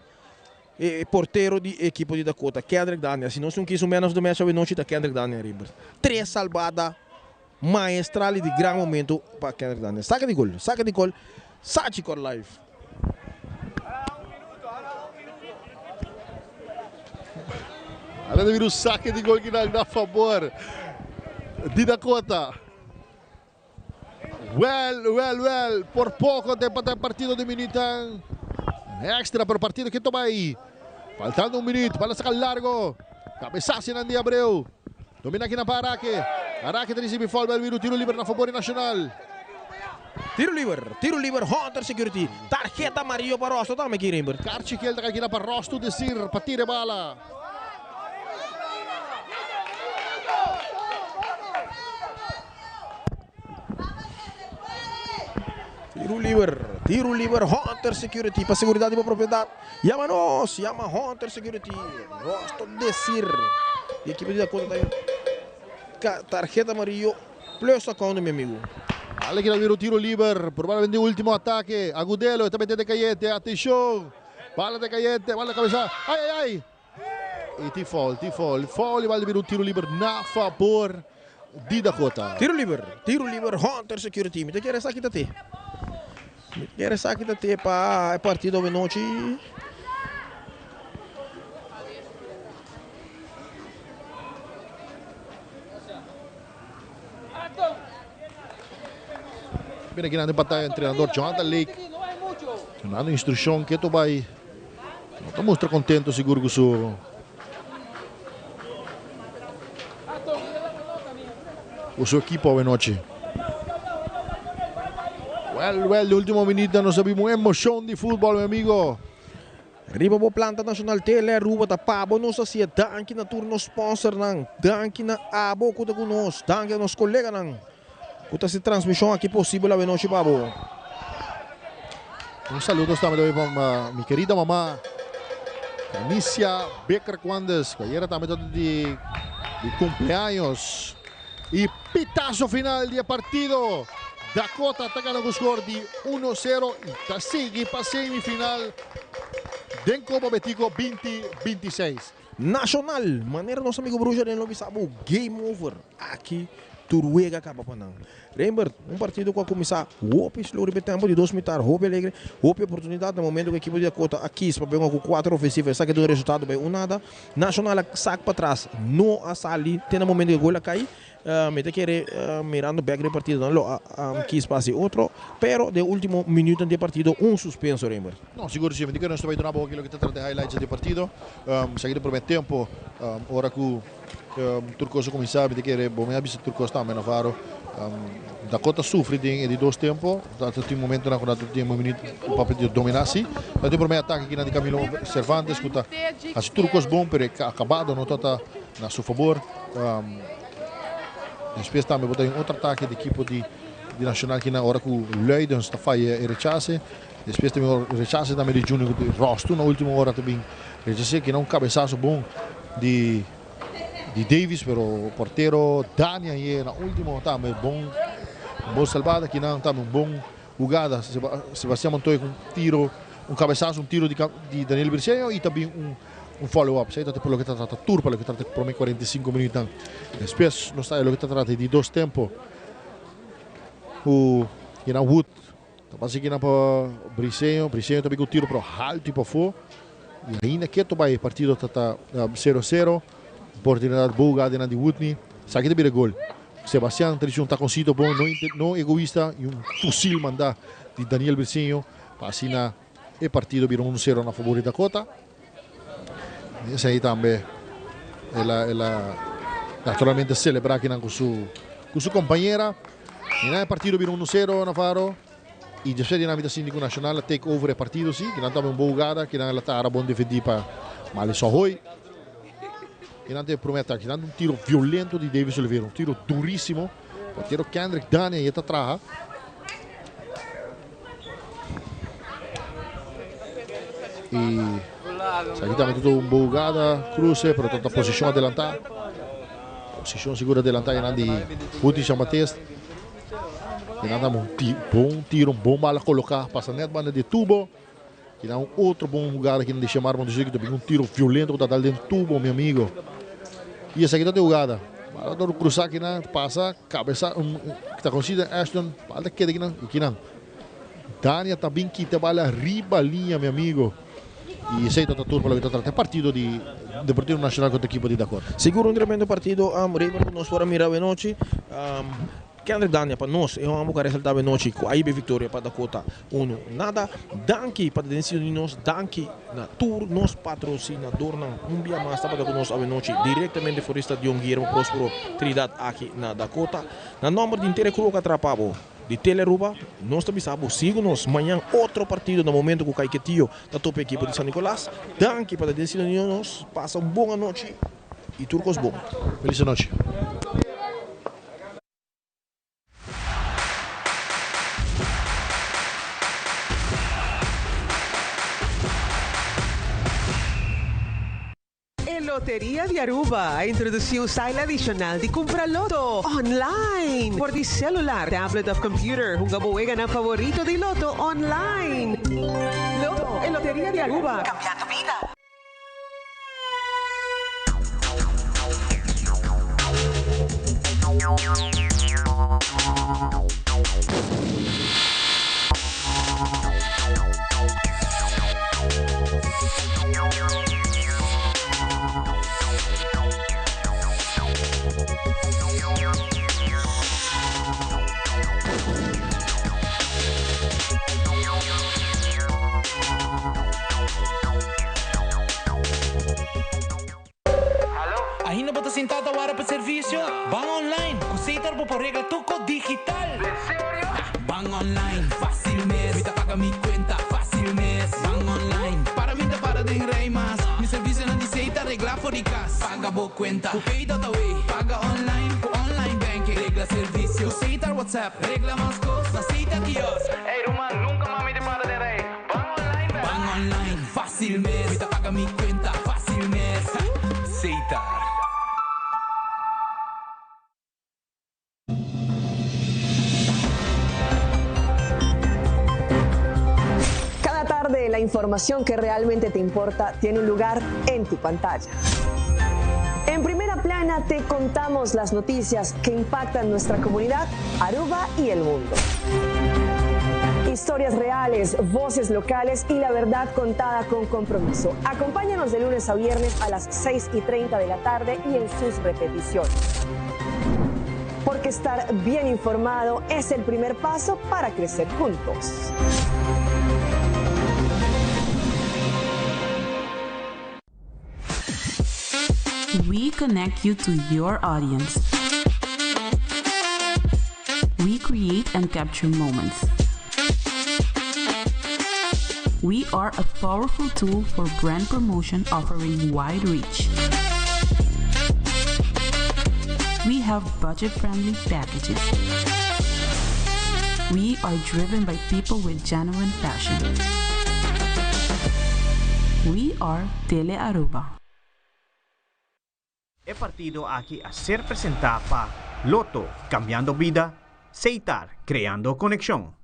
E portero di ekipo di Dakota, Kendrick Daniel. Si nos tin un kies un man of the match awenochi ta Kendrick Daniel Rivers. Tres salbada maestral y di gran momento pa Kendrick Daniel. Saca di gol, saca di gol, Sagicor Life. Ala ta bira un saque di gol kinan na fabor di Dakota. Well, well, well, por poco ta empata e partido di minutan extra, pero partido ke toma ahí. Faltando un minuut, bala saca largo. Cabezazo di Abreu. Domina aquí na pa Araque. Araque ta ricibi foul, bel tiro liber na favor di Nacional. Tiro liber, tiro liber, Hunter Security. Tarjeta amarillo pa Rosto tambe aki, Rembert. Karchi gel ta kai pa Rosto Desir pa tira e bala. Tiro liber, tiro liber, Hunter Security pa seguridad di bo propiedad. Yama nos, yama Hunter Security. Rosto Desir. Di ekipo di Dakota ta un tarjeta amarillo plus a count mi amigo. Ale que un tiro liber, probablemente último ataque. Agudelo, esta mete de Cayete, atención. Bala de Cayete, bala de cabeza. Ay, ay, ay. Y tin foul, tin foul. Foul y bal un tiro liber na favor di Dakota. Tiro liber, tiro liber, Hunter Security. Mi ta kere esaki ta te. Mi ta kere esaki ta te pa e partido avenochi. Mira aki nan den pantaya entrenador Jonathan Lake dunando instruccion keto bay no ta mustra contento sigur cu su cu su ekipo awenochi. Well, well, de ultimo minuto nos a bimos un emocion di futbol, mi amigo. Riba bo planta nacional Tele Aruba ta pa bo nos hacia danki na tur nos sponsornan, danki na abo cu ta cu nos, danki na nos coleganan cu ta haci transmision aki posibel awenochi pa bo. Un saludo tambe doy pa mi querida mama Canicia Becker Cuandes, cu ayera tambe ta di di cumpleaños. Y pitazo final di e partido. Dakota ta gana cu score di uno sero y ta sigui pa semifinal den Copa Betico 2026. Nacional, manera nos amigo Bruja den lo bisa bo, game over. Aki tur wega caba pa nan. Rembert, un partido cu a cuminsa hopi slow riba e tempo di dos mitar, hopi alegre, hopi oportunidad na momento cu ekipo di Dakota a kies pa benga cu cuatro ofensiva, esaki duna resultado bay un nada. Nacional a sak patras, no a sali te na momento cu e gol a cay. Mi ta kere mirando bek den partido nan lo a kis pa hasi otro, pero den ultimo minuutnan di e partido un suspenso Rembert. No, sigur si. Mi ta kere nos ta bai duna bo aki loke ta trata e highlights di e partido. Esaki den prome tempo ora ku tur kos a kuminsá mi ta kere bo mi a bisa tur kos tambe Navarro. Dakota a sufri den e di dos tempo. Ta tin momentonan ku nan ta tin un minuut papia di dominá si. Ta tin prome atake kinan di Camilo Cervantes ku ta hasi tur kos bon pero e akabado no ta na su fabor. Despues tambe bo ta un otro atake di ekipo di Nacional kinan ora ku Luidens ta faya e rechase. Despues ta bin rechase tambe di Junior ku Rostu na ultimo ora ta bin rechase kinan un kabesaso bon di di Davis pero portero Dani aye na ultimo tambe bon bon salbada kinan tambe un bon hugada Sebastian Montoya ku un tiro un kabesaso un tiro di Daniel Briceño y ta bin un un follow up. Esei ta por loke ta trata tur pa loke ta trata e prome 45 minuutnan. Despues nos ta loke ta trata di dos tempo ku kinan Wood ta pasa kinan pa Briceño. Briceño ta bin ku tiro pero haltu y pafó. Y ainda keto bai e partido ta ta 0-0. Oportunidad boga adenan di Woodney. Esaki ta bira gol. Sebastian ta disi un taconcito bon, no, no egoista y un fusil manda di Daniel Briceño pa asina e partido bira 1-0 na fabor di Dakota. Esei tambe el a el a naturalmente celebra akinan cu su cu su compañera. Y nan e partido bira 1-0 Navarro. Y despues di nan mi ta sinti cu Nacional a take over e partido si. Kinan tambe un bon hugada, kinan el a tara bon defendi pa Mali Sohoy. Y nan ta e prome atake. Kinan un tiro violento di Davis Oliveira, un tiro durisimo. Portero Kendrick Dania y ta traha. Y esaki tambe ta un bon hugada, cruce, pero ta posicion adelanta. Posicion sigur adelanta y nan di Guti Jean Baptiste. Y nan dame un bon tiro, un bon bala coloca, pasa net banda di tubo. Y dan un otro bon jugada aquí di Xamar Montesino, que también un tiro violento que ta den tubo, mi amigo. Y esaki ta de jugada. Bala door cruza aquí nan, pasa, cabeza, um, ta consider Ashton, bala queda aquí nan, aquí nan. Dania también quita bala riba línea, mi amigo. Y esey ta tur pa loke ta trata e partido di Deportivo Nacional contra ekipo di Dakota. Sigur un tremendo partido Raymond cu nos por a mira awenochi. Kendrick Dania pa nos e homber cu a resalta awenochi cu a hiba e victoria pa Dakota uno nada. Danki pa ta den sintonia di nos, danki na tur nos patrocinadornan un bia mas tabata cu nos awenochi directamente for di Stadion Guillermo Prospero Trinidad aki na Dakota. Na nomber di henter e crew cu a trapa bo. Di Tele Aruba, nos ta bisa bo sigu nos mañan otro partido na momento cu Caiquetio ta topa ekipo di San Nicolas. Danki pa ta den sintonia nos, pasa un bon anochi y tur cos bon. Feliz anochi. E Loteria di Aruba a introduci un style adicional di cumpra loto online. Por di celular, tablet of computer, hunga bo weganan favorito di loto online. Loto, e Loteria di Aruba, cambiando bida. Ainda bo ta sintá ta wara pa servisio? Ban online! Ku Setar bo por regla tur kos digital! Ban online, fácil mes. Mi ta paga mi cuenta, fácil mes. Ban online, para mi ta para den rij mas. Mi servicionan di Setar regla for di cas. Paga bo cuenta, cu Pay.awe. Paga online, cu online banking. Regla servicio, cu Setar WhatsApp. Regla mas cos, na Setar kiosk. Ey ruman, nunca mas mi ta para den rij. Ban online, bel. Ban online, fácil mes. Mi ta paga mi cuenta, fácil mes. Setar. Cada tarde la información que realmente te importa tiene un lugar en tu pantalla. En primera plana te contamos las noticias que impactan nuestra comunidad, Aruba y el mundo. Historias reales, voces locales y la verdad contada con compromiso. Acompáñanos de lunes a viernes a las 6 y 30 de la tarde y en sus repeticiones. Porque estar bien informado es el primer paso para crecer juntos. We connect you to your audience. We create and capture moments. We are a powerful tool for brand promotion offering wide reach. We have budget friendly packages. We are driven by people with genuine passion. We are Tele Aruba. E partido aki a ser presenta pa Lotto, cambiando bida, Setar, creando conexion.